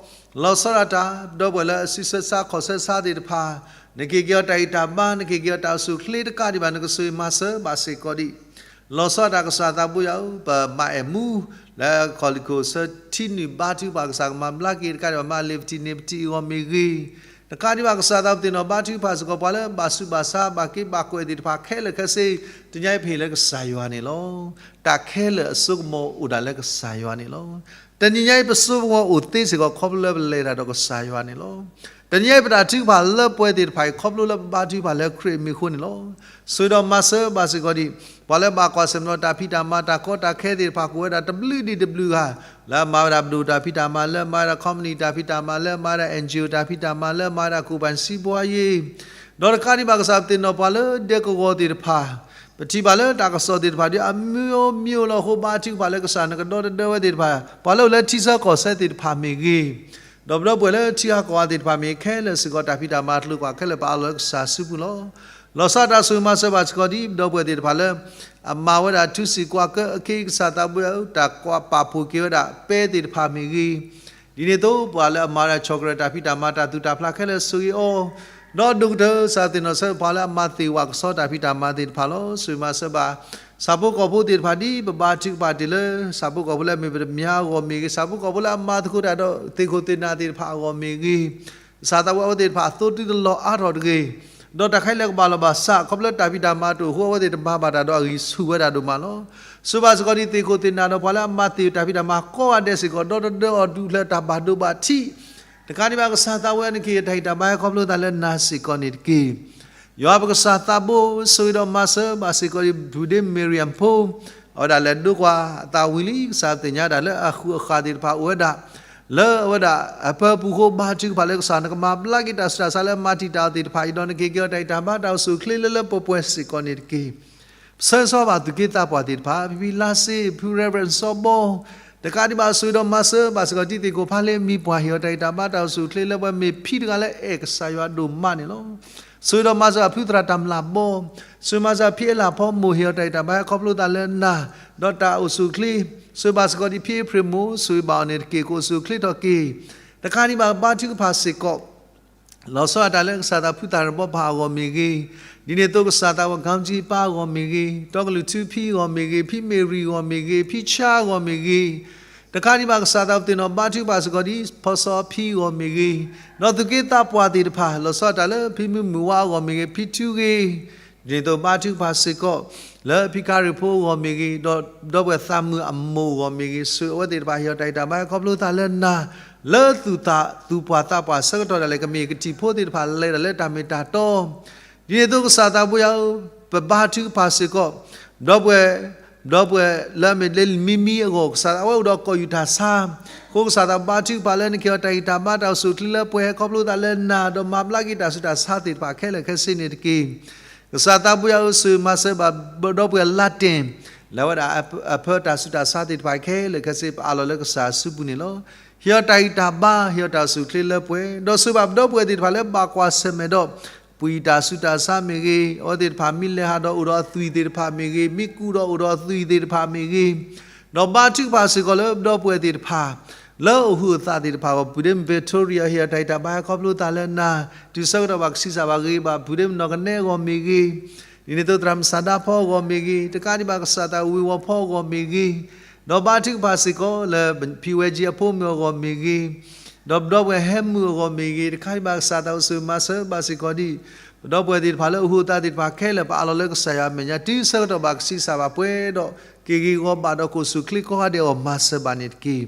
လီၤဆီဒၣ်တၢ် ပဒီပုၢ်ဝဲၢ်လၢအစုဆၢဆါခီၣ်ဆၢဆါသ့ၣ်တဖၣ်, နက့ၤက့ၤအီၤတၢ်ဂံၢ်တၢ်ဘါ, နက့ၤက့ၤအီၤတၢ်အိၣ်ဆူၣ်အိၣ်ချ့တကးဒံးဘၣ် နကဆိၣ်ဂ့ၤမၤစၢၤဘၣ်စ့ၢ်ကီးဒံး လီၤဆီဒၣ်တၢ်ကစၢ်သးဘိယွၤဧၢ, ပမၤအဲၣ်မူ လၢခီၣ်လံၢ်ခိၣ်ဆၢထံနုၢ်ဘါထုကဖၣ်ကစၢ်ကမၤဘျါက့ၤတကးဒံးဘၣ် မၤလ့ၤပတံၤန့ၢ်ပတံၤအဂီၢ်မ့ၢ်ဂ့ၤ, တကးဒံးဘၣ်ကစၢ်သးပသ့ၣ်နီၣ်ဘါထုကဖၣ်စ့ၢ်ကီး ပှၤလၢဘၣ်ဆူးဘၣ်ဆါဘၣ်က့ဘၣ်ကွဲးသ့ၣ်တဖၣ်ခဲလၢာ်ခဲဆ့ တနံၤညါအံၤပဟ့ၣ်လၢကစၢ်ယွၤန့ၣ်လီၤ. တၢ်ခဲလၢာ်အစိကမီၤအိၣ်ဒၣ်လၢကစၢ်ယွၤန့ၣ်လီၤ. တနံၤညါအံၤပစိကမီၤအိၣ်သ့စ့ၢ်ကီးခီဖျိလၢပလဲၤတၢ်ဒီးကစၢ်ယွၤန့ၣ်လီၤ. တနံၤညါအံၤပတၢ်ထုကဖၣ်လၢပှဲၤသ့ၣ်တဖၣ်အံၤ ခီဖျိလၢပဘါထုကဖၣ်လၢခရံာ်အမံၤအဃိန့ၣ်လီၤ. ဆိၣ်ဂ့ၤဒီးမၤစၢၤဘၣ်စ့ၢ်ကီးဒံး ပှၤလၢဘၣ်ကွၢ်ဆၢၣ်မဲာ်ဒီးတၢ်ဖံးတၢ်မၤတၢ်ကီတၢ်ခဲသ့ၣ်တဖၣ် ကအိၣ်ဝဲဒၣ်တဘျုးဒံးတဘျုးဂၤ, လၢအမၤဝဲဒၣ်ပဒိၣ်တၢ်ဖံးတၢ်မၤ လၢအမၤဝဲဒၣ် company တၢ်ဖံးတၢ်မၤ လၢအမၤဝဲဒၣ် NGO တၢ်ဖံးတၢ်မၤ လၢအမၤဝဲဒၣ် ကူၣ်ပၤစံးဘှါယ့ ဒီးတကးဒံးဘၣ်ကစၢ်ပသ့ၣ်နီၣ်ပှၤလၢဒဲကဝီၤသ့ၣ်တဖၣ်, ပထံၣ်ဘၣ်လၢတၢ်ကစီၣ်သ့ၣ်တဖၣ်ဒ်အမံၤအိၣ်မံၤအိၣ်လီၤအဃိ ဘါထုကဖၣ်လၢကစၢ်နကဒီတဒၢဝဲသ့ၣ်တဖၣ်, ပှၤလၢအိၣ်လၢထံဆၢကီၢ်ဆၢသ့ၣ်တဖၣ်မ့ၢ်ဂ့ၤ, ဒီးပဒီပုၢ်ဝဲၢ်လၢထံဂၤကီၢ်ဂၤသ့ၣ်တဖၣ်မ့ၢ်ဂ့ၤ ခဲလၢာ်စ့ၢ်ကီးတၢ်ဖံးတၢ်မၤအကျိၤအကျဲခဲလၢာ်ပအးလီၤလၢကစၢ်စုပူၤလီၤ. လီၤဆီဒၣ်တၢ်ဆိၣ်ဂ့ၤမၤစၢၤဘၣ်စ့ၢ်ကီးဒ်ပဒီပုၢ်ဝဲၢ်သ့ၣ်တဖၣ်လၢ အမၤဝဲဒၣ်ထူစံၣ်ကွၢ်ကၢအခံကစၢ်သးဘိယွၤဧၢ, တၢ်ကွၢ်ပာ်ဖှိၣ်က့ၤဝဲဒၣ်ပဲသ့ၣ်တဖၣ်မ့ၢ်ဂ့ၤ, ဒ်န့ၣ်အသိးပှၤလၢအမၤဝဲဒၣ် chocolate တၢ်ဖံးတၢ်မၤတၢ်သူၣ်တၢ်ဖျးခဲလၢာ်ဆိၣ်ဂ့ၤအီၤ, ဒီးဒိၣ်ကတၢၢ်ကစၢ်သ့ၣ်နီၣ်ဆၢပှၤလၢအမၤသ့ၣ်ဝဲကဆီတၢ်ဖံးတၢ်မၤသ့ၣ်တဖၣ်လီၤ. ဆိၣ်ဂ့ၤမၤစၢၤဘၣ် ဆၣ်ဖိကီၢ်ဖိသ့ၣ်တဖၣ်ဒ်ပဘါထုကဖၣ်တ့ၢ်လၢ ဆၣ်ဖိကီၢ်ဖိလၢအမ့ၢ်ပတမၠါအဂီၢ်မ့ၢ်ဂ့ၤ, ဆၣ်ဖိကီၢ်ဖိလၢအမၤသကိးတၢ်ဒီးသ့ၣ်ခိၣ်သ့ၣ်နၢ်သ့ၣ်တဖၣ်အဂီၢ်မ့ၢ်ဂ့ၤ, ကစၢ်သးဝဲအဝဲသ့ၣ်တဖၣ်အသိတံၢ်တလီၤအါထီၣ်တဂ့ၤ, ဒီးတၢ်ခဲလၢာ်ကဘၣ်လီၤဘၣ်စး ခီဖျိလၢတၢ်ဖံးတၢ်မၤတအိၣ်အဃိ အဝဲသ့ၣ်တမၤဘၣ်တၢ်ဒီးအဂံၢ်ဆူၣ်ဝဲဒၣ်ဒိၣ်မးလီၤ. ဆိၣ်ဂ့ၤဘၣ်စ့ၢ်ကီးဒ်သ့ၣ်ခိၣ်သ့ၣ်နၢ်ဒီးပှၤလၢအမၤသ့ၣ်တၢ်ဖံးတၢ်မၤကိးဂၤဒဲးစ့ၢ်ကီး ဒီတဒၢအီၤဒူၣ်လၢတၢ်ဘၣ်ဒိဘၣ်ထံး, တကးဒံးဘၣ်ကစၢ်သးဝဲနက့ၤတၢ်ဟ့ၣ်တၢ်ဘါဟဲခီဖျိသးလၢနၤစ့ၢ်ကီးန့ၣ်တက့ၢ်. ယွၤပကစၢ်သးဘိ ဆိၣ်ဂ့ၤဒီးမၤစၢၤဘၣ်စ့ၢ်ကီးဒ် ဖုဒ့မ့ရံယၤဖိ အဝဲဒၣ်လဲၤဒိကွၢ်အသးဝံၤလံ, ကစၢ်သ့ၣ်ညါဒၣ်လၢအဃုာ်အဃၢ်သ့ၣ်တဖၣ်အိၣ်ဝဲဒၣ် လၢအဝဲဒၣ်အပၢပူၤအဃိ ဘါထုကဖၣ်လၢကစၢ်နကမၤဘျါက့ၤတၢ်ဆူးတၢ်ဆါလၢအမၤတံာ်တာ်အီၤသ့ၣ်တဖၣ်အံၤဒီး နက့ၤက့ၤအီၤတၢ်ဟ့ၣ်တၢ်ဘါတၢ်အိၣ်ဆူၣ်အိၣ်ချ့လၢလၢပှဲၤပှဲၤစ့ၢ်ကီးန့ၣ်တက့ၢ်. ဆၢဂ့ၤဘၣ်သူၣ်က့သးပှၢ်သ့ၣ်တဖၣ်, ဖံဖံလါစ့, ဖု Reverend စီၤဘီ, တကးဒံးဘၣ်ဆိၣ်ဂ့ၤဒီးမၤစၢၤဘၣ်စ့ၢ်ကီးဒ်သ့ၣ်ခိၣ်ဖးလ့မံၤပှၢ်ဟ့ၣ်အီၤတၢ်ဟ့ၣ်တၢ်ဘါတၢ်အိၣ်ဆူၣ်အိၣ်ချ့ လၢပှၤမ့ၢ်ဖံတဂၤလၢအအဲၣ်ကစၢ်ယွၤဒိၣ်မးန့ၣ်လီၤ. ဆိၣ်ဂ့ၤဒီးမၤစၢၤဖုသရၣ်တၢ်မျၢ်ဘီ, ဆိၣ်ဂ့ၤမၤစၢၤဖံအ့လးဖီမိၢ်ဟ့ၣ်အီၤတၢ်ဟ့ၣ်တၢ်ဘါဟဲခီဖျိသးလၢနၤ, ဒီးတၢ်အိၣ်ဆူၣ်အိၣ်ချ့, ဆိၣ်ဂ့ၤဘၣ်စ့ၢ်ကီးဒ်ဖံအ့ဖြ့ၣ်မိၢ် ဆိၣ်ဂ့ၤဘၣ်အီၤန့ၣ်တက့ၢ် ကအိၣ်ဆူၣ်အိၣ်ချ့ထီၣ်က့ၤ တကးဒံးဘၣ်ဘါထုကဖၣ်စ့ၢ်ကီး လီၤဆီဒၣ်တၢ်လၢကစၢ်သးဖုသရၣ်တဘီဖးအဂီၢ်မ့ၢ်ဂ့ၤ, ဒ်န့ၣ်အသိးကစၢ်သးဝဲ ကၠီကၠံပၢ်အဂီၢ်မ့ၢ်ဂ့ၤ, တီကလုာ်ထူဖံအဂီၢ်မ့ၢ်ဂ့ၤ, ဖံမ့ၢ်ရံၤအဂီၢ်မ့ၢ်ဂ့ၤ, ဖံဆါအဂီၢ်မ့ၢ်ဂ့ၤ, တကးဒံးဘၣ်ကစၢ်သးပသ့ၣ်နီၣ်ဘါထုကဖၣ်စ့ၢ်ကီးဒ် ဖီစီဖံအဂီၢ်မ့ၢ်ဂ့ၤ, ဒီးသူၣ်က့သးပှၢ်သ့ၣ်တဖၣ် လီၤဆီဒၣ်တၢ်လၢဖံမုၢ်မုၢ်ဝါအဂီၢ်မ့ၢ်ဂ့ၤ, ဖံထူဂ့ၤ ဒ်န့ၣ်အသိးဘါထုကဖၣ်စ့ၢ်ကီး လၢဖံခါရံၣ်ဖိအဂီၢ်မ့ၢ်ဂ့ၤ, ဒီးဒီပုၢ်ဝဲၢ်သးမုၢ်အမိၢ်အဂီၢ်မ့ၢ်ဂ့ၤ, ဆိၣ်ဂ့ၤအဝဲသ့ၣ်တဖၣ်ဟ့ၣ်အီၤတၢ်ဟ့ၣ်တၢ်ဘါဟဲခီဖျိသးလၢနၤ, လၢသူၣ်သးသူၣ်ပှၢ်သးပှၢ်ဆၢကတီၢ်ဒၣ်လဲာ် ကမ့ၢ်ကထံၣ်ဖိသ့ၣ်တဖၣ်လဲၤဒၣ်လၢတၢ်မ့ၢ်တၢ်တီ ဒ်န့ၣ်အသိးကစၢ်သးဘိယွၤဧၢ, ပဘါထုကဖၣ်စ့ၢ်ကီး ဒီပုၢ်ဝဲၢ်, ဒီပုၢ်ဝဲၢ်လၢအမ့ၢ်လၢမံမံအဂီၢ် ကစၢ်သးဝဲအိၣ်ဒီးကိာ်ယူၢ်တၢ်ဆါ, အဃိကစၢ်သးဘါထုကဖၣ်လၢနကဟ့ၣ်အီၤတၢ်ဂံၢ်တၢ်ဘါ တၢ်အိၣ်ဆူၣ်အိၣ်ချ့လၢပှဲၤဟဲခီဖျိသးလၢနၤ ဒီးမၤဘျါက့ၤတၢ်ဆူးတၢ်ဆါသ့ၣ်တဖၣ်ခဲလၢာ်ခဲဆ့န့ၣ်တက့ၢ်. ကစၢ်သးဘိယွၤဧၢ, ဆိၣ်ဂ့ၤမၤစၢၤဘၣ်ဒီပုၢ်ဝဲၢ်လါတ့ၢ် လၢအဝဲဒၣ်အဖၢတၢ်ဆူးတၢ်ဆါသ့ၣ်တဖၣ်ခဲလၢာ်ခဲဆ့ ပအးလီၤလၢကစၢ်အစုပူၤန့ၣ်လီၤ. ဟ့ၣ်အီၤတၢ်ဂံၢ်တၢ်ဘါ, ဟ့ၣ်အီၤတၢ်အိၣ်ဆူၣ်အိၣ်ချ့လၢပှဲၤ, ဒီးဆိၣ်ဂ့ၤဘၣ်ပဒီပုၢ်ဝဲၢ်သ့ၣ်တဖၣ်လၢဘၣ်ကွၢ်ဆၢၣ်မဲာ်ဒီး ပှံၢ်တၢ်ဆူးတၢ်ဆါမ့ၢ်ဂ့ၤ, အဝဲသ့ၣ်တဖၣ်မ့ၢ်လဲၤဟးဒီးအိၣ်ဒီးအသွံၣ်သ့ၣ်တဖၣ်မ့ၢ်ဂ့ၤ, မ့ၢ်ကူးဒီးအိၣ်ဒီးအသွံၣ်သ့ၣ်တဖၣ်မ့ၢ်ဂ့ၤ, ဒီးဘါထုကဖၣ်စ့ၢ်ကီးလၢပဒီပုၢ်ဝဲၢ်သ့ၣ်တဖၣ် လၢအအိၣ်ဟုၣ်အသးသ့ၣ်တဖၣ်အဂီၢ်, ပုၢ်ဒ့မုၣ် Victoria ဟ့ၣ်အီၤတၢ်ဂံၢ်တၢ်ဘါဟဲခီဖျိသးလၢနၤ, တုၤဆၢကတီၢ်ဘၣ်ကဆံးစၢ်ဘၣ်ဂ့ၤဘၣ် ပုၢ်ဒ့မုၣ်နီၢ်ကနဲအဂီၢ်မ့ၢ်ဂ့ၤ, ဒ်န့ၣ်အသိးသရၣ်မုၣ်စၢ်ဒါဖီအဂီၢ်မ့ၢ်ဂ့ၤ, တကးဒံးဘၣ်ကစၢ်သးဝ့ၤဝီၤဖီအဂီၢ်မ့ၢ်ဂ့ၤ, ဒီးဘါထုကဖၣ်စ့ၢ်ကီးလၢ ဖံဝဲကၠံအဖိမုၣ်အဂီၢ်မ့ၢ်ဂ့ၤ, ဒီးပဒီပုၢ်ဝဲၢ်ဟဲမုၢ်အဂီၢ်မ့ၢ်ဂ့ၤ, တခါဒံးဘၣ်ကစၢ်သးအိၣ်ဆိၣ်ဂ့ၤမၤစၢၤဘၣ်စ့ၢ်ကီးဒံး ပဒီပုၢ်ဝဲၢ်သ့ၣ်တဖၣ်လၢအအိၣ်ဟုၣ်အသးသ့ၣ်တဖၣ်ခဲလၢာ် ပအးလီၤလၢကစၢ်ယွၤအမဲာ်ညါ တုၤဆၢကတီၢ်ဘၣ်ကဆံးစၢ်ဘၣ်ပှဲၤဒီး က့ၤဂ့ၤဂီၤဘၣ်ဒီးကအိၣ်ဆူၣ်အိၣ်ချ့ကိးဂၤဒဲးအဂီၢ် မၤစၢၤဘၣ်န့ၣ်တက့ၢ်.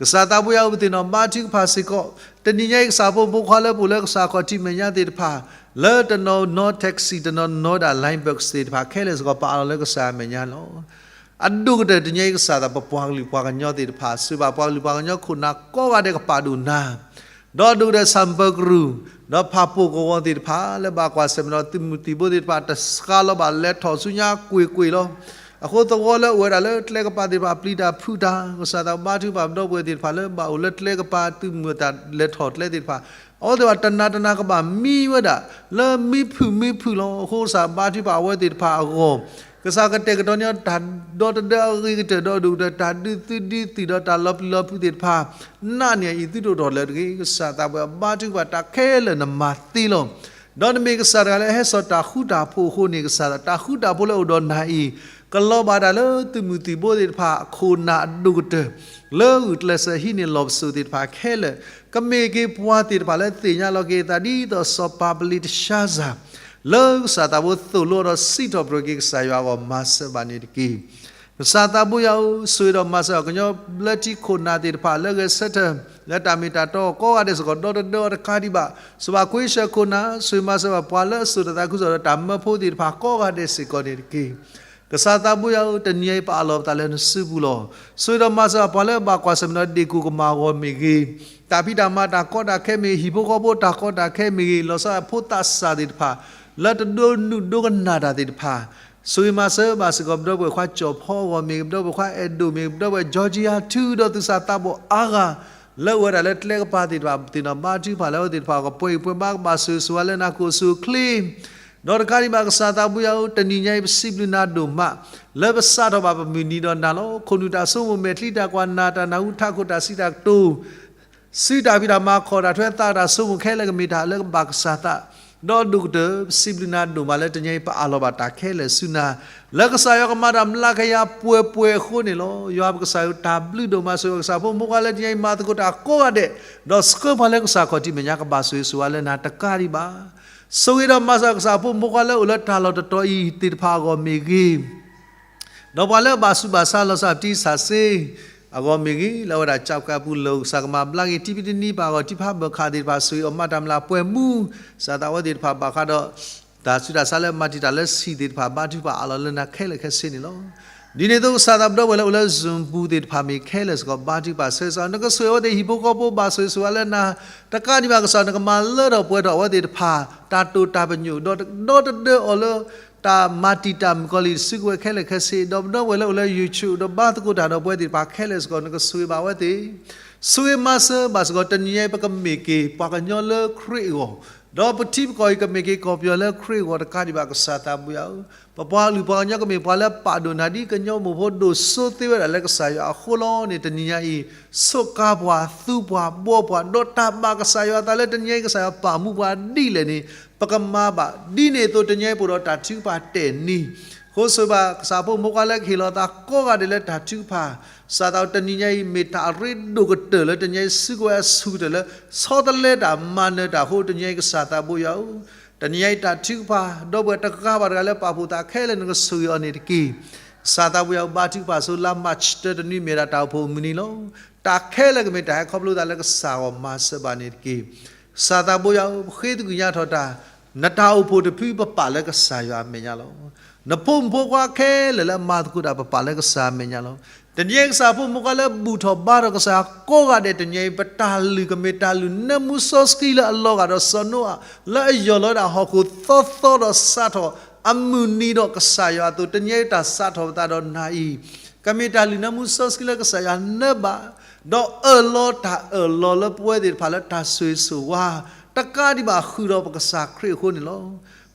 ကစၢ်သးဘိယွၤဧၢ, ပသ့ၣ်နီၣ်ဘါထုကဖၣ်စ့ၢ်ကီး, တနံၤညါအံၤကစၢ်ဖိမုၣ်ဖိခွါလၢပအိၣ်လၢကစၢ်ခီၣ်ထံးမဲာ်ညါသ့ၣ်တဖၣ်, လၢတနီၤနီၣ် taxi တနီၤနီၣ်ဒၣ် line bus သ့ၣ်တဖၣ်ခဲလၢာ်စ့ၢ်ကီး ပအးလီၤလၢကစၢ်အမဲာ်ညါလီၤ. အဒိၣ်ကတၢၢ်တနံၤညါအံၤကစၢ်သး ပပှၤကလုာ်ပှၤကညီသ့ၣ်တဖၣ် ဆိၣ်ဂ့ၤဘၣ်ပှၤကလုာ်ပှၤကညီခိၣ်နၢ်ကိးဂၤဒဲးကပာ်ဒိၣ်နၤ ဒီးအဒိၣ်ကတၢၢ်ဆၣ်ဘၢကရူၢ်, ဒီးဖၣ်ပိၢ်ကဝီၤသ့ၣ်တဖၣ် လၢဘၣ်ကွၢ်ဆၢၣ်မဲာ်ဒီးသုးမုၢ်သံၣ်ဘိသ့ၣ်တဖၣ် တစှၤလီၤဘၣ်လဲၤထီၣ်ဆူညါကွ့ၢ်ကွ့ၢ်လီၤ. အဃိသဝီလၢအအိၣ်ဝဲဒၣ်လၢကျဲကပၤသ့ၣ်တဖၣ် ပျံၤတၢ်ဖုးတၢ်, ကစၢ်သးဘါထုကဖၣ်ပဒီပုၢ်ဝဲၢ်သ့ၣ်တဖၣ်လၢဘၣ်အိၣ်လၢကျဲကပၤသုးမုၢ်တၢ်လဲၤထီၣ်ကျဲသ့ၣ်တဖၣ်, အဝဲသ့ၣ်တဖၣ်တနၤတနၤကဘၣ်မံဝဲဒၣ် လၢမံဖုးမံဖုးလီၤ. အဃိကစၢ်ဘါထုကဖၣ်အဝဲသ့ၣ်တဖၣ်အဂီၢ် ကစၢ်ကတဲာ်ကတီၤန့ၢ်တၢ်ဒီတဒၢအဂ့ၤကတၢၢ်ဒီးအဒိၣ်ကတၢၢ် တၢ်ဒုးသုးဒုးသံၣ်ဒီးတၢ်လီၤပျံၤလီၤဖုးသ့ၣ်တဖၣ် နာ်န့ၢ်အံၤသုတအိၣ်ထီၣ်လၢၤတဂ့ၤ. ကစၢ်သးပှဲၤဘါထုကဖၣ်တၢ်ခဲလၢာ်နမၤသ့လီၤ. ဒီးနမ့ၢ်ကစၢ်တဂၤလၢအဟဲစိာ်တၢ်ဃူတၢ်ဖိးအဃိန့ၣ် ကစၢ်တၢ်ဃူတၢ်ဖိးလၢအိၣ်ဒီးနၤအံၤ ကလီၤဘၣ်တၢ်လၢသုးမုၢ်သံၣ်ဘိသ့ၣ်တဖၣ်အခိၣ်နၢ်အဒိၣ်ကတၢၢ် လၢဂုာ်ကျဲးစၢးဟံးန့ၢ်လီၢ်ပစိာ်သ့ၣ်တဖၣ်ခဲလၢာ် ကမ့ၢ်က့ၤပှၤသ့ၣ်တဖၣ်လၢသ့ၣ်ညါလီၤက့ၤအသးဒ်သိးစီၤပၤပလံးတၡါစၢ် လၢကစၢ်သးဘိသိၣ်လိဒီးစံးထီၣ်ပတြၢၤက့ၤကစၢ်ယွၤအဂီၢ် မၤစၢၤဘၣ်န့ၣ်တက့ၢ်. ကစၢ်သးဘိယွၤဧၢ, ဆိၣ်ဂ့ၤဒီးမၤစၢၤအီၤ ကညီဘျၢထံခိၣ်နၢ်သ့ၣ်တဖၣ် လၢဂဲၤဆၢထၢၣ် လၢတၢ်မ့ၢ်တၢ်တီအဂီၢ်ကိးဂၤဒဲးစ့ၢ်ကီး ဒီတဒၢအီၤတကးဒံးဘၣ်, ဆိၣ်ဂ့ၤဘၣ်ခွ့ၡၢၣ်ခိၣ်နၢ်, ဆိၣ်ဂ့ၤမၤစၢၤဘၣ်ပှၤလၢအစိာ်တၢ်သးခုကစီၣ်ဒီး တၢ်မၢဖိသ့ၣ်တဖၣ်ကိးဂၤဒဲးစ့ၢ်ကီးန့ၣ်တက့ၢ်. ကစၢ်သးဘိယွၤဧၢ, တနံၤအံၤပအးလီၤပသးလၢနစုပူၤလီၤ. ဆိၣ်ဂ့ၤဒီးမၤစၢၤဘၣ်ပှၤလၢအဘၣ်ကွၢ်ဆၢၣ်မဲာ်ဒီးဒ့ၣ်ကိၢ်ကမၣ်အဂီၢ်မ့ၢ်ဂ့ၤ, တၢ်ဖံးတၢ်မၤတၢ်ကီတၢ်ခဲမ့ၢ်ဂ့ၤ, ဟံၣ်ဖိဃီဖိတၢ်ကီတၢ်ခဲမ့ၢ်ဂ့ၤ, လီၤဆီဒၣ်ဖိသးစၢ်သ့ၣ်တဖၣ် လၢတဒိးနုာ်ဒိကနၣ်တၢ်သ့ၣ်တဖၣ်, ဆိၣ်ဂ့ၤမၤစၢၤဘၣ်စ့ၢ်ကီး ပဒီပုၢ်ဝဲၢ်ခွါကၠီၣ်ဖီအဂီၢ်မ့ၢ်ဂ့ၤ, ပဒီပုၢ်ဝဲၢ်ခွါအဲၣ်ဒိၣ်မ့ၢ်ဂ့ၤ, ပဒီပုၢ်ဝဲၢ်ကၠီကယၤထု ဒီးသူၣ်စၢ်သးဘီၣ်အါဂၤ လၢအအိၣ်ဝဲဒၣ်လၢကျဲကပၤသ့ၣ်တဖၣ် ပသ့ၣ်နီၣ်ဘါထုကဖၣ်လၢအဝဲသ့ၣ်တဖၣ်အဂီၢ် ပှဲၤဂံၢ်ပှဲၤဘါ ကဘၣ်ဆိၣ်ဂ့ၤဆိၣ်ဝါလၢနၤ ကအိၣ်ဆူၣ်အိၣ်ချ့ ဒီးတကးဒံးဘၣ်ကစၢ်သးဘိယွၤဧၢ, တနံၤညါအံၤပစံးဘျုးနၤဒိၣ်မး လၢပစးထီၣ်ဘၣ်ပမုၢ်နံၤဒီးနၤလီၤ. ခိၣ်နူာ်တၢ်ဆိကမိၣ် မဲာ်ချံတၢ်ကွၢ် နၢ်တၢ်နၢ်ဟူ ထးခိၣ်တၢ်စံးတၢ်ကတိၤ စုတၢ်ဖံးတၢ်မၤ ခီၣ်တၢ်ထွဲသးတၢ်ဆိကမိၣ်ခဲလၢာ်ကမ့ၢ်တၢ်လၢကဘၣ်ကစၢ်သး ဒီးအဒိၣ်ကတၢၢ် ပစံးဘျုးနၤဒိၣ်မးလၢတနံၤအံၤပအးလီၤဘၣ်တၢ်ခဲလၢာ်ဆူနၤ လၢကစၢ်ယွၤကမၤတၢ်မျးကယၤပှဲၤပှဲၤအဃိန့ၣ်လီၤ. ယွၤပကစၢ်ယွၤတၢ်ဘျုးဒိၣ်မး ဆိၣ်ဂ့ၤကစၢ်ဖိမုၣ်ဖိခွါလၢတနံၤအံၤမၤသကိးတၢ်ကိးဂၤဒဲး ဒီးဆှၢပှၤလၢကစၢ်ခီၣ်ထံးမဲာ်ညါ ကဘၣ်ဆိၣ်ဂ့ၤဆိၣ်ဝါလၢနၤတကးဒံးဘၣ် ဆိၣ်ဂ့ၤဒီးမၤစၢၤကစၢ်ဖိမုၣ်ဖိခွါလၢအိၣ်လၢတၢ်လီၢ်တတီၤအံၤသ့ၣ်တဖၣ်အဂီၢ်မ့ၢ်ဂ့ၤ ဒီးပှၤလၢအဘၣ်ဆူးဘၣ်ဆါလီၤဆီ ပတံဆၣ်စ့ အဂီၢ်မ့ၢ်ဂ့ၤ, လၢအဝဲဒၣ်ကၠီကပူၤလၢကစၢ်ကမၤဘျါက့ၤ ထံဖံးတနံၤပာ်အဂီၢ် ထံဖးဘၢၣ်ခၣ်သ့ၣ်တဖၣ် ဆိၣ်ဂ့ၤအီၤမၤတၢ်မျးပှဲၤမူ ကစၢ်သးဝဲသ့ၣ်တဖၣ်ဘၣ်ဃးဒီး တၢ်ဆူးတၢ်ဆါလၢမၤတံာ်တာ်လၢဆံၣ်သ့ၣ်တဖၣ် ဘါထုကဖၣ်အးလီၤလၢနၤခဲလၢာ်ခဲဆ့န့ၣ်လီၤ. ဒ်န့ၣ်အသိးကစၢ်သးပဒီပုၢ်ဝဲၢ်လၢအိၣ်လၢ Zoom ပူၤသ့ၣ်တဖၣ်မ့ၢ်ခဲလၢာ်စ့ၢ်ကီး ဘါထုကဖၣ်ဆၢဂ့ၤဆၢဝါ နကဆိၣ်ဂ့ၤအဝဲသ့ၣ်ဟံၣ်ဖိဃီဖိ ဘၣ်ဆိၣ်ဂ့ၤဆိၣ်ဝါလၢနၤ တကးဒံးဘၣ်ကစၢ် နကမၤလၢထီၣ်ပှဲၤထီၣ်အဝဲသ့ၣ်တဖၣ် တၢ်တိာ်တၢ်ပညိၣ် ဒီးဒီတဒၢအီၤလၢ တၢ်မၤတံာ်တာ်မုၣ်ကီၤလံၢ်စုကဝဲၤခဲလၢာ်ခဲဆ့ ဒီးပဒီပုၢ်ဝဲၢ်လၢအိၣ်လၢ YouTube ဒီးဘါသကိးတၢ်ဒီးပဝဲသ့ၣ်တဖၣ်ခဲလၢာ်စ့ၢ်ကီး နကဆိၣ်ဂ့ၤဘၣ်အဝဲသ့ၣ် ဆိၣ်ဂ့ၤမၤစၢၤဘၣ်စ့ၢ်ကီး တနံၤအံၤပကမ့ၢ်က့ၤ ပှၤကညီလၢခရံာ်အဂီၢ်, ဒီးပထံပကီၢ်အံၤကမ့ၢ်က့ၤကီၢ်ပယီၤလၢခရံာ်အဂီၢ်တကးဒံးဘၣ် ကစၢ်သးဘိယွၤဧၢ, ပပှၤကလုာ်ပှၤကညီကမ့ၢ်ပှၤလၢပာ်ဒိၣ်နၤဒ်ကညီမိၢ်ဖိဒိၣ်စိသ့ဝဲဒၣ်လၢကစၢ်ယွၤအဃိလီၤန့ၣ် တနံၤညါအံၤ ဆိးကါပှၤ သူပှၤ ဘှီပှၤ ဒီးတၢ်ဘၣ်ကစၢ်ယွၤအသးလၢတနံၤအံၤ ကစၢ်ယွၤပာ်မူပှၤဒ်လဲၣ်န့ၣ် ပကမၤဘၣ် ဒ်န့ၣ်အသိးတနံၤအံၤပအိၣ်ဒီးတၢ်ထုကဖၣ် ten နံၣ် အဃိဆိၣ်ဂ့ၤဘၣ်ကစၢ်ဖိမုၣ်ဖိခွါလၢကဟ့ၣ်လီၤသးကိးဂၤဒဲးလၢတၢ်ထုကဖၣ် ကစၢ်သးတနံၤညါအံၤ မ့ၢ်တၢ်အရ့ဒိၣ်ကတၢၢ်လၢတနံၤအံၤ စုကဝဲၤအဆူၣ်ကတၢၢ်လၢ ဆီတလဲတၢ်မၤနၢၤတၢ်အဃိ တနံၤညါအံၤကစၢ်သးဘိယွၤဧၢ, တနံၤညါအံၤတၢ်ထုကဖၣ် ဒီပုၢ်ဝဲၢ်တဂၤဘၣ်တဂၤလၢပာ်ဖှိၣ်သးခဲလၢာ် နကဆိၣ်ဂ့ၤအီၤန့ၣ်တက့ၢ်. ကစၢ်သးဘိယွၤဧၢ ဘါထုကဖၣ်ဆိလါ March တၢ တနွံမ့ၢ်ဒၣ်တၢ်အိၣ်ဖှိၣ်မုၢ်နံၤလီၤ. တၢ်ခဲလၢာ်ကမ့ၢ်တၢ်ဟဲခီဖျိသးလၢကစၢ်အဂီၢ် မၤစၢၤဘၣ်န့ၣ်တက့ၢ်. ကစၢ်သးဘိယွၤဧၢ ပဃ့သကွံာ်ညါထီၣ်တၢ် နတၢ်အိၣ်ဖှိၣ်တဖု ပပာ်လၢကစၢ်ယွၤအမဲာ်ညါလီၤ. နဖိမုၣ်ဖိခွါခဲလၢာ်လၢအမၤသကိးတၢ် ပပာ်လၢကစၢ်အမဲာ်ညါလီၤ. တနံၤအံၤ ကစၢ်ဖိမုၣ်ဖိခွါလၢဘူၣ်ထီၣ်ဘါထီၣ်ကစၢ်ယွၤကိးဂၤဒဲး, တနံၤအံၤ ပတၢ်လုၢ်ကမ့ၢ်တၢ်လုၢ်နၢမူစီဆှံလၢအလီၤဂာ်ဒီးစီၤနိအၤ လၢအယီၢ်လီၤဝဲဒၣ်ဟီၣ်ခိၣ်သီသီဒီးစးထီၣ်အမုၢ်နံၤဒီးကစၢ်ယွၤအသိး, တနံၤအံၤတၢ်စးထီၣ်ပသးဒီးနၤအံၤ ကမ့ၢ်တၢ်လုၢ်နၢမူစီဆှံလၢကစၢ်ယွၤနၢဘၣ်, ဒီးအၢၣ်လီၤတၢ်အၢၣ်လီၤလၢပဝဲသ့ၣ်တဖၣ်လၢတၢ်ဆိၣ်ဂ့ၤဆိၣ်ဝါ, တကးဒံးဘၣ်ဃုာ်ဒီးပကစၢ်ခရံာ်အဃိန့ၣ်လီၤ.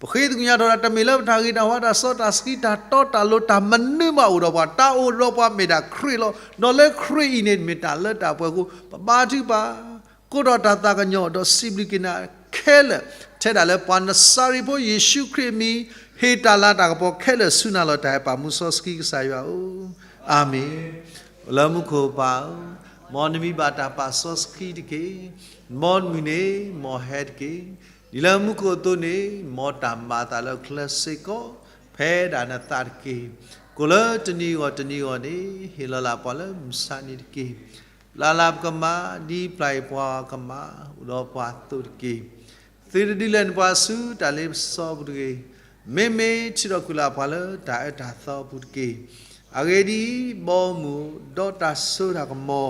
ပဃ့သကွံာ်ညါထီၣ်ဒၣ် တမ့ၢ်လၢပတၢ်ဂ့ၤတၢ်ဝါတၢ်စီတၢ်ဆှံတၢ်တီတၢ်လိၤတၢ်မနုၤမးအိၣ်ဒီးပှၤ, တၢ်အိၣ်ဒီးပှၤမ့ၢ်ဒၣ်ခရံာ်လီၤ. ဒီးလၢခရံာ်အံၤန့ၣ် မ့ၢ်တၢ်လၢတၢ်ပှဲၤအဃိ ပဘါထုကဖၣ် ကိးထီၣ်တၢ်သးကညီၤဒီးစံးဘျုးက့ၤနၤခဲလၢာ်, ထဲဒၣ်လၢပှၤနစၤရ့းဖိယ့ၣ်ၡူးခရံာ်အမံၤ, ဟ့ၣ်တၢ်လၤတၢ်ကပီၤခဲလၢာ်ဆူနၤလီၤ. တၢ်အဲၣ်ပာ်မူစီဆှံကစၢ်ယွၤဧၢ, အၤမ့ၣ်. လၢမူခိၣ်ပၢ်ဧၢ, မ်နမံၤဘၣ်တၢ်ပာ်စီဆှံတက့ၢ်. မ်နမုၢ်န့ၣ်မ်ဟဲတက့ၢ်. ဒ်လၢမူခိၣ်အသိးန့ၣ် မ်တၢ်မၤအသးလၢအချၢစ့ၢ်ကီး ဖဲဒၣ်နသးတက့ၢ်. ကိၣ်လၢတနံၤဂီၢ်တနံၤဂီၢ်န့ၣ် ဟ့ၣ်လီၤလၢပှၤလၢမုၢ်ဆါနံၤတက့ၢ်. ပျၢ်လၢပကမၤ ဒ်ပျၢ်အံၤပှၤကမၤ အိၣ်ဒီးပှၤအသိးတက့ၢ်. သုတဒုးလဲၤနုာ်ပှၤဆူတၢ်လ့ပစီအပူၤတဂ့ၤ. မ့မ့ၢ်ထံၣ်ထီၣ်ကွံာ်လၢပှၤလၢတၢ်အၢတၢ်သီအပူၤတက့ၢ်. အဂ့ၢ်ဒ်အံၤ, ဘီမုၢ်ဒီးတၢ်စိတၢ်ကမီၤ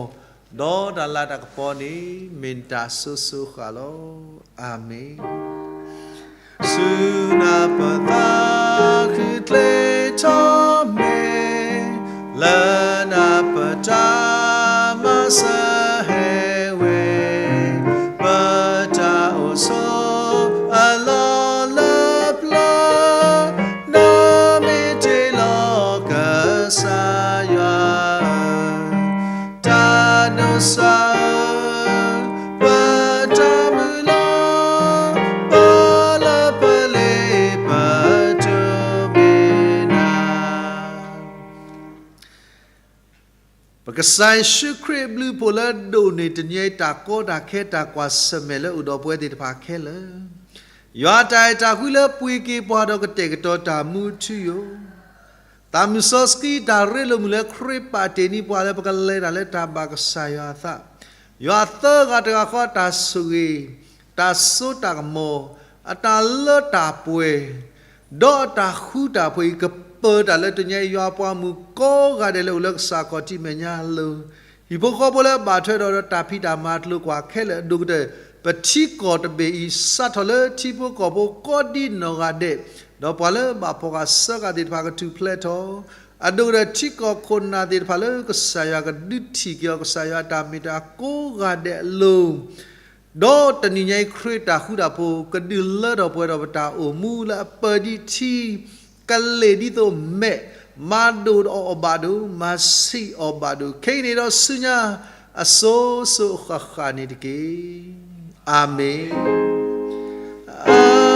ဒီးတၢ်လၤတၢ်ကပီၤန့ၣ် မ့ၢ်နတၢ်စိၤစိၤဃၣ်ဃၣ်လီၤ. အၤမ့ၣ်. ဆူနၤပသးခုချ့ထီၣ်မ့ၢ် လၢနၤပတၢ်မၤစၢၤဟဲဝဲ, ပတၢ်အိၣ်ဆိးအလီၢ်လၢပျၢၤ, နီၢ်မ့ၢ်တ့ၢ်လီၤကစၢ်ယွၤဧၢ, တၢ်ဒိးစၢ်ဧၢ, ပတၢ်မုၢ်လၢ်, ပလၢပလ့ပတိၢ်မ့ၢ်နၤ ပကစၢ်ယ့ၣ်ၡူးခရံာ်အဘျုးအဖှိၣ်လၢအဒိၣ်န့ၢ်တနံၤအံၤ တၢ်ကီတၢ်ခဲတၢ်ကွၢ်ဆၢၣ်မဲာ်လၢအိၣ်ဒီးပဝဲသ့ၣ်တဖၣ်ခဲလၢာ်, ယွၤအတၢ်အဲၣ်တၢ်ကွံလၢပှ့ၤက့ၤပှၤဒီးကတဲာ်ကတီၤတၢ်မူထူယိာ်, တၢ်မုၢ်စီဆှံတၢ်ရ့လိာ်မုာ်လၢခရံာ်ပာ်တ့ၢ်န့ၢ်ပှၤလၢပကလဲၤတၢ်လၢတၢ်ဘၣ်ကစၢ်ယွၤအသး, ယွၤသၢဂၤတဂၤဃီအတၢ်ဆိၣ်ဂ့ၤ, တၢ်စိတၢ်ကမီၤ, အတၢ်လၢတၢ်ပှဲၤ ဒီးအတၢ်ဃူတၢ်ဖိးအံၤ ကပၢၤတၢ်လၢတနံၤအံၤ ယွၤအပှၤမုၣ်ကိးဂၤဒဲးလၢအိၣ်လၢကစၢ်ခီၣ်ထံးမဲာ်ညါအလိၤ, ဟံၣ်ဖိဃီဖိလၢအဘၣ်ထွဲဒီးတၢ်ဖံးတၢ်မၤအကျိၤကွၢ်ခဲလၢာ်အဒိၣ်ကတၢၢ်, ပထံကီၢ်တဘ့ၣ်အံၤ စးထီၣ်လၢထံဖိကီၢ်ဖိကိးဒံနီၢ်ဂၤဒဲး, ဒီးပှၤလၢဘၣ်ဖှီၣ်ဃာ်ဆၢဃာ်သ့ၣ်တဖၣ်ကထူၣ်ဖျဲးထီၣ်, အဒိၣ်ကတၢၢ်ထံကီၢ်ခိၣ်နၢ်သ့ၣ်တဖၣ်လၢကစၢ်ယွၤကဒုးထံၣ်က့ၤအီၤ ကစၢ်ယွၤအတၢ်မ့ၢ်တၢ်ကိးဂၤဒဲးအလိၤ ဒီးတနံၤညါအံၤ ခရံာ်တၢ်ဃူတၢ်ဖိး ကဒုးလၢထီၣ်ပှဲၤထီၣ်ပတၢ်အိၣ်မူလၢအပၢၤဒ်ထံကလ့ၢ်ဒ်သိးမဲး, မၤဒိၣ်အီၤဘၣ်ဒိၣ်, မၤဆံးအီၤဘၣ်ဒိၣ်, ခဲအံၤန့ၣ်ဒီးဆူညါ အစိၤစိၤအဃၣ်ဃၣ်န့ၣ်တက့ၢ်. အၤမ့ၣ်.